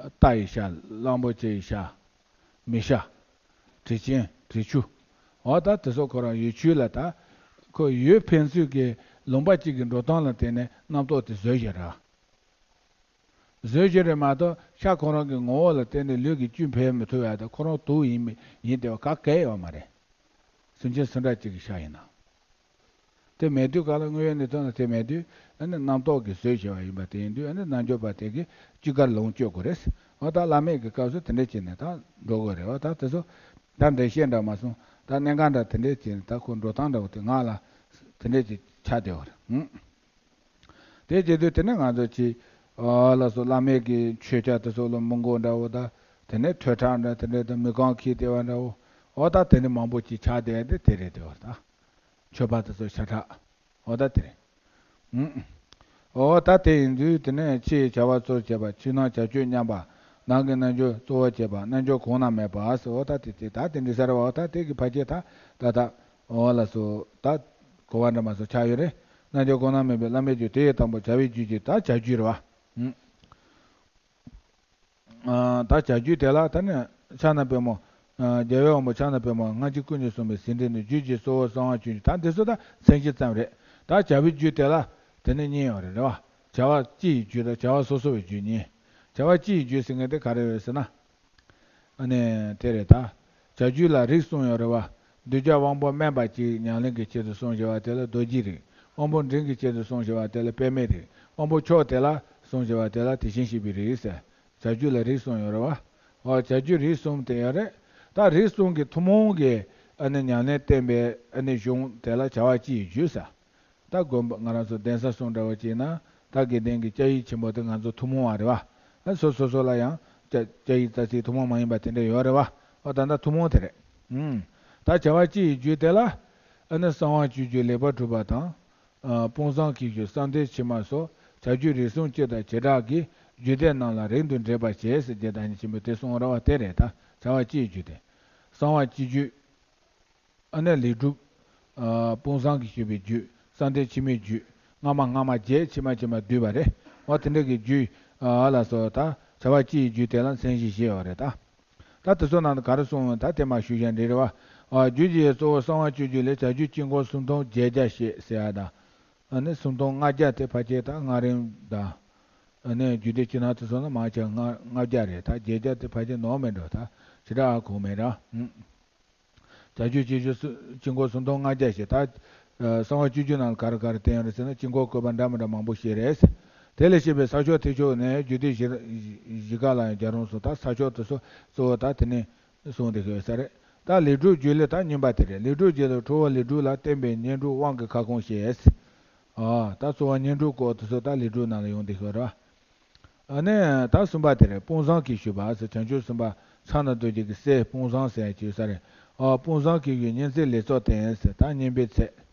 རྟ་ཡི་ཤ་གླང་པོ་ཆེ་ཡི་ཤ། མི་ཤ། དྲི་ཆེན་དྲི་ཆུ། འོ་ད་དེ་ཚོ་ཁོ་རང་ཡུལ་ཆོས་ལ་ད། ཁོ་ཡུལ་ཕན་ཚུན་གྱི་ལུང་པ་གཅིག་གི་འགྲོ་སྟངས་ལ་བརྟེན་ནས་རྣམ་རྟོག་དེ་བཟོས་ཤིག་རེད། བཟོས་ཤིག་རེད་མ་གཏོགས་ཤ་ཁོ་རང་གི་ངོ་བོ་ལ་བརྟེན་ནས་ལུས་ཀྱི་བཅུད་འཕེལ་མི་ཐུབ་ཡ་དེ་ཁོ་རང་དུག་ཡིན་མི་ཡིན་དེ་བ་ག་གེ་ཡོད་མ་རེད། སེམས་ཅན་སུ་འདྲ་གཅིག་གི་ཤ་ཡིན་ན། དེ་མེད་དུས་ག་ལ་དངོས་ཡོད་གནས་སྟངས་ལ་དེ་མེད་དུས་ཨ་ནི་རྣམ་རྟོག་གིས་བཟོས་བྱས་པ་ཡིན་པ་དེ་ཡིན་དུས་ཨ་ནི་རྣལ་འབྱོར་པ་དེ་གིས་ཅི་དགར་ལོངས་སྤྱོད་དགོས་རེད། འོ་ད་བླ་མེད་ཀྱི་སྐབས་སུ་དེ་འདྲས་བྱས་ནས་ད་འགྲོ་དགོས་རེད། འོ་ད་དེ་ཚོ་ད་འགྲེལ་བཤད་འདྲ་མ་སོང་ད་གནད་འགག་འདྲ་དེ་འདྲས་བྱས་ནས་ད་ཁོ་འགྲོ་སྟངས་འདྲ་བོ་དེ་ང་ལ་དེ་འདྲས་ཀྱི་ཆགས་བསྡད་པ་རེད། དེ་བྱེད་དུས་དེ་ནས་ང་ཚོ་ཅིག་ཨ་ལ་སོགས་བླ་མེད་ཀྱི་མཆོད་ཆས་དེ་ཚོ་ལ་མི་མགོ་འདྲ་བོ་དང་དེ་ནས་ཐོད་ཁྲག་འདྲ་དེ་འདྲ་དང་མི་རྐང་འཁྱིལ་བསྡད་པ་འདྲ་བོ། འོ་ད་དེ་འདྲ་མང་པོ་ཅིག་ཆགས་བསྡད་དེ་དེ་རེད་དེ་བ་ད། མཆོད་པ་དེ་ཚོ་ཤ་ཁྲག་འོ་ད་དེ་རེད། ཨུམ། འོ་ད་དེ་ཡིན་དུས་དེ་ནས་ཕྱི་ཡི་བྱ་བ་གཙོར་བྱས་པ། ཕྱི་ནང་བྱ་སྤྱོད་མཉམ་པ། ནང་གི་རྣལ་འབྱོར་གཙོ་བོར་བྱས་པ། རྣལ་འབྱོར་གོང་ན་མེད་པ་ཟེར། འོ་ད་དེ་དེ་ད་དེ་འདྲ་ཟེར་བ། འོ་ད་དེ་གི་ཕལ་ཆེར་ད་ད་ད་འོ་ལ་སོ་ད་གོ་བ་འདྲ་མ་སོ་ཆགས་ཡོད་རེད། རྣལ་འབྱོར་གོང་ན་མེད་པའི་བླ་མེད་རྒྱུ། དེ་ཡི་དང་པོ་བྱ་བའི་རྒྱུད་ཀྱི་ད་བྱ་རྒྱུད་རེད་བ། ཨུམ། ཨ། ད་བྱ་རྒྱུད་དེ་ལ་ད་ནི་ཕྱག་ན་པདྨོ། ཨ། རྒྱལ་བའི་དབང་པོ་ཕྱག་ན་པདྨོ། སྔ་ཕྱི་ཀུན་གྱི་གསུང་བའི་ཟིན་བྲིས་ནི། རྒྱུད་ཀྱི་གཙོ་བོ་གསང་བ་སྤྱོད་རྒྱུད། ད་འདི་ཚོ་ད་མཚན་གཞི་ཙམ་རེད། ད་བྱ་བའི་རྒྱུད་དེ་ལ་དེ་ནི་གཉིས་ཡོད་རེད། རེད་བ། བྱ་བ་སྤྱི་ཡི་རྒྱུད་དང་བྱ་བ་སོ་སོ་བའི་རྒྱུད་གཉིས། བྱ་བ་སྤྱི་ཡི་རྒྱུད་ཟེར་མཁན་དེ་ག་རེ་རེད་ཟེར་ན། ཨ་ནི་དེ་རེད་ད། བྱ་རྒྱུད་ལ་རིགས་གསུམ་ཡོད་རེད་བ། གདུལ་བྱ་དབང་པོ་དམན་པ་གཅིག་ཉམས་ལེན་གྱི་ཆེད་དུ་གསུངས་བཞག་པ་དེ་ལ་རྡོ་རྗེའི་རིགས། དབང་པོ་འབྲིང་གི་ཆེད་དུ་གསུངས་བཞག་པ་དེ་ལ་པདྨའི་རིགས། དབང་པོ་མཆོག་དེ་ལ་གསུངས་བཞག་པ་དེ་ལ་དེ་བཞིན་གཤེགས་པའི་རིགས་ཟེར། བྱ་རྒྱུད་ལ་རིགས་གསུམ་ཡོད་རེད་བ། འོ་བྱ་རྒྱུད་རིགས་གསུམ་དེ་ཡོད་རེད། ད་རིགས་གསུམ་གྱི་ཐུན་མོང་གི་ཨ་ནི་ཉམས་ལེན་བསྟན་པའི་ཨ་ནི་གཞུང་དེ་ལ་བྱ་བ་སྤྱི་ཡི་རྒྱུད་ཟེར། ད་དགོན་པ་ང་རང་ཚོ་གདན་ས་གསུམ་འདྲ་བོ་བྱས་ན། ད་དགེ་ལྡན་གྱི་བཅའ་ཡིག་ཆེན་པོ་དེ་ང་ཚོ་ཐུན་མོང་བ་རེད་བ། ཨ་སོ་སོ་སོ་ལ་ཡང་བཅའ་བཅའ་ཡིག་རྩ་ཚིག་ཐུན་མོང་མ་ཡིན་པ་དེ་འདྲ་ཡོད་རེད་བ། ཨོ་ད་ལྟ་ཐུན་མོང་དེ་རེད། ཨུམ། ད་བྱ་བ་སྤྱི་ཡི་རྒྱུད་དེ་ལ་ཨ་ནི་གསང་བ་སྤྱོད་རྒྱུད་ལེགས་པར་གྲུབ་པ་དང་། ཨ་དཔུང་བཟང་གི་རྒྱུད་གསང་བདེ་ཕྱི་མ་སོགས་བྱ་རྒྱུད་རིགས་གསུམ་སྤྱི་དང་བྱེ་བྲག་གི་རྒྱུད་སྡེ་རྣམས་ལ་རིང་དུ་འགྲེལ་པར་བྱེད་ཟེར་རྗེ་བདག་ཉིད་ཆེན་པོས་དེ་གསུངས་རེད་བ། དེ་རེད། ད་བྱ་བ་སྤྱི་ཡི་རྒྱུད་དེ། གསང་བ་སྤྱི་རྒྱུད། ཨ་ནི་ལས་སྒྲུབ། ཨ་དཔུང་བཟང་གིས་ཞུས་པའི་རྒྱུད། གསང་བདེ་ཕྱི་མའི་རྒྱུད། སྔ་མ་སྔ་མ་བརྒྱད། ཕྱི་མ་ཕྱི་མ་བསྡུས་པ་རེད། འོ་དེ་འདྲ་གི་རྒྱུད། ཨ་ལ་སོགས་ད་བྱ་བ་སྤྱི་ཡི་རྒྱུད་དེ་ལ་མཚན་གཞི་བཞི་ཡོད་རེད་ད། ད་དེ་ཚོ་ནང་དུ་ག་རེ་གསུངས་ཡོད། ད་དེ་མ་ཞུ་ཡ་འདྲ་རེད་བ། ཨ་རྒྱུད་ཀྱི་གཙོ་བོ་གསང་བ་སྤྱོད་རྒྱུད་ལས་བྱ་རྒྱུད་དཀྱིལ་འཁོར་སུམ་སྟོང་བརྒྱད་བརྒྱ་བཤད་ཟེར་ཡ་དང་། ཨ་ནི་སུམ་སྟོང་ལྔ་བརྒྱ་དེ་ཕལ་ཆེར་ད་སྔགས་རིམ་དང་། ཨ་ནི་རྒྱུད་སྡེ་ཕྱི་ནང་དེ་ཚོ་ན་མང་ཆེ་ལྔ་ལྔ་བརྒྱ་རེད། ད་བརྒྱད་བརྒྱ་དེ་ཕལ་ཆེར་ནོར་མེད་འགྲོ། ད་ཞེ་དྲག་ཨ་གོ་མེད་ར། ཨུམ། བྱ་རྒྱུད་སྤྱི་རྒྱུད་སུ་དཀྱིལ་འཁོར་སུམ་སྟོང་ལྔ་བརྒྱ་ཞེས། ད་ཨ་གསང་བ་སྤྱོད་རྒྱུད་ནང་ག་རེ་ག་རེ་བསྟན་ཡོད་རེད་ཟེར་ན། དཀྱིལ་འཁོར་བཀོད་པ་འདྲ་མི་འདྲ་མང་པོ་ཞིག་རེད། དེ་ལས་བཤད་པའི་ས་ཕྱོགས་ཐེག་མཆོག་ནས་རྒྱུད་སྡེ་བཞི་བཞི་ཀ་ལ་ཡང་རྒྱལ་རོང་སོགས་ད་ས་ཕྱོགས་དེ་ཚོ་གཙོ་བོ་ད་དེ་ནས་གསུངས་ཏེ་ཡོད་ས་རེད། ད་ལས་སྒྲུབ་རྒྱུད་ལས་ད་གཉིས་པ་དེ་རེད། ལས་སྒྲུབ་རྒྱུད་ལ་ཁྲོ་བོ་ལས་སྒྲུབ་ལ་བརྟེན་པའི་བསྙེན་སྒྲུབ་དབང་གི་ཁ་སྐོང་ཞེས། ཨ་ད་གཙོ་བོ་བསྙེན་སྒྲུབ་སྐོར་དེ་ཚོ་ད་ལས་སྒྲུབ་ནང་ལ་ཡོང་སྟེ་ཡོད་རེད། ཨ་ནི་ད་གསུམ་པ་དེ་རེད། དཔུང་བཟང་གིས་ཞུས་པ་ཟེར། བྱང་ཆུབ་སེམས་དཔའ་ཕྱག་ན་རྡོ་རྗེ་གི་སྲས་དཔུང་བཟང་ཟེར་ཡ་ཅིག་ཡོད་ས་རེད། ཨ་དཔུང་བཟང་གིས་ཡང་བསྙེན་ཚད་ལས་ཚོགས་བསྟན་ཟེར། ད་བསྙེན་པའི་ཚད།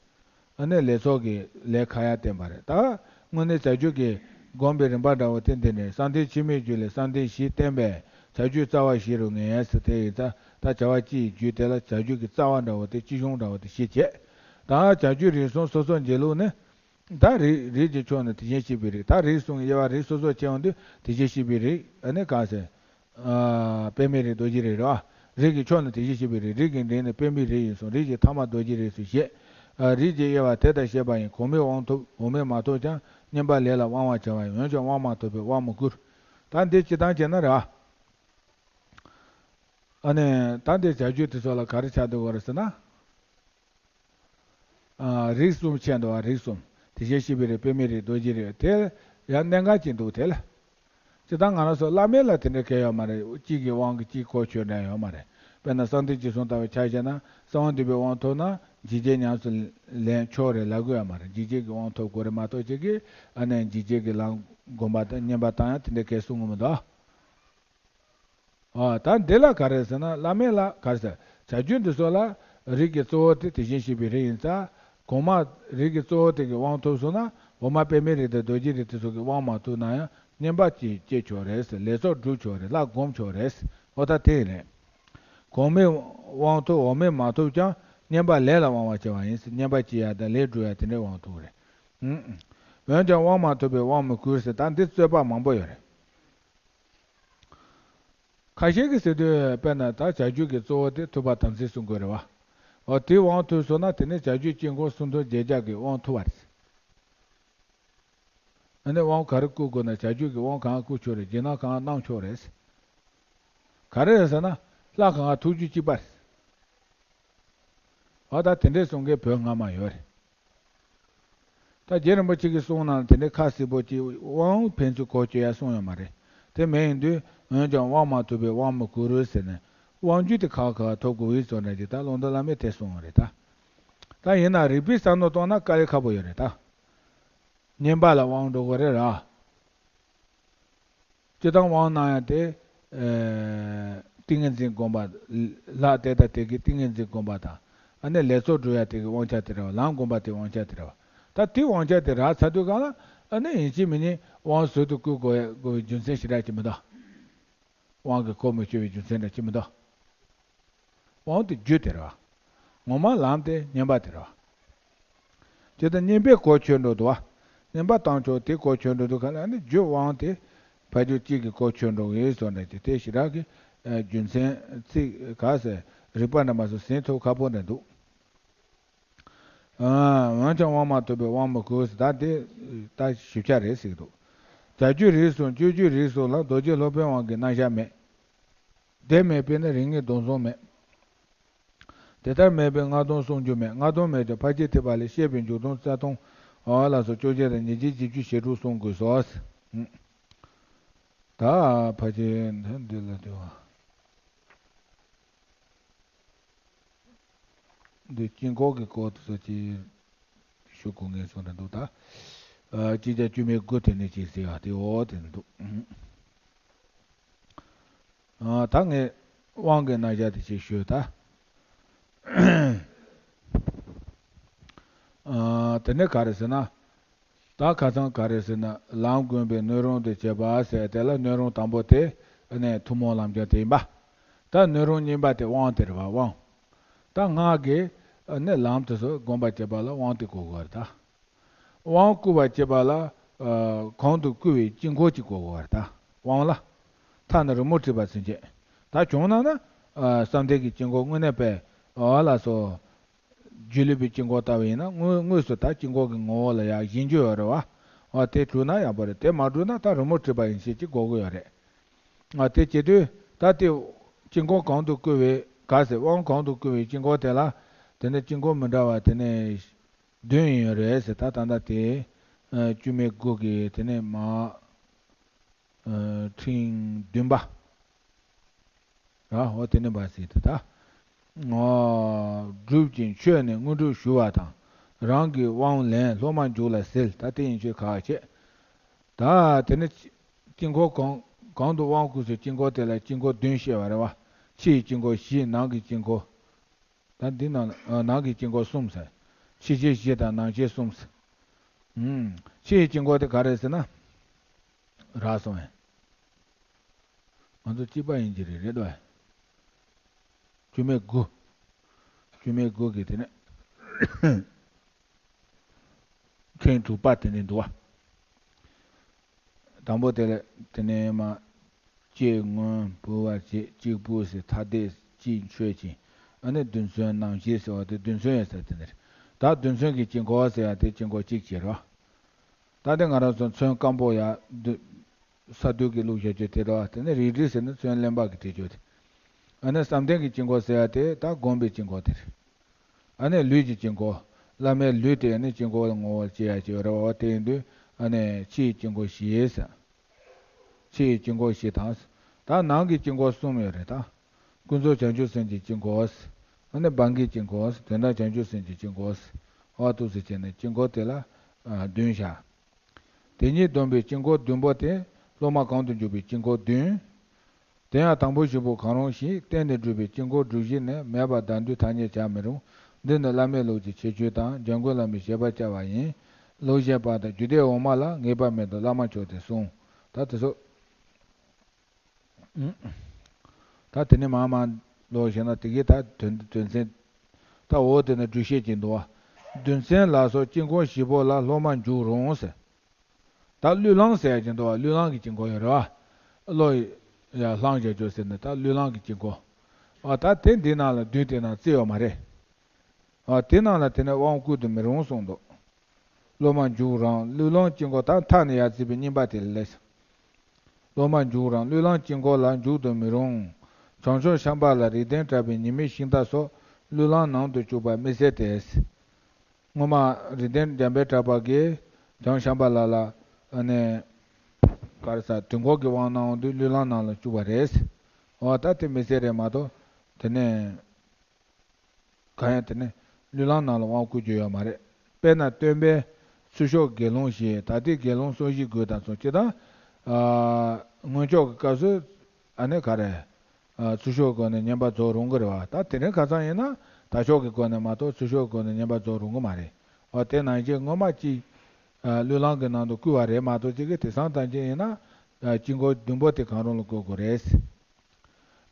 ཨ་ནི་ལས་ཚོགས་ཀྱི་ལས་ཁ་ཡ་བསྟན་པ་རེད། ད་དངོས་གནས་བྱ་རྒྱུད་ཀྱི་སྒོམ་པའི་རིམ་པ་འདྲ་བོ་དེ་འདི་ནས་གསང་བདེ་ཕྱི་མའི་རྒྱུད་ལས་གསང་བདེ་བཞི་བསྟན་པས་བྱ་རྒྱུད་རྩ་བ་བཞི་རུ་ངེས་ཟེར། དེ་ཡིན་ཙང་ད་བྱ་བ་སྤྱི་ཡི་རྒྱུད་དེ་ལ་བྱ་རྒྱུད་ཀྱི་རྩ་བ་འདྲ་བོ་དེ། སྤྱི་གཞུང་འདྲ་བོ་དེ་བཤད་བྱས། ད་བྱ་རྒྱུད་རིགས་གསུམ་སོ་སོར་འབྱེད་ལུགས་ནི། ད་རིགས་རིགས་ཀྱི་ཕྱོགས་ནས་དེ་བཞིན་གཤེགས་པའི་རིགས། ད་རིགས་གསུམ་དབྱེ་བ་རིགས་སོ་སོར་ཕྱེ་ཡོང་དུས་དེ་བཞིན་གཤེགས་པའི་རིགས། ཨ་ནི་གང་ཟེར། ཨ་པདྨའི་རིགས་རྡོ་རྗེ་རིགས་རེད་བ། རིགས་ཀྱི་ཕྱོགས་ནས་དེ་བཞིན་གཤེགས་པའི་རིགས། རིགས་ཀྱི་འབྲིང་ནི་པདྨའི་རིགས་ཡིན་གསུངས། རིགས་ཀྱི་ཐ་མ་རྡོ་རྗེ་རིགས་སུ་བཤད། ཨ་རིགས་ཀྱི་དབྱེ་བ་དེ་ལྟར་བཤད་པ་ཡིན། གོང་མའི་དབང་ཐོབ་འོག་མས་མ་ཐོབ་ཀྱང་། བསྙེན་པ་ལས་ལ་དབང་བར་བྱ་བ་ཡིན། འོན་ཀྱང་དབང་མ་ཐོབ་པས་དབང་མི་བསྐུར། ད་འདི་སྤྱིར་བཏང་བྱས་ན་རེད་བ། ཨ་ནི་ད་འདི་བྱ་རྒྱུད་དེ་ཚོ་ལ་ག་རེ་ཆགས་འདུག་གོ་རེད་ཟེར་ན། ཨ་རིགས་གསུམ་ཕྱེ་འདུག་བ། རིགས་གསུམ། དེ་བཞིན་གཤེགས་པའི་རིགས། པདྨའི་རིགས། རྡོ་རྗེ་རིགས། དེ་ཡང་གནད་འགག་ཅིག་འདུག་དེ་ལ། སྤྱིར་བཏང་ང་རང་ཚོ་བླ་མེད་ལ་དེ་འདྲ་གལ་ཡོད་མ་རེད། གཅིག་གི་དབང་གིས་གཅིག་གོ་ཆོད་འདྲ་ཡོད་མ་རེད། དཔེར་ན་གསང་བདེ་འཇིགས་གསུམ་ལྟ་བུ་ཆ་བཞག་ན། གསང་བ་འདུས་པའི་དབང་ཐོབ་ན་འཇིགས་བྱེད་ཉམས་སུ་ལེན་ཆོག་རེད་ལབ་དགོས་ཡ་མ་རེད། འཇིགས་བྱེད་ཀྱི་དབང་ཐོབ་དགོས་རེད་མ་གཏོགས། གཅིག་གིས་ཨ་ནི་འཇིགས་བྱེད་ཀྱི་ལམ་སྒོམ་པ་དང་བསྙེན་པ་བཏང་ཡ་དེ་འདྲ་གལ་གསུང་གི་མི་འདུག་ཨ། ད་འདི་ལ་ག་རེ་ཟེར་ན། བླ་མེད་ལ་ག་རེ་ཟེར། བྱ་རྒྱུད་འདི་ཚོ་ལ་རིགས་ཀྱི་གཙོ་བོ་དེ་དེ་བཞིན་གཤེགས་པའི་རིགས་ཡིན་ཙང་། གོང་མ་རིགས་ཀྱི་གཙོ་བོ་དེ་གི་དབང་ཐོབ་སོང་ན། འོག་མ་པདྨའི་རིགས་དང་རྡོ་རྗེ་རིགས་དེ་ཚོ་གི་དབང་མ་ཐོབ་ན་ཡང་བསྙེན་པ་ཅིག་སྐྱེ་ཆོག་རེད་ཟེར། ལས་ཚོགས་སྒྲུབ་ཆོག་རེད། ལྷ་སྒོམ་ཆོག་རེད་ཟེར། འོ་ད་དེ་རེད། གོང་མའི་དབང་ཐོབ་འོག་མས་མ་ཐོབ་ཀྱང་། བསྙེན་པ་ལས་ལ་དབང་བར་བྱ་བ་ཡིན་ཟེར། བསྙེན་པ་སྐྱེ་ཡ་དང་ལས་སྒྲུབ་ཡ་དེ་འདྲའི་དབང་ཐོབ་རེད། ཨུ། འོན་ཀྱང་དབང་མ་ཐོབ་པས་དབང་མི་བསྐུར་ཟེར། ད་འདི་རྩོད་པ་མང་པོ་ཡོད་རེད། ཁ་ཤས་ཀྱིས་ཟེར་དུས། དཔེར་ན་ད་བྱ་རྒྱུད་ཀྱི་གཙོ་བོ་དེ་ཐུབ་པ་དམ་ཚིག་གསུང་དགོས་རེད་བ། འོ་དེའི་དབང་ཐོབ་སོང་ན། དེ་ནས་བྱ་རྒྱུད་དཀྱིལ་འཁོར་སུམ་སྟོང་བརྒྱད་བརྒྱ་གི་དབང་ཐོབ་པ་རེད། ཨ་ནི་དབང་ག་རེ་བསྐུར་དགོས་ན། བྱ་རྒྱུད་ཀྱི་དབང་གང་བསྐུར་ཆོག་རེད། རྗེས་གནང་གང་གནང་ཆོག་རེད། ག་རེ་རེད་ཟེར་ན། ལྷ་གང་ག་ཐུགས་རྒྱུད་གཅིག་པ་རེད། འོ་ད་དེ་འདྲས་གསུང་མཁན་བོད་སྔ་མ་ཡོད་རེད། ད་རྗེ་རིན་པོ་ཆེ་གི་གསུང་ནང་དེ་འདྲའི་ཁ་གསལ་པོ་ཅིག་དབང་ཕན་ཚུན་གོ་ཆོད་ཡ་གསུངས་ཡོད་མ་རེད། དེ་མེད་ཡིན་དུས། འོན་ཀྱང་དབང་མ་ཐོབ་པས་དབང་མི་བསྐུར་ཟེར་ནས། དབང་རྒྱུད་དེ་ཁག་ཁག་ཐོབ་དགོས་པའི་བཟོ་འདྲ་ཅིག་ད་ཀློང་རྡོལ་བླ་མས་དེ་གསུངས་པ་རེད་ད། ད་ཡིན་ན་རིགས་པའི་བསམ་བློ་གཏོང་ན་དཀའ་ལས་ཁག་པོ་ཡོད་རེད་ད། བསྙེན་པ་ལ་དབང་འགྲོ་དགོས་རེད་ར། སྤྱིར་བཏང་དབང་གནང་ཡ་དེ། ཨེ། ཏིང་ངེ་འཛིན་སྒོམ་པ། ལྷ་དེ་དང་དེ་གི་ཏིང་ངེ་འཛིན་སྒོམ་པ་དང་། ཨ་ནི་ལས་ཚོགས་སྒྲུབ་ཡ་དེ་གི་དབང་ཆ་དེ་རེད་བ། ལམ་སྒོམ་པ་དེ་དབང་ཆ་དེ་རེད་བ། ད་དེ་དབང་ཆ་དེ་རག་ཚར་དུས་སྒང་ལ། ཨ་ནི་ཡིན་གཅིག་མིན་གཉིས་དབང་ཟུར་དུ་བཀོལ་དགོས་དགོས་པའི་རྒྱུ་མཚན་ཞེ་དྲག་ཅིག་མི་འདུག། དབང་གི་གོ་མི་ཆོད་པའི་རྒྱུ་མཚན་འདྲ་ཅིག་མི་འདུག། དབང་དེ་རྒྱུ་དེ་རེད་བ། ངོ་མ་ལམ་དེ་བསྙེན་པ་དེ་རེད་བ། དེ་ལྟར་བསྙེན་པའི་གོ་ཆོད་འགྲོ་འདུག་བ། བསྙེན་པ་བཏང་ཆོག་དེ་གོ་ཆོད་འགྲོ་འདུག་ག་ལ་ནི་རྒྱུ་དབང་དེ་ཕ་རྒྱུད་གཅིག་གི་གོ་ཆོད་འགྲོ་གི་སོགས་འདྲ་དེ་དེ་ཞེ་དྲག་གི་རྒྱུ་མཚན་ཚིག་ག་ཟེར་རིགས་པ་འདྲ་མ་སོགས་ཟིན་ཐུབ་ཁག་པོ་འདྲ་འདུག། འོན་ཀྱང་དབང་མ་ཐོབ་པའི་དབང་མི་དགོས་ཟེར་ད་དེ་ད་ཞིབ་ཆ་རེད་ཟེར་གི་འདུག། བྱ་རྒྱུད་རིགས་གསུམ་སྤྱོད་རྒྱུད་རིགས་གསུམ་ལ་རྡོ་རྗེ་སློབ་དཔོན་དབང་གི་རྣམ་གཞག་མེད། དེ་མེད་པས་ན་རིགས་ལྔའི་སྡོམ་བཟུང་མེད། དེ་ལྟར་མེད་པས་ལྔ་སྡོམ་བསྲུང་རྒྱུ་མེད། ལྔ་སྡོམ་མེད་ཀྱང་ཕར་ཕྱིན་ཐེག་པ་ལས་བཤད་པའི་མཇུག་སྡོམ་རྩ་ལྟུང་འོ་ལ་སོགས་བཅོ་བརྒྱད་དང་ཉེར་གཅིག་བཞི་བཅུ་ཞེ་དྲུག་བསྲུང་དགོས་སོ། ད་ཕར་ཕྱིན་འདི་འདི་ལ་འདི་བ། འདི་དཀྱིལ་འཁོར་གྱི་སྐོར་དུ་སོགས་ཀྱི་ཞུ་དགོས་ངེས་སོང་འདྲ་འདུག་ད། ཨ་སྤྱི་རྒྱ་བཅུ་མེད་དགུ་དེ་ནས་ཅིག་ཟེར་བ་དེ་འོ་དེ་འདུག། ཨ་ད་ངས་དབང་གི་རྣམ་གཞག་དེ་ཅིག་ཞུས་ད། ཨ་དེ་ནས་ག་རེ་ཟེར་ན། ད་ཁ་སང་ག་རེ་ཟེར་ན་ལམ་བསྒོམས་པའི་སྣོད་རུང་དུ་བྱེད་པ་ཟེར་དེ་ལ་སྣོད་རུང་དང་པོ་དེ་ནས་ཐུན་མོང་ལམ་སྦྱོང་དེ་ཡིན་པ། ད་སྣོད་རུང་གཉིས་པ་དེ་དབང་དེ་རེད་བ་དབང་། ད་སྔགས་ཀྱི་ནི་ལམ་དེ་ཚོ་བསྒོམ་པར་བྱེད་པ་ལ་དབང་དེ་དགོས་དགོས་རེད་ད། དབང་བསྐུར་བར་བྱེད་པ་ལ་གོང་དུ་བསྐུར་བའི་དཀྱིལ་འཁོར་གཅིག་དགོས་དགོས་རེད་ད། དབང་ལ། ཐ་ན་རི་མོ་བྲིས་པ་ཚུན་ཆད། ད་བྱུང་ན་ན་བསམ་གཏན་གྱི་དཀྱིལ་འཁོར་དངོས་གནས་པའི་འོ་ལ་སོ། སྒྱུ་ལུས་པའི་དཀྱིལ་འཁོར་ལྟ་བུ་ཡིན་ན་དངོས་དངོས་སུ་ད་དཀྱིལ་འཁོར་གྱི་ངོ་བོ་ལ་ཡང་བཞེངས་རྒྱུ་ཡོད་རེད་བ། འོ་དེ་གྲུབ་ན་ཡག་པོ་རེད་དེ་མ་གྲུབ་ན་ད་རི་མོ་བྲིས་པ་ཡིན་ཞེས་ཅིག་དགོས་ཀྱི་ཡོད་རེད། ཨ་དེ་བྱེད་དུས་ད་དེ་དཀྱིལ་འཁོར་གོང་དུ་བསྐུར་བའི་ག་ཟེར་དབང་གོང་དུ་བསྐུར་བའི་དཀྱིལ་འཁོར་དེ་ལ་དེ་ནས་དཀྱིལ་འཁོར་མི་འདྲ་བ་དེ་ནས་བདུན་ཡོད་རེད་ཟེར་ད་ད་ལྟ་དེ་བཅུ་མེད་དགུ་གི་དེ་ནས་མ་ཕྲེང་བདུན་པ། ར་འོ་དེ་ནས་འབའ་སྲིད་དེ་ད། སྒྲུབ་ཅིང་མཆོད་ནས་དངོས་གྲུབ་ཞུ་བ་དང་། རང་གི་དབང་ལེན་སློབ་མ་མཇུག་ལ་ཟིལ་ད་དེ་ཡིན་ཆོས་ཁག་བྱེད། ད་དེ་ནི་དཀྱིལ་འཁོར་གང་གང་དུ་དབང་བསྐུར་སའི་དཀྱིལ་འཁོར་དེ་ལ་དཀྱིལ་འཁོར་བདུན་བཤད་པ་རེད་བ། ཕྱི་ཡི་དཀྱིལ་འཁོར་བཞི་ནང་གི་དཀྱིལ་འཁོར། ད་འདི་ནང་ནང་གི་དཀྱིལ་འཁོར་གསུམ་ཟེར། ཕྱི་ཕྱི་བཞི་དང་ནང་ཕྱི་གསུམ་ཟེར། ཕྱི་ཡི་དཀྱིལ་འཁོར་དེ་ག་རེ་ཟེར་ན། རག་སོང་ངས། ང་ཚོ་གཅིག་པ་ཡིན་གྱི་རེད་རེད་དོ། བཅུ་མེད་དགུ། བཅུ་མེད་དགུ་གི་དེ་ནས་ཕྲེང་དྲུག་པ་དེ་ནས་འདུག་བ། དང་པོ་དེ་ལ་དེ་ནས་མ། ལྕེ་སྔོན་བུ་བ་བྱེད་གཅིག་པུ་ཟེར་ཐ་དད་གཅིག་མཆོད་ཅིང་ཨ་ནི་རྡུལ་ཚོན་ནང་བཞིན་ཟེར་བ་དེ་རྡུལ་ཚོན་ཡོད་ས་དེ་ནས་རེད། ད་རྡུལ་ཚོན་གྱི་དཀྱིལ་འཁོར་ཟེར་ཡ་དེ་དཀྱིལ་འཁོར་གཅིག་བྱེད་རོགས། ད་ལྟ་ང་རང་ཚོ་ཚོན་སྐམ་པོ་ཡ་ས་རྡུལ་གྱི་བླུགས་བཞག་རྒྱུ་དེ་རེད་བ། དེ་ནས་རིལ་རིལ་ཟེར་ན་ཚོན་རློན་པ་གི་བྲིས་རྒྱུ་དེ། ཨ་ནི་བསམ་གཏན་གྱི་དཀྱིལ་འཁོར་ཟེར་ཡ་དེ་ད་སྒོམ་པའི་དཀྱིལ་འཁོར་དེ་རེད། ཨ་ནི་ལུས་ཀྱི་དཀྱིལ་འཁོར། བླ་མའི་ལུས་དེ་ཨ་ནི་དཀྱིལ་འཁོར་ལ་ངོ་བོར་བྱེད་ཡ་ཅིག་ཡོད་རེད་བ། དེ་ཡིན་དུས་ཨ་ནི་ཕྱི་ཡི་དཀྱིལ་འཁོར་བཞི་ཟེར། ཕྱི་ཡི་དཀྱིལ་འཁོར་བཞི་དང་། ད་ནང་གི་དཀྱིལ་འཁོར་གསུམ་ཡོད་རེད་ད། ཀུན་རྫོབ་བྱང་ཆུབ་སེམས་ཀྱི་དཀྱིལ་འཁོར། ཨ་ནི་བར་གྱི་དཀྱིལ་འཁོར། དོན་དམ་བྱང་ཆུབ་སེམས་ཀྱི་དཀྱིལ་འཁོར། འོ་འདུག་སེ་བྱས་ནས་དཀྱིལ་འཁོར་དེ་ལ་བདུན་བཞག། དེ་ཉིད་བསྡོམས་པའི་དཀྱིལ་འཁོར་བདུན་པོ་སྟེ། སློབ་མ་གང་དུ་འཇུག་པའི་དཀྱིལ་འཁོར་བདུན། དེ་ཡང་དང་པོ་བཞི་པོ་གང་རུང་ཞིང་གཏན་ནས་གྲུབ་པའི་དཀྱིལ་འཁོར་དྲུག་བཞི་ནི་མེད་པར་བདག་མདུན་ཐ་སྙད་བྱར་མི་རུང་། འདི་ནི་བླ་མེད་ལུགས་ཀྱི་ཁྱད་ཆོས་དང་། འཇམ་མགོན་བླ་མའི་བཞེད་པར་བྱ་བ་ཡིན། ལུགས་གཞན་པ་དང་རྒྱུད་སྡེ་འོག་མ་ལ་ངེས་པ་མེད་དོ་བླ་མ་མཆོག་དེས་གསུངས། ད་དེ་ཚོ། ད་དེ་ནས་མར་མར་ཀློག་བྱས་ན་དེ་གའི་ད་དོན་དོན་ཚན། ད་འོ་དེ་ནས་སྒྲུབ་བྱེད་ཀྱི་འདུག་བ། རྡུལ་ཚོན་ལ་སོགས་དཀྱིལ་འཁོར་བཞི་པོ་ལ་སློབ་མ་འཇུག་རུང་ཟེར། ད་བླུགས་བླངས་ཟེར་ཡ་ཅིག་འདུག་བ། བླུགས་བླངས་ཀྱི་དཀྱིལ་འཁོར་ཡོད་རེད་བ། བློ་ཡ་བླངས་བྱ་རྒྱུ་ཟེར་ནས་ད་བླུགས་བླངས་ཀྱི་དཀྱིལ་འཁོར། ཨ་ད་དེ་འདི་ནང་ལ་བདུན་དེ་ནང་བརྩི་ཡོད་མ་རེད། ཨ་དེ་ནང་ལ་དེ་ནས་དབང་བསྐུར་དུ་མི་རུང་གསུངས་འདུག། སློབ་མ་འཇུག་རུང་བླུགས་བླངས་དཀྱིལ་འཁོར་ད་མཐའ་ནས་ཡར་བརྩིས་པའི་གཉིས་པ་དེ་ལ་ལས། སློབ་མ་འཇུག་རུང་བླུགས་བླངས་དཀྱིལ་འཁོར་ལ་འཇུག་ཏུ་མི་རུང་། བྱང་ཆུབ་ཤམྦྷ་ལ་རིགས་ལྡན་གྲགས་པའི་ཉི་མའི་ཤིང་རྟ་སོགས་བླུགས་བླངས་ནང་དུ་བཅུག་པ་དམིགས་བསལ་ཏེ། སྔོན་མ་རིགས་ལྡན་འཇམ་དཔལ་གྲགས་པ་གིས་བྱང་ཤམྦྷ་ལ་ལ་ཨ་ནི་ག་རེ་ཟ་དུས་འཁོར་གྱི་དབང་གནང་འོང་དུས་བླུགས་བླངས་ནང་ལ་བཅུག་པ་རེད། འོ་ད་དེ་དམིགས་བསལ་རེད་མ་གཏོགས་དེ་ནས། གང་ཡང་དེ་ནི་བླུགས་བླངས་ནང་ལ་དབང་བསྐུར་རྒྱུ་ཡོད་མ་རེད། དཔེར་ན་སྟོན་པས་ཚུར་ཤོག་དགེ་སློང་བཞི། ད་ལྟའི་དགེ་སློང་སོ་བཞི་དགོས་དང་གསུངས། སྤྱིར་བཏང་། ཨ། སྔོན་ཆད་ཀྱི་སྐབས་སུ་ཨ་ནི་ག་རེ། ཨ། ཚུར་ཤོག་སྒོ་ནས་བསྙེན་པར་རྫོགས་རུང་གི་རེད་བ། ད་དེ་རིང་ཁ་སང་ཡིན་ན་དར་ལྕོག་གི་སྒོ་ནས་མ་གཏོགས་ཚུར་ཤོག་སྒོ་ནས་བསྙེན་པར་རྫོགས་རུང་གི་མ་རེད། འོ་དེ་ནང་བཞིན་སྔོན་མ་ཅིག་བློས་བསླང་གི་ནང་དུ་བསྐུལ་བ་རེད་མ་གཏོགས་ཅིག་གི་དེང་སང་ལྟར་གྱི་ཡིན་ན་དཀྱིལ་འཁོར་བདུན་པོ་དེ་གང་རུང་ལ་བསྐུལ་དགོས་རེད།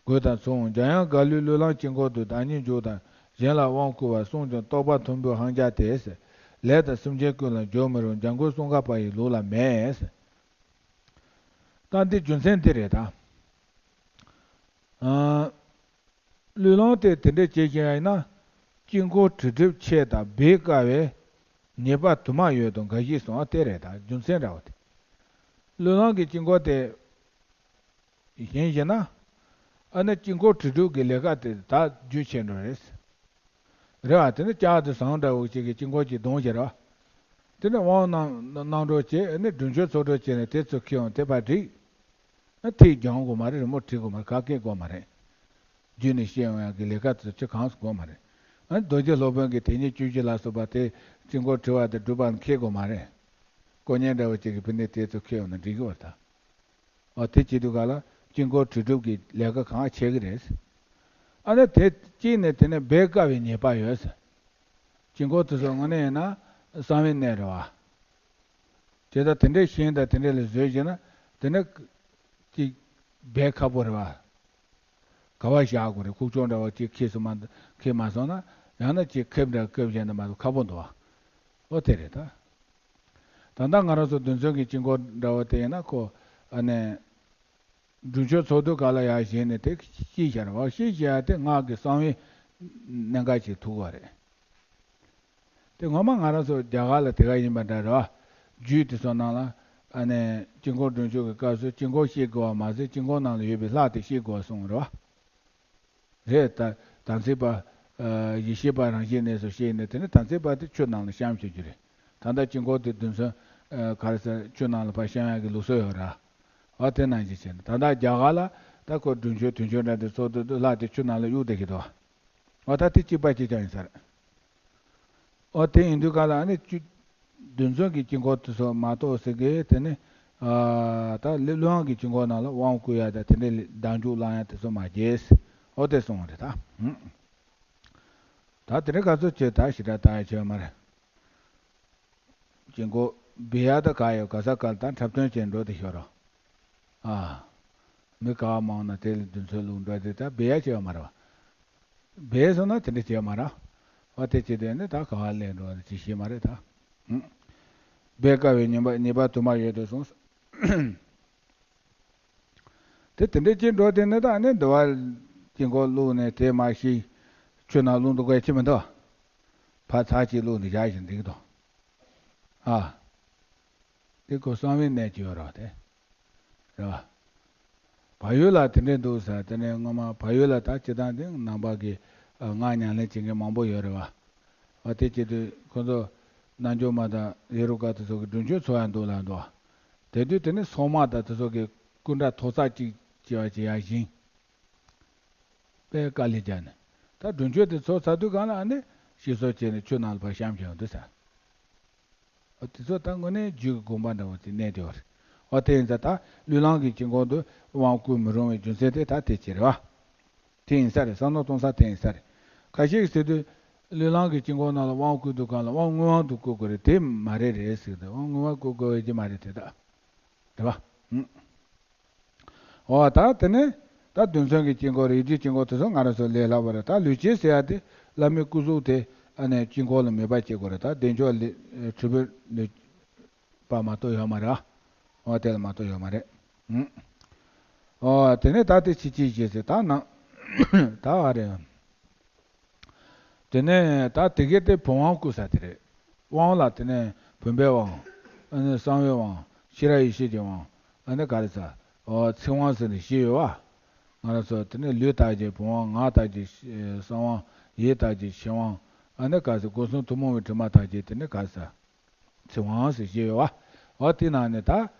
དགོས་དང་མཚུངས། འཇམ་དབྱངས་རྒྭ་ལོས་བློས་བསླང་དཀྱིལ་འཁོར་དུ་བདག་ཉིད་འཇུག་དང་གཞན་ལ་དབང་བསྐུར་བ་གསུངས་ཀྱང་རྟོགས་པ་མཐོན་པོའི་ཧང་རྒྱ་སྟེ། ལས་དང་སེམས་ཅན་ཀུན་ལ་འཇུག་མི་རུང་འཇམ་མགོན་ཙོང་ཁ་པ་ཡི་ལུགས་ལ་མེད། ད་འདི་རྒྱུ་མཚན་འདི་རེད་ད། ཨ། བློས་བསླང་དེ་དེ་འདྲ་བྱེད་བཞིན་ཡིན་ན། དཀྱིལ་འཁོར་བྲི་གྲུབ་ཆེ་དང་སྦས་དཀའ་བའི་ཉེས་པ་དུ་མ་ཡོད་དོ་འགའ་ཞིག་གསུངས་པ་དེ་རེད་ད། རྒྱུ་མཚན་འདྲ་བོ་དེ། བློས་བསླང་གི་དཀྱིལ་འཁོར་དེ་བཞེངས་བཞིན་ན། ཨ་ནི་དཀྱིལ་འཁོར་བྲི་གྲུབ་ཀྱི་ལས་ཀ་དེ་ད་རྒྱུན་ཆད་འགྲོ་རེད། རེད་བ། དེ་ནི་ལྕགས་དེ་ཟངས་འདྲ་བོ་ཅིག་གི་དཀྱིལ་འཁོར་གྱི་གདོང་བཞིན་རེད་བ། དེ་ནི་དབང་གནང་གནང་གྲོགས་བྱས་ཨ་ནི་སྒྲུབ་མཆོད་ཚོགས་གྲོགས་བྱས་ནས་དེ་ཚོ་ཁྱེར་ཡོང་དེ་ཕར་བསྒྲིགས། ཨ་ཐིག་རྒྱང་དགོས་མ་རེད། རི་མོ་བྲིས་དགོས་མ་རེད། ག་གེ་དགོས་མ་རེད། རྒྱུད་ནས་བཤད་ཡོང་ཡག་གི་ལས་ཀ་དེ་ཚོ་ཅི་གང་སུ་དགོས་མ་རེད། ཨ་ནི་རྡོ་རྗེ་སློབ་དཔོན་གྱི་དེ་ཉིད་བཅུ་བཞི་ལ་སོགས་པ་དེ་དཀྱིལ་འཁོར་བྲི་བ་དེ་སྒྲུབ་པ་ནི་ཁེལ་དགོས་མ་རེད། དཀོན་གཉེར་འདྲ་བོ་ཅིག་གི་ཕུ་ནས་དེ་ཚོ་ཁྱེར་ཡོང་ན་འགྲིག་གི་བར་ད། ཨོ་དེ་བྱེད་དུས་ག་ལ་དཀྱིལ་འཁོར་བྲི་སྒྲུབ་ཀྱི་ལས་ཀ་གང་བྱེད་ཀྱི་རེད། ཨ་ནི་དེ་གཅིག་ནས་དེ་ནས་སྦས་དཀའ་བའི་ཉེས་པ་ཡོད་ཟེར། དཀྱིལ་འཁོར་དེ་ཚོ་དངོས་གནས་ཡིན་ན་གསང་བའི་གནས་རེད་བ། དེ་ལྟར་དེ་འདྲའི་ཤིང་དང་དེ་འདྲ་ལ་བཟོས་བྱས་ན་དེ་ནས་ཅིག་སྦས་ཁག་པོ་རེད་བ། ག་བ་བཞག་དགོས་རེད། ཁུག་ཀྱོག་འདྲ་བ་ཅིག་ཁེལ་སོང་མ་ཁེལ་མ་སོང་ན་ཡང་ན་ཅིག་ཁེབས་འདྲ་ཁེབས་བྱས་ན་མ་གཏོགས་ཁག་པོ་འདུག་བ། ཨོ་དེ་རེད་ད། ད་ལྟ་ང་རང་ཚོ་རྡུལ་ཚོན་གྱི་དཀྱིལ་འཁོར་འདྲ་བོ་དེ་ཡིན་ན་ཁོ་ཨ་ནི། སྒྲུབ་མཆོད་ཚོགས་འདུ་ག་ལ་ཡར་བཞེངས་ནས་དེ་ཤེས་བྱ་རེད་བ། ཤེས་བྱ་དེ་སྔགས་ཀྱི་གསང་བའི་གནད་འགག་ཅིག་ཐུག་པ་རེད། དེ་ངོ་མ་ང་རང་ཚོ་རྒྱ་གར་ལ་དེ་ག་ཡིན་པ་འདྲ་རེད་བ། རྒྱུད་དེ་ཚོ་ནང་ལ་ཨ་ནི་དཀྱིལ་འཁོར་སྒྲུབ་མཆོད་ཀྱི་སྐབས་སུ་དཀྱིལ་འཁོར་ཤེས་དགོས་པ་མ་ཟད་དཀྱིལ་འཁོར་ནང་ལ་ཡོད་པའི་ལྷ་དེ་ཤེས་དགོས་པ་གསུངས་རེད་བ། རེད་ད། དམ་ཚིག་པ། ཨ་ཡེ་ཤེས་པ་རང་བཞིན་གནས་སུ་གཤེགས་ནས་དེ་ནི་དམ་ཚིག་པ་དེ་ཆུ་ནང་ལ་བཤམས་བྱེད་རྒྱུ་རེད། ད་ལྟ་དཀྱིལ་འཁོར་དེ་རྡུལ་ཚོན། ཨ་ག་རེ་ཟེར་ཆུ་ནང་ལ་ཕར་བཤམས་ཡག་གི་ལུགས་སྲོལ་ཡོད་ར། འོ་དེ་ནང་བཞིན་བྱས་ནས་ད་ལྟ་རྒྱ་གར་ལ་ད་ཁོ་སྒྲུབ་མཆོད་དུས་མཆོད་འདྲ་དེ་ཚོགས་དུས་དུས་ལྷ་དེ་ཆུ་ནང་ལ་གཡུག་བསྡད་ཀྱི་འདུག་འོ་ད་དེ་གཅིག་པ་གཅིག་རྐྱང་ཡིན་ས་རེད། ཨོ་དེ་ཡིན་དུས་ག་ལ་ཨ་ནི་བཅུ། རྡུལ་ཚོན་གྱི་དཀྱིལ་འཁོར་དེ་ཚོ་མ་གཏོགས་ཟེར་གི་དེ་ནི། ཨ་ད་ལི་ལུས་དབང་གི་དཀྱིལ་འཁོར་ནང་ལ་དབང་བསྐུར་ཡ་དང་དེ་འདྲའི་ལི་བདག་འཇུག་བླང་ཡ་དེ་ཚོ་མ་བྱེད། ཨོ་དེ་སོང་བ་རེད་ད། ཧུམ། ད་དེ་འདྲའི་ག་ཚོད་བྱེད་ད་ཞེ་དྲག་ད་ཡ་བྱེད་ཡོད་མ་རེད། དཀྱིལ་འཁོར་སྦས་ཡ་ད་ག་ཡོད་ག་ས་ག་ལ་ད་འཁྲབ་སྟོན་བྱེད་འགྲོ་དེ་ཤོར་རོ། ཨ། མི་ག་བ་མང་ན་དེ་ལ་རྡུལ་ཚོན་བླུགས་འགྲོ་དེ་ད་སྦས་ཡ་བྱེད་ཡོད་མ་རེད་བ། སྦས་སོང་ན་དེ་འདྲ་བྱས་མ་ར། བ་དེ་བྱེད་དོན་ནི་ད་ག་བ་ལས་འགྲོ་བ་ཅི་ཤེས་མ་རེད་ད། ཧུམ། སྦས་དཀའ་བའི་ཉེས་པ་ཉེས་པ་དུ་མ་ཡོད་དོ་གསུངས། དེ་དེ་འདྲ་བྱེད་འགྲོ་དེ་ནི་ད་ནི་འདི་བ་དཀྱིལ་འཁོར་བླུགས་ནས་དེ་མ་ཤེས། ཆུ་ནང་བླུགས་འདུག་གས་ཅི་མི་འདུག་ཕར་ཚར་གཅིག་བླུགས་ནས་བཞག་བཞིན་འདུག་དོ། ཨ། དེ་ཁོ་གསང་བའི་གནས་ཀྱི་ཡོད་རེད་དེ། རེད་བ། བལ་ཡུལ་ལ་དེ་འདྲས་འདུག་ཟེར་དེ་ནས་སྔོན་མ་བལ་ཡུལ་ལ་ད་སྤྱི་བཏང་དེ་ནང་པ་གི་ཨ་སྔགས་ཉམས་ལེན་བྱེད་མཁན་མང་པོ་ཡོད་རེད་བ། བ་དེ་བྱེད་དུས་ཁོ་ཚོ་རྣལ་འབྱོར་མ་དང་ཡེ་རུ་ཀ་དེ་ཚོ་གི་སྒྲུབ་མཆོད་ཚོགས་ཡ་འདུག་ལ་འདུག་དེ་དུས་དེ་ནས་སོག་དམག་དང་དེ་ཚོ་གི་སྐུ་འདྲ་ཐོག་ཚད་གཅིག་བྱེད་པ་བྱེད་ཡ་བཞིན། དཔེ་དཀའ་ལས་བརྒྱབ་ནས། ད་སྒྲུབ་མཆོད་དེ་ཚོགས་ཚར་དུས་གང་ལ་ཨ་ནི་ཞིག་གསོ་བྱས་ནས་ཆུ་ནང་ལ་ཕར་བཤམས་བཞག་འདུག་ཟེར། ཨ་དེ་ཚོ་ད་དངོས་གནས་རྒྱུད་ཀྱི་དགོངས་པ་འདྲ་བོ་དེ་གནས་བསྡད་པ་རེད། ཨོ་དེ་ཡིན་ཙང་ད་བློས་བསླང་གི་དཀྱིལ་འཁོར་དུ་དབང་བསྐུར་མི་རུང་བའི་རྒྱུ་མཚན་དེ་ད་དེ་ཅི་རེད་བ། དེ་ཡིན་ས་རེད། བསམ་བློ་གཏོང་ས་དེ་ཡིན་ས་རེད། ཁ་ཤས་ཀྱིས་ཟེར་དུས་བློས་བསླང་གི་དཀྱིལ་འཁོར་ནང་ལ་དབང་བསྐུར་དུས་གང་ལ་དབང་མངོན་དབང་དུ་བསྐུར་དགོས་རེད། དེ་མ་རེད་རེད་ཟེར་གི་འདུག་དབང་མངོན་དབང་བསྐུར་དགོས་ཀྱི་མ་རེད་དེ་ད། རེད་བ། ཨུ། འོ་ད་དེ་ནས་ད་རྡུལ་ཚོན་གྱི་དཀྱིལ་འཁོར་ཡིད་ཀྱི་དཀྱིལ་འཁོར་དེ་ཚོ་ང་རང་ཚོ་ལས་སླ་བ་རེད། ད་ལུས་སྐྱེས་ཟེར་ཡ་དེ་བླ་མའི་སྐུ་གཟུགས་དེ་ཨ་ནི་དཀྱིལ་འཁོར་ལ་མོས་པ་བྱེད་དགོས་རེད། ད་བདེ་མཆོག་ལས་ཁྲི་འབུལ་ལས་པ་མ་གཏོགས་ཡོད་མ་རེད། འོ་དེ་ལ་མ་གཏོགས་ཡོད་མ་རེད། ཨུ། འོ་དེ་ནས་ད་དེ་ཕྱི་ཕྱི་ཞེས་ཟེར་ད་ནང་ད་ཨ་རེད། དེ་ནས་ད་དེ་གའི་དེ་བུམ་དབང་བསྐུར་ས་དེ་རེད། དབང་ལ་དེ་ནས་བུམ་པའི་དབང་། ཨ་ནི་གསང་བའི་དབང་། ཤེས་རབ་ཡེ་ཤེས་ཀྱི་དབང་། ཨ་ནི་ག་རེ་ཟ། ཨོ་ཚིག་དབང་ཟེར་ནས་བཞི་ཡོད་བ། ང་རང་ཚོ་དེ་ནས་ལུས་དག་བྱེད་བུམ་དབང་། ངག་དག་བྱེད་གསང་དབང་། ཡིད་དག་བྱེད་ཆོས་དབང་། ཨ་ནི་ག་རེ་ཟ། སྒོ་གསུམ་ཐུན་མོང་བའི་དྲི་མ་དག་བྱེད་དེ་ནི་ག་རེ་ཟ། ཚིག་དབང་ཟེར་བཞི་ཡོད་བ། འོ་དེ་ནང་ནས་ད་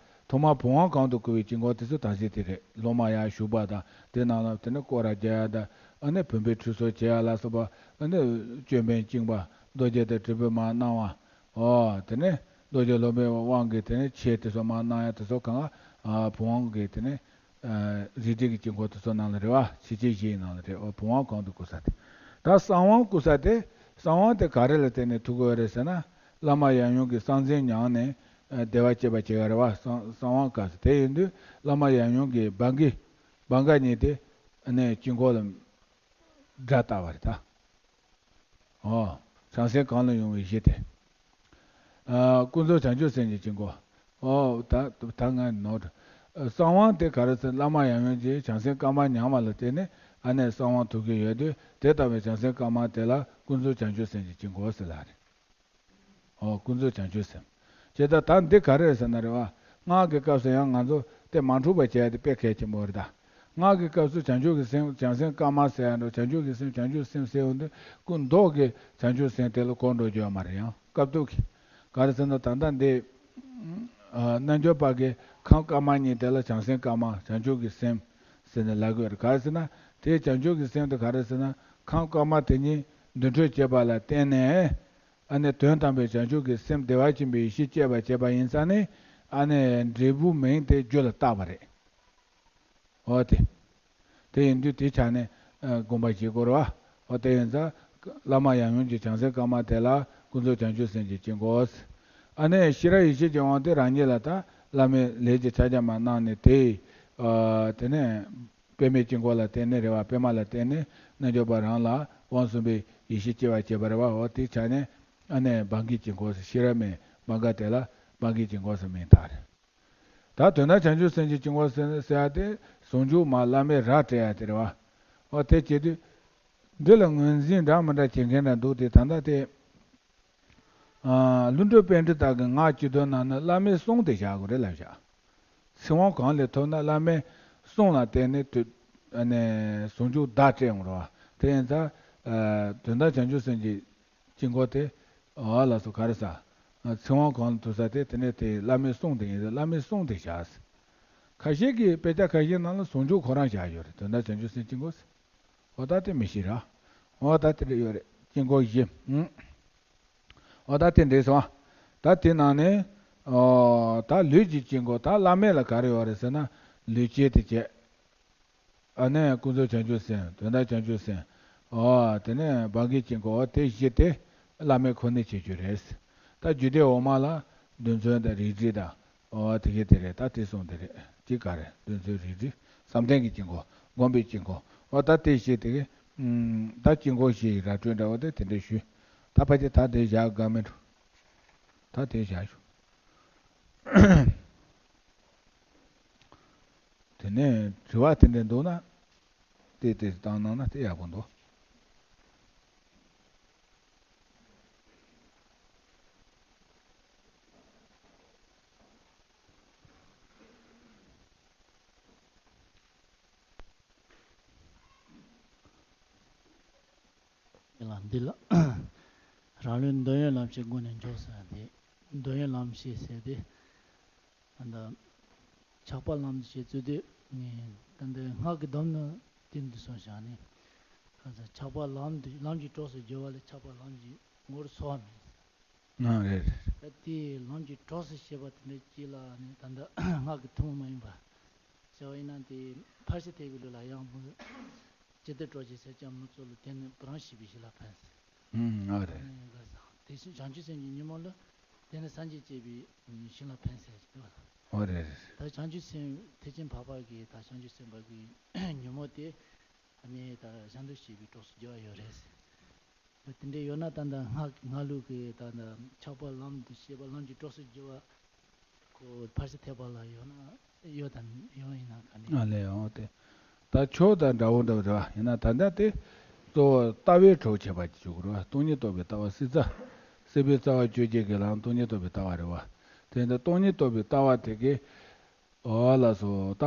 ཐོག་མར་བུམ་དབང་གང་དུ་བསྐུར་བའི་དཀྱིལ་འཁོར་དེ་ཚོ་དམ་ཚིག་དེ་རེད། སློབ་མ་ཡར་ཞུགས་པ་དང་དེ་ནང་ལ་དེ་ནས་སྐོར་ར་རྒྱག་ཡ་དང་། ཨ་ནི་བུམ་པའི་ཁྲུས་གསོལ་བྱེད་ཡ་ལ་སོགས་པ། ཨ་ནི་ཅོད་པན་བཅིངས་པ། རྡོ་རྗེ་དང་དྲིལ་བུ་མར་གནང་བ། འོ་དེ་ནས་རྡོ་རྗེ་སློབ་དཔོན་དབང་གི་དེ་ནས་ཆས་དེ་ཚོ་མར་གནང་ཡ་དེ་ཚོ་གང་ག་ཨ་བུམ་དབང་གི་དེ་ནས་ཨ་རིགས་འགྲེ་གི་དཀྱིལ་འཁོར་དེ་ཚོ་ནང་ལ་རེད་བ། ཕྱི་ཕྱི་བཞིའི་ནང་ལ་རེད། འོ་བུམ་དབང་གང་དུ་བསྐུར་ས་དེ། ད་གསང་དབང་བསྐུར་ས་དེ། གསང་དབང་དེ་ག་རེ་ལ་བརྟེན་ནས་ཐུག་གི་ཡོད་རེད་ཟེར་ན། བླ་མ་ཡབ་ཡུམ་གྱི་གསང་མཚན་མྱངས་ནས་བདེ་བ་སྐྱེད་པ་བྱེད་ཀྱི་རེད་བ། གསང་གསང་བ་ག་ཟེར། དེ་ཡིན་དུས་བླ་མ་ཡབ་ཡུམ་གྱི་བང་གི་བང་ག་གཉིས་དེ་ནས་དཀྱིལ་འཁོར་ལ་སྒྲ་བཏགས་པ་རེད་ད། ཨོ། བྱང་སེམས་གང་ལ་ཡོང་བའི་གཞི་དེ། ཨ། ཀུན་རྫོབ་བྱང་ཆུབ་སེམས་ཀྱི་དཀྱིལ་འཁོར། ཨོ། ད་ད་ང་ནོར། གསང་བ་དེ་ག་རེ་ཟེར། བླ་མ་ཡབ་ཡུམ་གྱིས་བྱང་སེམས་དཀར་དམར་མྱངས་པ་ལ་བརྟེན་ནས་ཨ་ནི་གསང་བ་ཐོབ་ཀྱི་ཡོད་དུས། དེ་ལྟ་བུའི་བྱང་སེམས་དཀར་དམར་དེ་ལ་ཀུན་རྫོབ་བྱང་ཆུབ་སེམས་ཀྱི་དཀྱིལ་འཁོར་ཟེར་ལབ་རེད། ཨོ། ཀུན་རྫོབ་བྱང་ཆུབ་སེམས། བྱས་ཙང་ད་འདི་ག་རེ་རེད་ཟེར་ན་རེད་བ། སྔགས་ཀྱི་སྐབས་སུ་ཡང་ང་ཚོ་དེ་མ་འཁྲུགས་པ་བྱས་ཏེ་དཔེ་གལ་ཆེན་པོ་རེད་ད། སྔགས་ཀྱི་སྐབས་སུ་བྱང་ཆུབ་ཀྱི་སེམས། བྱང་སེམས་དཀར་དམར་ཟེར་ཡང་འགྲོ། བྱང་ཆུབ་ཀྱི་སེམས། བྱང་ཆུབ་སེམས་ཟེར་ཡོང་དུས་སྐུ་མདོག་གི་བྱང་ཆུབ་སེམས་དེ་ལ་གོ་འགྲོ་རྒྱུ་ཡོད་མ་རེད། ཡང་སྐབས་ཐོག་གི་ག་རེ་ཟེར་ན། ད་ལྟ་འདི་ཨ། རྣལ་འབྱོར་པ་གི་ཁམས་དཀར་དམར་གཉིས་དེ་ལ་བྱང་སེམས་དཀར་དམར། བྱང་ཆུབ་ཀྱི་སེམས་ཟེར་ནས་ལབ་ཀྱི་ཡོད་རེད། ག་རེ་ཟེར་ན། དེའི་བྱང་ཆུབ་ཀྱི་སེམས་དེ་ག་རེ་ཟེར་ན། ཁམས་དཀར་དམར་དེ་གཉིས་འདུ་འཕྲོད་བྱེད་པ་ལ་བརྟེན་ནས། ཨ་ནི་དོན་དམ་པའི་བྱང་ཆུབ་ཀྱི་སེམས། བདེ་བ་ཆེན་པོའི་ཡེ་ཤེས་སྐྱེས་པ་བྱས་པ་ཡིན་ཙང་ནི། ཨ་ནི་འབྲས་བུ་མིང་དེ་རྒྱུད་ལ་བཏགས་པ་རེད། འོ་དེ། དེ་ཡིན་དུས་དེའི་ཆ་ནས་ཨ། སྒོམ་པ་བྱེད་དགོས་རེད་བ། འོ་དེ་ཡིན་ཙང་བླ་མ་ཡབ་ཡུམ་གྱི་བྱང་སེམས་དཀར་དམར་དེ་ལ་ཀུན་རྫོབ་བྱང་ཆུབ་སེམས་ཀྱི་དཀྱིལ་འཁོར། ཨ་ནི་ཤེས་རབ་ཡེ་ཤེས་ཀྱི་དབང་དེ་རང་ཉིད་ལ་ད་བླ་མའི་ལས་ཀྱི་ཕྱག་རྒྱ་མ་གནང་ནས་དེ། ཨ། དེ་ནས། པདྨའི་དཀྱིལ་འཁོར་ལ་བརྟེན་ནས་རེད་བ། པདྨ་ལ་བརྟེན་ནས་རྣལ་འབྱོར་པ་རང་ལ་དབང་གསུམ་པའི་ཡེ་ཤེས་སྐྱེ་བར་བྱེད་པ་རེད་བ། འོ་དེའི་ཆ་ནས་ཨ་ནི་བང་གི་དཀྱིལ་འཁོར་ཟེར། ཤེས་རབ་མའི་བང་ག་དེ་ལ་བང་གི་དཀྱིལ་འཁོར་ཟེར་མིང་བཏགས་རེད། ད་དོན་དམ་བྱང་ཆུབ་སེམས་ཀྱི་དཀྱིལ་འཁོར་ཟེར་ཟེར་ཡ་དེ་ཟུང་འཇུག་མར་བླ་མས་ར་སྤྲད་ཡ་དེ་རེད་བ། འོ་དེ་བྱེད་དུས་འདི་ལ་ངོས་འཛིན་འདྲ་མི་འདྲ་བྱེད་མཁན་འདྲ་འདུག་སྟེ། ད་ལྟ་དེ། ཨ། ཀླུ་སྒྲུབ་པཎྜི་ཏ་གི་སྔགས་བཅུ་དོན་ནང་ན་བླ་མའི་གསུང་དེ་བཞག་དགོས་རེད་ལབ་བཞག། ཚིག་དབང་གང་ལས་ཐོབ་ན་བླ་མའི་གསུང་ལ་བརྟེན་ནས་དུ། ཨ་ནི་ཟུང་འཇུག་བརྡ་སྤྲད་ཡོང་རེད་བ། དེ་ཡིན་ཙང་། ཨ། དོན་དམ་བྱང་ཆུབ་སེམས་ཀྱི་དཀྱིལ་འཁོར་དེ། ཨ། ལགས་སོ། ག་རེ་ཟེར། ཨ། ཚིག་དབང་གང་ལ་ཐོབ་ས་དེ། དེ་ནས་དེ་བླ་མའི་གསུང་དེ་ཡིན་ཙང་བླ་མའི་གསུང་དེ་བཞག། ཁ་ཤས་ཀྱིས་དཔེ་ཆ་ཁ་ཤས་ནང་ལ་ཟུང་འཇུག་ཁོ་རང་བཞག་ཡོད་རེད། དོན་དམ་བྱང་ཆུབ་སེམས་དཀྱིལ་འཁོར་ཟེར། འོ་ད་དེ་མི་ཤེས་ར། འོ་ད་དེ་འདྲ་ཡོད་རེད། དཀྱིལ་འཁོར་བཞི། ཨུམ། འོ་ད་དེ་འདྲས་སོང་། ད་དེ་ནང་ནས། ཨོ། ད་ལུས་ཀྱི་དཀྱིལ་འཁོར། ད་བླ་མེད་ལ་ག་རེ་ཡོད་རེད་ཟེར་ན། ལུས་སྐྱེས་དེ་བྱས། ཨ་ནི་ཀུན་རྫོབ་བྱང་ཆུབ་སེམས། དོན་དམ་བྱང་ཆུབ་སེམས། ཨོ། དེ་ནས་བང་གི་དཀྱིལ་འཁོར། དེ་བཞི་དེ་བླ་མེད་ཁོ་ནའི་ཁྱད་ཆོས་རེད། ད་རྒྱུད་སྡེ་འོག་མ་ལ་རྡུལ་ཚོན་དང་རིལ་གྲིབ་དང་། ཨོ། དེ་གའི་དེ་རེད། ད་དེ་གསུམ་དེ་རེད། གཅིག་ག་རེ། རྡུལ་ཚོན་རིལ་གྲིབ། བསམ་གཏན་གྱི་དཀྱིལ་འཁོར། སྒོམ་པའི་དཀྱིལ་འཁོར། ཨོ་ད་དེ་བཞི་དེ་གའི། ཨུམ། ད་དཀྱིལ་འཁོར་བཞི་ཡི་ར་སྤྲོད་འདྲ་བོ་དེ་དེ་འདྲ་ཞུས། ད་ཕལ་ཆེར་ད་དེ་བཞག་དགོས་མི་འགྲོ། ད་དེ་བཞག་ཞུ། དེ་ནས་དྲི་བ་དེ་འདྲ་འདུག་ན། དེ་དེ་བཏང་གནང་ན་དེ་ཡག་པོ་འདུག། ལ་འདི་ལ་རང་ལུས་འདོད་ཡོན་ལམ་ཤེས་སྒོ་ནས་འཇོག་ཟེར་ཏེ། འདོད་ཡོན་ལམ་ཤེས་ཟེར་ཏེ། ད་ལྟ་ཆགས་པ་ལམ་དུ་བྱེད་ཚུལ་དེ། ད་ལྟ་སྔགས་ཀྱི་སྡོམ་ནི་དེ་འདི་སོང་བཞག་ནས། ཁ་ས་ཆགས་པ་ལམ་དུ། ལམ་གྱི་གྲོགས་སུ་འགྱུར་བ་ལས་ཆགས་པ་ལམ་གྱི་ངོར་སོང་བ་མེད། ཨ་རེད་རེད། ད་དེ་ལམ་གྱི་གྲོགས་སུ་བྱེད་པ་དེ་འདྲ་ཅིག་ལ་ནི་ད་ལྟ་སྔགས་ཀྱི་ཐུན་མོང་མ་ཡིན་པ། བྱ་བ་ཡིན་ན་དེ་ཕར་ཕྱིན་ཐེག་པའི་ལུགས་ལ་ཡང་མོ། ཇི་ལྟར་གྲོགས་བྱེད་ཟེར་ཀྱང་མི་གཙོ་ལ་དེ་ནི་བུ་རམ་ཤེས་པའི་གཞི་ལ་ཕན་ཟེར། ཨུམ། ཨ་རེད། ཨ་ནི་ག་ས་དེ་བཞིན་བྱང་ཆུབ་སེམས་ཀྱི་ཉོན་མོངས་ལ་དེ་ནི་སངས་རྒྱས་བསྐྱེད་པའི་ཞིང་ལ་ཕན་ཟེར་གྱི་འདུག་ལ། ཨོ་རེད་རེད། ད་བྱང་ཆུབ་སེམས་ཐེག་ཆེན་འཕགས་པ་གི་ད་བྱང་ཆུབ་སེམས་དཔའ་གི་ཉོན་མོངས་དེ་ཨ་ནི་ད་གཞན་དུ་ཤེས་པའི་གྲོགས་སུ་འགྱུར་བ་ཡོད་རེད་ཟེར། དེ་འདྲ་ཡོད་ན་ད་ལྟ་སྔགས་སྔགས་ལུགས་ཀྱི་ད་ལྟ་ཆགས་པ་ལམ་དུ་བྱེད་པ་ལམ་གྱི་གྲོགས་སུ་འགྱུར་བ་ཁོ་ཕར་ཕྱིན་ཐེག་པ་ལ་ཡོད་ན་ཡོད་དམ་ཡོད་ཡིན་ན་ག་ནས། ཨ་ལས་འོང་སྟེ། ད་ཆོས་དང་འདྲ་བོ་འདྲ་བོ་རེད་བ། ཡིན་ན་ད་ལྟ་དེ་གཙོ་བོ་ལྟ་བའི་གྲོགས་བྱེད་པ་ཅིག་ཆོག་གི་རེད་བ། སྟོང་ཉིད་རྟོགས་པའི་ལྟ་བ་སྲིད་རྩ། སྲིད་པའི་རྩ་བ་གཅོད་བྱེད་ཀྱི་ལམ་སྟོང་ཉིད་རྟོགས་པའི་ལྟ་བ་རེད་བ། དེ་འདྲ་སྟོང་ཉིད་རྟོགས་པའི་ལྟ་བ་དེ་གའི། འོ་ལགས་སོ། ད་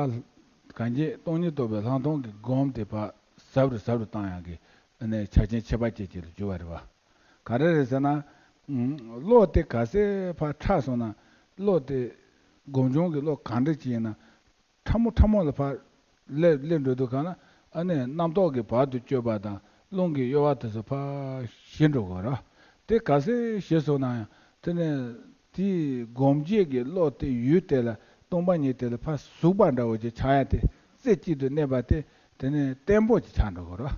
གང་ཅི་སྟོང་ཉིད་རྟོགས་པའི་ལྷག་མཐོང་གི་སྒོམ་དེ་ཕར་ཟབ་རུ་ཟབ་རུ་བཏང་ཡག་གི་ཨ་ནི་ཆ་རྐྱེན་ཁྱད་པར་ཅན་ཅིག་ལ་གྱུར་བ་རེད་བ། ག་རེ་རེད་ཟེར་ན། ཨུམ། བློ་དེ་ག་ཚད་ཕར་ཕྲ་སོང་ན། བློ་དེ་སྒོམ་བྱུང་གི་བློ་གང་འདྲ་ཅིག་ཡིན་ན། ཕྲ་མོ་ཕྲ་མོ་ལ་ཕར་སླེབས་སླེབས་འགྲོ་དུས་གང་ལ་ཨ་ནི་རྣམ་རྟོག་གི་བར་དུ་གཅོད་པ་དང་རླུང་གི་གཡོ་བ་དེ་ཚོ་ཕར་ཞི་འགྲོ་དགོས་ར། དེ་ག་ཚད་ཞི་སོང་ན་ཡང་དེ་ནས་དེའི་སྒོམ་བྱེད་ཀྱི་བློ་དེ་ཡུལ་དེ་ལ་སྟོང་པ་ཉིད་དེ་ལ་ཕར་ཟུག་པ་འདྲ་བོ་ཅིག་ཆགས་ཡ་དེ་རྩེ་གཅིག་ཏུ་གནས་པ་དེ་དེ་ནས་བརྟན་པོ་ཅིག་ཆགས་འགྲོ་དགོས་ར།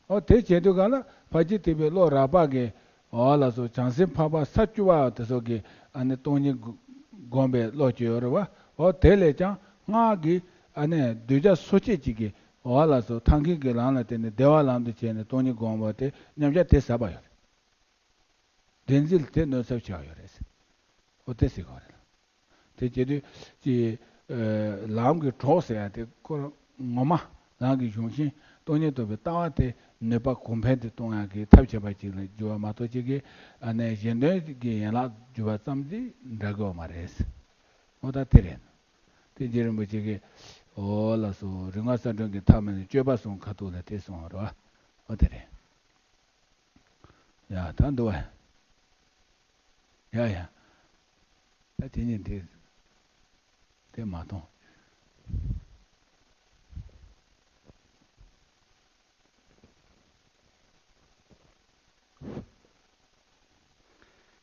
ཨོ་དེ་བྱེད་དུས་གང་ལ་ཕར་ཕྱིན་ཐེག་པའི་བློ་རགས་པ་གི་ འོ་ལགས་སོ། བྱང་སེམས་འཕགས་པ་ས་བཅུ་པ་དེ་ཚོ་གི་ཨ་ནི་སྟོང་ཉིད་བསྒོམ་པའི་བློ་ཅིག་ཡོད་རེད་བ། འོ་དེ་ལས་ཀྱང་སྔགས་ཀྱི་ཨ་ནི་གདུལ་བྱ་སོ་སྐྱེ་གཅིག་གི་འོ་ལགས་སོ། ཐབས་མཁས་ཀྱི་ལམ་ལ་བརྟེན་ནས་བདེ་བ་ལམ་དུ་བྱས་ནས་སྟོང་ཉིད་བསྒོམ་པ་དེ་མཉམ་གཞག་དེ་ཟབ་པ་ཡོད་རེད། བདེན་འཛིན་དེ་གནོད་ཚབས་ཆེ་བ་ཡོད་རེད། འོ་དེ་ཟེར་གོ་རེད། དེ་བྱེད་དུས་ཀྱི་ལམ་གྱི་གྲོགས་ཟེར་ཡ་དེ་ཁོ་རང་ངོ་མ་ལམ་གྱི་གཞུང་ཤིང་སྟོང་ཉིད་རྟོགས་པའི་ལྟ་བ་དེ་ནུས་པ་གོང་འཕེལ་དུ་གཏོང་ཡག་གི་ཐབས་བྱས་པ་ཅིག་ལ་འགྱུར་བ་མ་གཏོགས་ཅིག་གི་ཨ་ནི་གཞན་དོན་གྱི་ཡན་ལག་སྒྲུབ་པ་ཙམ་གྱིས་འདྲ་གི་ཡོད་མ་རེད། འོ་ད་དེ་རེད། དེ་རྗེ་རིན་པོ་ཆེ་གིས་འོ་ལགས་སོ། རིག་སྔགས་གསལ་སྒྲོན་གྱི་ཐབས་མེད་ནི་སྤྱོད་པ་གསུམ་ཁ་ཐུག་ལ་དེ་གསུངས་པ་རེད་བ། འོ་དེ་རེད། ཡ་ད་འདུག་བ། ཡ་ཡ། ད་དེ་གཉིས་དེ་དེ་མ་མཐོང་།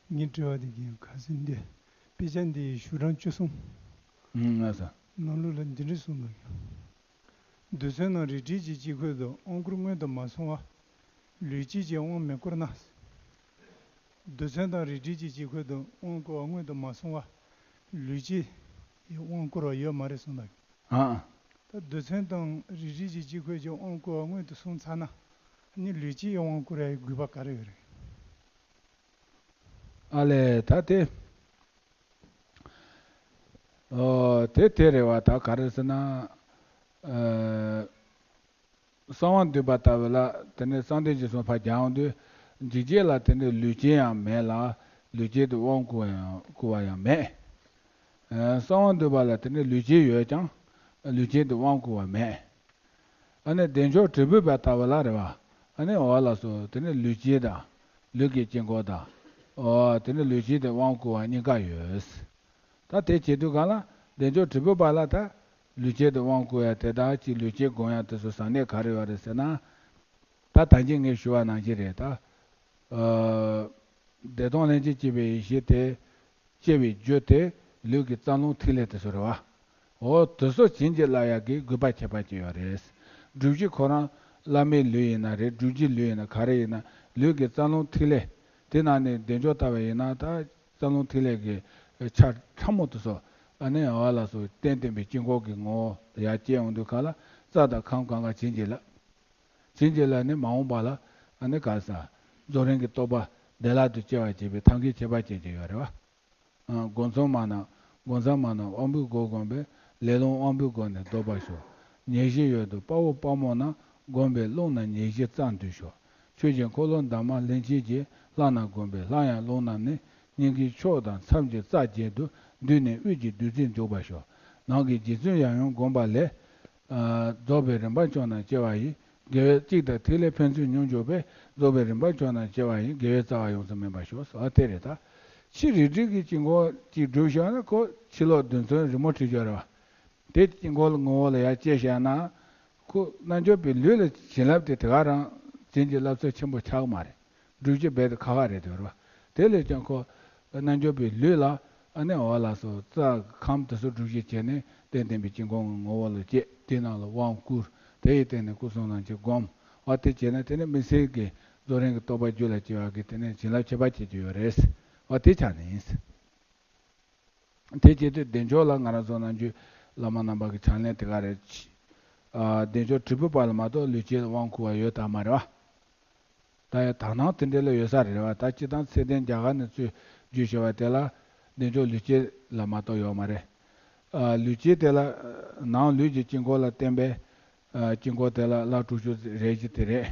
ངའི་དྲི་བ་དེ་གིན་ཁ་སང་འདི་དཔེ་ཆ་འདིའི་ཞུ་གྲངས་བཅུ་གསུམ། ཨང་ལགས་སོ། ནང་ལོགས་ལ་འདི་འདྲ་གསུངས་འདུག་རྡུལ་ཚོན་དང་རིལ་གྲིལ་གྱི་དཀྱིལ་འཁོར་དུ་དབང་བསྐུར་སྔོན་དུ་མ་སོང་བ། ལུས་དཀྱིལ་གྱི་དབང་མི་བསྐུར་ན། རྡུལ་ཚོན་དང་རིལ་གྲིལ་གྱི་དཀྱིལ་འཁོར་དུ་དབང་བསྐུར་བ་སྔོན་དུ་མ་སོང་བ། ལུས་དཀྱིལ་གྱི་དབང་བསྐུར་བ་ཡོད་མ་རེད་གསུངས་འདུག་ཨ། ད་རྡུལ་ཚོན་དང་རིལ་གྲིལ་གྱི་དཀྱིལ་འཁོར་གྱི་དབང་བསྐུར་བ་སྔོན་དུ་སོང་ཚར་ན། ནི་ལུས་དཀྱིལ་གྱི་དབང་བསྐུར་བའི་དགོས་པ་ག་རེ་ཡོད་རེད། ཨ་ལས་ད་དེ། ཨོ་དེ་དེ་རེད་བ། ད་ག་རེ་ཟེར་ན། ཨ། གསང་བ་འདུས་པ་ལྟ་བུ་ལ་དེ་ནས་གསང་བདེ་འཇིགས་གསུམ་ཕར་སྦྱང་དུས་འཇིགས་བྱེད་ལ་དེ་ནས་ལུས་ཅན་ཡང་མེད་ལ་ལུས་ཅན་དུ་དབང་བསྐུར་བ་ཡང་བསྐུར་བ་ཡང་མེད། ཨ། གསང་བ་འདུས་པ་ལ་དེ་ནས་ལུས་ཅན་ཡོད་ཀྱང་ལུས་ཅན་དུ་དབང་བསྐུར་བ་མེད། ཨ་ནི་བདེ་མཆོག་དྲིལ་བུ་པ་ལྟ་བུ་ལ་རེད་བ། ཨ་ནི་འོ་ལགས་སོ། དེ་ནི་ལུས་ཅན་དང་ལུས་ཀྱི་དཀྱིལ་འཁོར་དང་། འོ་དེ་ནི་ལུས་ཅན་དུ་དབང་བསྐུར་བ་གཉིས་ཀ་ཡོད། ད་དེ་བྱེད་དུས་གང་ལ་བདེ་མཆོག་དྲིལ་བུ་པ་ལ་ད་ལུས་ཅན་དུ་དབང་བསྐུར་ཡ་དེ་དག་ཅིག་ལུས་ཅན་སྒོམ་ཡ་དེ་ཚོ་ཟག་གནད་ག་རེ་ཡོད་རེད་ཟེར་ན། ད་ད་གིན་ངས་ཞུ་བ་ནང་བཞིན་རེད་ད། ཨ། བདེ་སྟོང་ལྷན་ཅིག་སྐྱེས་པའི་ཡེ་ཤེས་དེ། སྐྱེ་བའི་རྒྱུ་དེ་ལུས་ཀྱི་རྩ་རླུང་ཐིག་ལེ་དེ་ཚོ་རེད་བ། འོ་དེ་ཚོ་བྱིན་གྱིས་བརླབ་ཡག་གི་དགོས་པ་ཁྱད་པར་ཅན་ཡོད་རེད། སྒྲུབ་གཞི་ཁོ་རང་བླ་མའི་ལུས་ཡིན་ན་རེད། སྒྲུབ་གཞི་ལུས་ཡིན་ན་ག་རེ་ཡིན་ན་ལུས་ཀྱི་རྩ་རླུང་ཐིག་ལེ། དེ་ནང་ནས་བདེ་མཆོག་ལྟ་བུ་ཡིན་ན་ད་རྩ་རླུང་ཐིག་ལེ་གི་ཆ་ཕྲ་མོ་དེ་ཚོ་ཨ་ནི་འོ་ལགས་སོ། རྟེན་བརྟེན་པའི་དཀྱིལ་འཁོར་གྱི་ངོ་བོ་ཡར་སྐྱེ་ཡོང་དུས་ག་ལ་རྩ་དང་ཁམས་གང་ག་བྱིན་གྱིས་བརླབས། བྱིན་གྱིས་བརླབས་ནས་མ་འོངས་པ་ལ་ཨ་ནི་ག་ས་རྫོགས་རིམ་གྱི་རྟོགས་པ་བདེ་བླག་ཏུ་སྐྱེ་བར་བྱེད་པའི་ཐབས་མཁས་ཁྱད་པར་ཅན་ཅིག་ཡོད་རེད་བ། ཨ། སྒོ་མཚམས་མ་ན། སྒོ་མཚམས་མ་ན་དབང་པོའི་སྒོ་བསྒོམས་པས་ལས་རླུང་དབང་པོའི་སྒོ་ནས་ལྡོག་པར་ཞོག་ཉེར་བཞི་ཡོད་དོ། དཔའ་བོ་དཔའ་མོ་རྣམས་བསྒོམས་པས་རླུང་རྣམས་ཉེར་བཞི་རྩ་མདུད་ཞོག་ཆོས་ཀྱི་འཁོར་ལོ་འདབ་མ་ལྷན་ཅིག་སྐྱེས། ལྷ་རྣམས་བསྒོམས་པས་སླར་ཡང་རླུང་རྣམས་ནི། སྙིང་གའི་ཕྱོགས་དང་མཚམས་ཀྱི་རྩ་བརྒྱད་དུ། མདུན་ནས་དབུས་ཀྱི་བདུད་རྩིས་འཇུག་པར་ཤོག་ནང་གི་རྗེ་བཙུན་ཡང་ཡང་བསྒོམས་པ་ལས། ཨ། རྫོགས་པའི་རིམ་པ་མཆོག་རྣམས་སྐྱེ་བ་ཡི། དགེ་བས་གཅིག་དང་ཐིག་ལེ་ཕན་ཚུན་མྱོང་འཇུག་པས། རྫོགས་པའི་རིམ་པ་མཆོག་རྣམས་སྐྱེ་བ་ཡི། དགེ་བའི་རྩ་བ་ཡོངས་སུ་སྨིན་པར་ཤོག་ཟེར་བ་དེ་རེད་ད། ཕྱི་རིལ་གྲིལ་གྱི་དཀྱིལ་འཁོར་གཅིག་བསྒྲུབས་བཞག་ན་ཁོ་ཕྱི་ལོགས་རྡུལ་ཚོན་རི་མོ་བྲིས་བཞག་རེད་བ། དེ་དཀྱིལ་འཁོར་ལ་ངོ་བོ་ལ་ཡར་སྐྱེས་བཞག་ན། ཁོ་རྣལ་འབྱོར་པའི་ལུས་ལ་བྱིན་རླབས་དེ་དེ་ག་རང་བྱིན་གྱིས་བརླབས་ཚད་ཆེན་པོ་ཆགས་ཀྱི་མ་རེད། སྒྲུབ་བྱེད་རྦད་དེ་ཁག་ཁག་རེད་དེ་རེད་བ། དེ་ལས་ཀྱང་ཁོ་རྣལ་འབྱོར་པའི་ལུས་ལ་ཨ་ནི་འོ་ལགས་སོ། རྩ་ཁམས་དེ་ཚོ་སྒྲུབ་བྱེད་བྱས་ནས་རྟེན་བརྟེན་པའི་དཀྱིལ་འཁོར་ངོ་བོ་ལ་སྐྱེས། དེ་ནང་ལ་དབང་བསྐུར། དེ་ཡི་སྟེང་ནས་སྐུ་གསུམ་རྣམས་ཀྱིས་བསྒོམ། འོ་དེ་བྱས་ན་དེ་ནི་དམིགས་བསལ་གྱི་རྫོགས་རིམ་གྱི་རྟོགས་པ་རྒྱུད་ལ་སྐྱེ་བ་གི་དེ་ནི་བྱིན་རླབས་ཁྱད་པར་ཅན་ཅིག་ཡོད་རེད། འོ་དེ་ཆ་ནས་ཡིན། དེ་བྱེད་དུས་བདེ་མཆོག་ལ་ང་རང་ཚོ་ནང་རྒྱུད་བླ་མ་རྣམ་པ་གི་ཕྱག་ལེན་དེ་ག་རེད། ཨ། བདེ་མཆོག་དྲིལ་བུ་པ་ལ་མ་གཏོགས་ལུས་ཅན་དབང་བསྐུར་བ་ཡོད་དམ་མ་རེད་བ། ད་ཡང་དག་སྣང་དེ་འདྲ་ལ་ཡོད་ས་རེད་བ། ད་སྤྱིར་བཏང་ཚད་ལྡན་རྒྱ་གར་ནས་ཚུར་བརྒྱུད་བྱས་པ་དེ་ལ་བདེ་མཆོག་ལུས་ཅན་ལ་མ་གཏོགས་ཡོད་མ་རེད། ཨ། ལུས་ཅན་དེ་ལ་ནང་ལུས་ཀྱི་དཀྱིལ་འཁོར་ལ་བརྟེན་པའི་ཨ། དཀྱིལ་འཁོར་དེ་ལ་ལྷ་དྲུག་ཅུ་རེ་བཞི་དེ་རེད།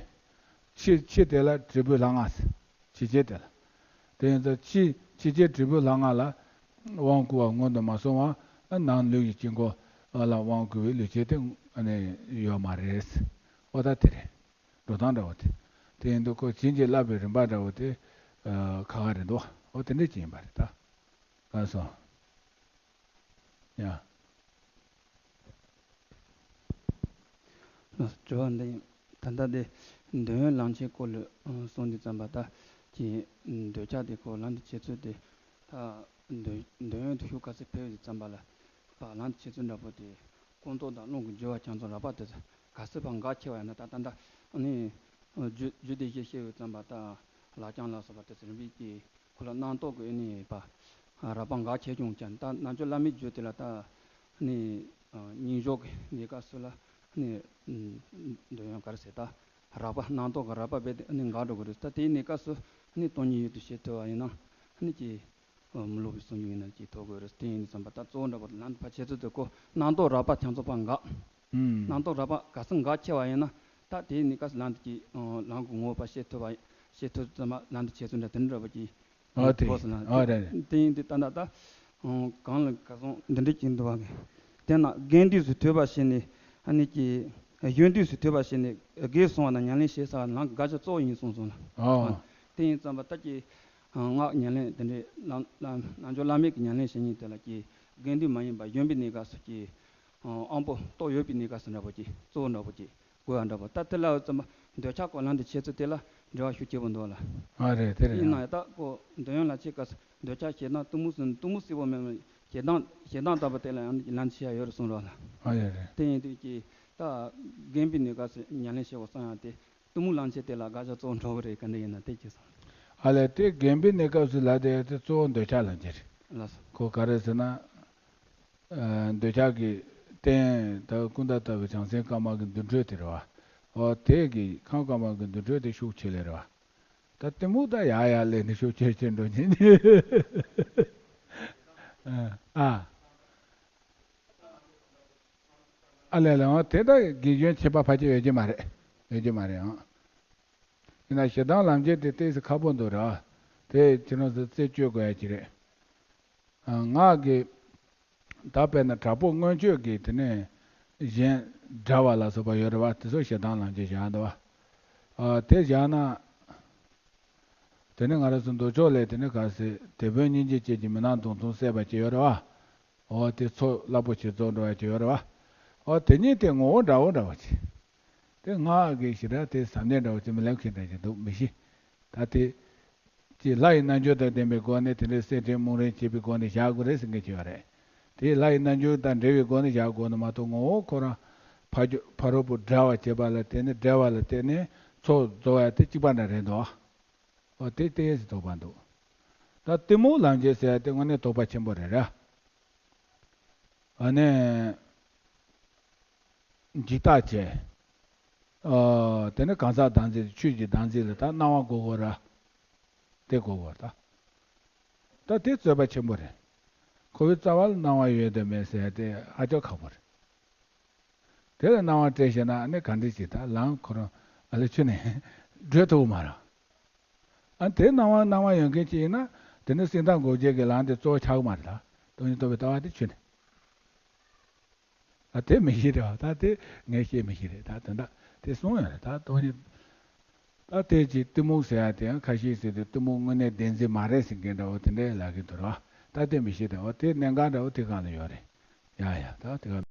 ཕྱི་ཕྱི་དེ་ལ་དྲིལ་བུ་ལྷ་ལྔ་ཟེར། ཕྱི་ཕྱི་དེ་ལ། དེ་ཡིན་ཙང་ཕྱི་ཕྱི་ཕྱི་དྲིལ་བུ་ལྷ་ལྔ་ལ་དབང་བསྐུར་བ་སྔོན་དུ་མ་སོང་བ་ནང་ལུས་ཀྱི་དཀྱིལ་འཁོར་ལ་དབང་བསྐུར་བའི་ལུས་ཅན་དེ་ཨ་ནི་ཡོད་མ་རེད། འོ་ད་དེ་རེད། འགྲོ་སྟངས་འདྲ་བོ་དེ། དེ་ཡིན་དུས་ཁོ་བྱིན་གྱིས་བརླབས་པའི་རིམ་པ་འདྲ་བོ་དེ་ཁག་ཁག་རེད་འདུག་འོ་དེ་འདྲ་ཅིག་ཡིན་པ་རེད་ད། ལགས་སོ། ཡ། ལགས་སོ། དྲི་བ་འདི་ཡིན། ད་ལྟ་དེ་འདོད་ཡོན་ལམ་ཁྱེར་སྐོར་ལ་གསུངས་དུས་ཙམ་པ་ད་ཀྱི་འདོད་ཆགས་དེ་ཁོ་ལམ་དུ་བྱེད་ཚུལ་དེ་ད་འདོད་འདོད་ཡོན་དེ་ཤུགས་ག་ཚོད་འཕེལ་དུས་ཙམ་པ་ལ་བག་ལམ་དུ་བྱེད་ཚུལ་འདྲ་པོ་དེ་ཀུན་རྟོག་དང་རླུང་གི་རྒྱུ་བ་རྐྱང་ཚོ་ལག་པ་དེ་ཚོ་ག་ཚོད་བག་འགག་ཆེ་བ་ཡིན་ན་ད་ད་ད་ཨ་ནི་རྒྱུ་རྒྱུ་དེ་བཞི་བཤད་ཡོད་ཙམ་པ་ད་ ལག་བརྐྱང་ལ་སོགས་པ་དེ་ཚོ་རིམ་པས་ཀྱིས་ཁོ་ལ་རྣམ་རྟོག་གི་ཨ་ནི་པ་རགས་པ་འགའ་ཁྱེར་བྱུང་ཀྱང་། ད་རྣལ་འབྱོར་བླ་མའི་རྒྱུད་དེ་ལ་ད་ཨ་ནི་སྙིང་གཞག་གི་གནས་སྐབས་སུ་ལ་ཨ་ནི་འདོད་ཡོན་ག་རེ་ཟེར། ད་རགས་པ་རྣམ་རྟོག་གི་རགས་པ་རྦད་དེ་ཨ་ནི་འགག་འགྲོ་གི་རེད། ད་དེའི་གནས་སྐབས་སུ་ཨ་ནི་སྟོང་ཉིད་ཡུལ་དུ་ཤེས་ཐུབ་པ་ཡིན་ན་ཨ་ནི་ཀྱི་མི་སློབ་པའི་སངས་རྒྱས་ཡིན་ན་ཅིག་ཐོབ་དགོས་རེད། དེ་ཡིན་དུས་ཙམ་པ་ད་གཙོ་བོ་འདྲ་པོ་ལམ་དུ་ཕར་ཆས་ཚུལ་དུ་ཁོ་རྣམ་རྟོག་རགས་པ་ཁྱེད་ཚོ་ཕར་འགག་ཨུམ། རྣམ་རྟོག་རགས་པ་ག་ཚོད་འགག་ཆེ་བ་ཡིན་ན་ད་དེའི་གནས་སྐབས་སུ་ལམ་དུ་ཅིག་ལམ་གྱི་ངོ་བོ་ཕར་ཤེས་ཐུབ་པ་ཤེས་ཐུབ་ཙམ་པ་ལམ་དུ་ཆས་ཚུལ་འདྲ་དེ་འདྲ་པོ་ཅིག་ཨ་དེ་ཐོབ་སོང་ན། ཨ་རེད་རེད། དེ་ཡིན་དུས་ད་ད་ད་གང་ལ་ག་སོང་འདི་འདྲ་ཅིག་འདུག་བ་གི། དེ་ན་དགེ་འདུན་སུ་ཐོས་པ་བྱས་ནས་ཨ་ནི་ཀྱི་གཞོན་དུས་སུ་ཐོས་པ་བྱས་ནས་དགེ་སོང་བ་དང་ཉམས་ལེན་བྱེད་ས་ལམ་གྱི་དགག་བྱ་གཙོ་བོ་ཡིན་གསུངས་སོང་ལ། ཨོ། དེ་ཡིན་ཙམ་པ་ད་ཀྱི་སྔགས་ཉམས་ལེན་དེ་འདྲའི་ལམ་ལམ་རྣལ་འབྱོར་བླ་མེད་ཀྱི་ཉམས་ལེན་བྱེད་མཁན་དེ་ལ་ཀྱི་དགེ་འདུན་མ་ཡིན་པ་གཞོན་པའི་གནས་སྐབས་སུ་ཀྱི་དབང་པོ་རྟོགས་ཡོད་པའི་གནས་སྐབས་སུ་འདྲ་པོ་ཀྱི་གཙོ་བོ་འདྲ་པོ་ཀྱི་དགོས་པ་འདྲ་པོ། ད་དེ་ལ་ཙམ་པ་འདོད་ཆགས་སྐོར་ལམ་དུ་ཆས་ཚུལ་དེ་ལ་འབྲེལ་བ་ཤུགས་ཆེ་པོ་འདུག་ལ། ཨ་རེད་དེ་རེད། ཡིན་ན་ཡང་ད་ཁོ་འདོད་ཡོན་ལ་ཆེ་སྐབས་སུ་འདོད་ཆགས་ཞེ་སྡང་གཏི་མུག་ཟེར་གཏི་མུག་སྲིད་པོ་མེད་པ་ཞེ་སྡང་ཞེ་སྡང་ལྟ་བུ་དེ་ལ་ཡང་ལམ་ཆེ་ཡ་ཡོད་རེད་གསུངས་རོགས་ལ། ཨ་ཡ་རེད། དེ་ཡིན་དུས་ཀྱི་ད་རྒན་པའི་གནས་སྐབས་སུ་ཉམས་ལེན་བྱེད་དགོས་བསམ་ཡང་དེ་གཏི་མུག་ལམ་ཆེན་དེ་ལ་དགག་བྱ་གཙོ་བོ་འགྲོ་གི་རེད། ག་འདྲ་ཡིན་ན་དེ་ཅི་སོང་། ཨ་ལས་དེ་རྒན་པའི་གནས་སྐབས་སུ་ལ་དེ་དེ་གཙོ་བོ་འདོད་ཆགས་ལམ་ཆེན་རེད། ལགས་སོ། ཁོ་ག་རེ་ཟེར་ན། ཨ་འདོད་ཆགས་ཀྱི་རྟེན་ད་ཀུན་ཏ་ལྟ་བུའི་བྱང་སེམས་དཀར་དམར་གྱི་འདུ་འཕྲོད་དེ་རེད་བ། འོ་དེ་གི་ཁམས་དཀར་དམར་གྱི་འདུ་འཕྲོད་དེ་ཤུགས་ཆེ་ལེ་རེད་བ། ད་གཏི་མུག་ད་ཡར་ཡར་སླེབས་ནས་ཤུགས་ཆེ་ཆེ་འགྲོ་ཉིན་ནི། ཨ། ཨ་ལས་ལས་འོ་དེ་ད་དགེ་སྐྱོན་ཁྱད་པར་ཕལ་ཆེར་ཡོད་ཀྱི་མ་རེད། ཡོད་ཀྱི་མ་རེད་ཨང་། ཡིན་ན་ཞེ་སྡང་ལམ་འབྱེད་དེ་ཏོག་ཙམ་ཁག་པོ་འདུག་ར། དེ་ཁྱེད་རང་ཚོ་རྩད་གཅོད་དགོས་ཡ་ཅིག་རེད། ཨ་ངག་གི་ད་དཔེར་ན་དྲག་པོ་མངོན་སྤྱོད་ཀྱི་དེ་ནས་གཞན་དགྲ་བ་ལ་སོགས་པ་ཡོད་རེད་བ། དེ་ཚོ་ཞེ་སྡང་ལམ་འབྱེད་བཞག་འདུག་བ། ཨ་དེ་བཞག་ན། དེ་ནས་ང་རང་ཚོ་མདོ་ཕྱོགས་ལས་དེ་ནས་ག་ཟེར་དེད་དཔོན་སྙིང་རྗེ་ཅན་གྱི་མི་སྣང་གདུང་ཐུང་བསད་པ་ཅིག་ཡོད་རེད་བ། འོ་དེ་ཚོ་རླབས་པོ་ཆེ་རྫོགས་འགྲོ་བ་ཅིག་ཡོད་རེད་བ། འོ་དེ་གཉིས་དེ་ངོ་བོ་འདྲ་བོ་འདྲ་བོ་ཅིག་དེ་ངག་གི་ཞེ་དྲག་དེ་ཟབ་གནད་འདྲ་བོ་ཅིག་མི་ལབ་མཁན་འདྲ་ཅིག་འདུག་མི་ཤེས། ད་དེ་ཅིག་ལྷ་ཡི་རྣལ་འབྱོར་དང་ལྡན་པའི་སྒོ་ནས་དེ་འདྲའི་གསེར་ཕྲེང་སྨུག་ཕྲེང་བྱེད་པའི་སྒོ་ནས་བཞག་དགོས་རེད་ཟེར་མཁན་ཅིག་ཡོད་རེད། དེ་ལྷ་ཡི་རྣལ་འབྱོར་དང་འབྲེལ་བའི་སྒོ་ནས་བཞག་དགོས་ནི་མ་གཏོགས་ངོ་བོ་ཁོ་རང་ཕ་རྒྱུད་ཕ་རོལ་པོ་དགྲ་བ་བྱེད་པ་ལ་བརྟེན་ནས་དགྲ་བ་ལ་བརྟེན་ནས་ཚོགས་རྫོགས་ཡ་དེ་གཅིག་པ་འདྲ་རེད་འདུག་འོ་དེ་ཏོག་ཙམ་དོགས་པ་འདུག་ད་གཏི་མུག་ལམ་འབྱེད་ཟེར་ཡ་དེ་དངོས་གནས་དོགས་པ་ཆེན་པོ་རེད་ར། ཨ་ནི། འཇིགས་སྐྲག་བྱས། ཨ་དེ་ནི་གང་ཟག་བདག་འཛིན་ཆོས་ཀྱི་བདག་འཛིན་ལ་ད་སྣང་བ་དགོས་དགོས་ར། དེ་དགོས་དགོས་ད། ད་དེ་རྩོད་པ་ཆེན་པོ་རེད། ཁོ་བོའི་རྩ་བ་ལ་སྣང་བ་ཡོད་དམ་མེད་ཟེར་ཡ་དེ་ཧ་ཅང་ཁག་པོ་རེད། དེ་ལ་སྣང་བ་སྤྲད་ཤེ་ན་ཨ་ནི་ག་འདྲ་ཅིག་ད་ལམ་ཁོ་རང་ཨ་ལེ་ཆུ་ནས་བགྲོད་ཐུབ་མ་རེད། ཨ་དེ་སྣང་བ་སྣང་བ་ཡོད་མཁན་ཅིག་ཡིན་ན་དེ་ནི་སེམས་ཙམ་འགོག་བྱེད་ཀྱི་ལམ་དེ་གཙོ་བོ་ཆགས་ཀྱི་མ་རེད་ད། སྟོང་ཉིད་རྟོགས་པའི་ལྟ་བ་དེ་ཆུ་ནས། ད་དེ་མི་ཤེས་རེད་བ། ད་དེ་ངས་བཤད་མི་ཤེས་རེད། ད་དོན་དག་དེ་གསུངས་ཡོད་རེད། ད་སྟོང་ཉིད། ད་དེ་ཅིག་གཏི་མུག་ཟེར་ཡ་དེ་ཡང་ཁ་ཤས་ཟེར་དུས་གཏི་མུག་དངོས་གནས་བདེན་འཛིན་མ་རེད་ཟེར་མཁན་འདྲ་བོ་དེ་འདྲའི་ལབ་ཀྱི་འདུག་ར། ད་དེ་མི་ཤེས་རེད་བ། དེ་གནད་འགག་འདྲ་བོ་དེ་སྒང་ལ་ཡོད་རེད། ཡ་ཡ་ད་དེ་ག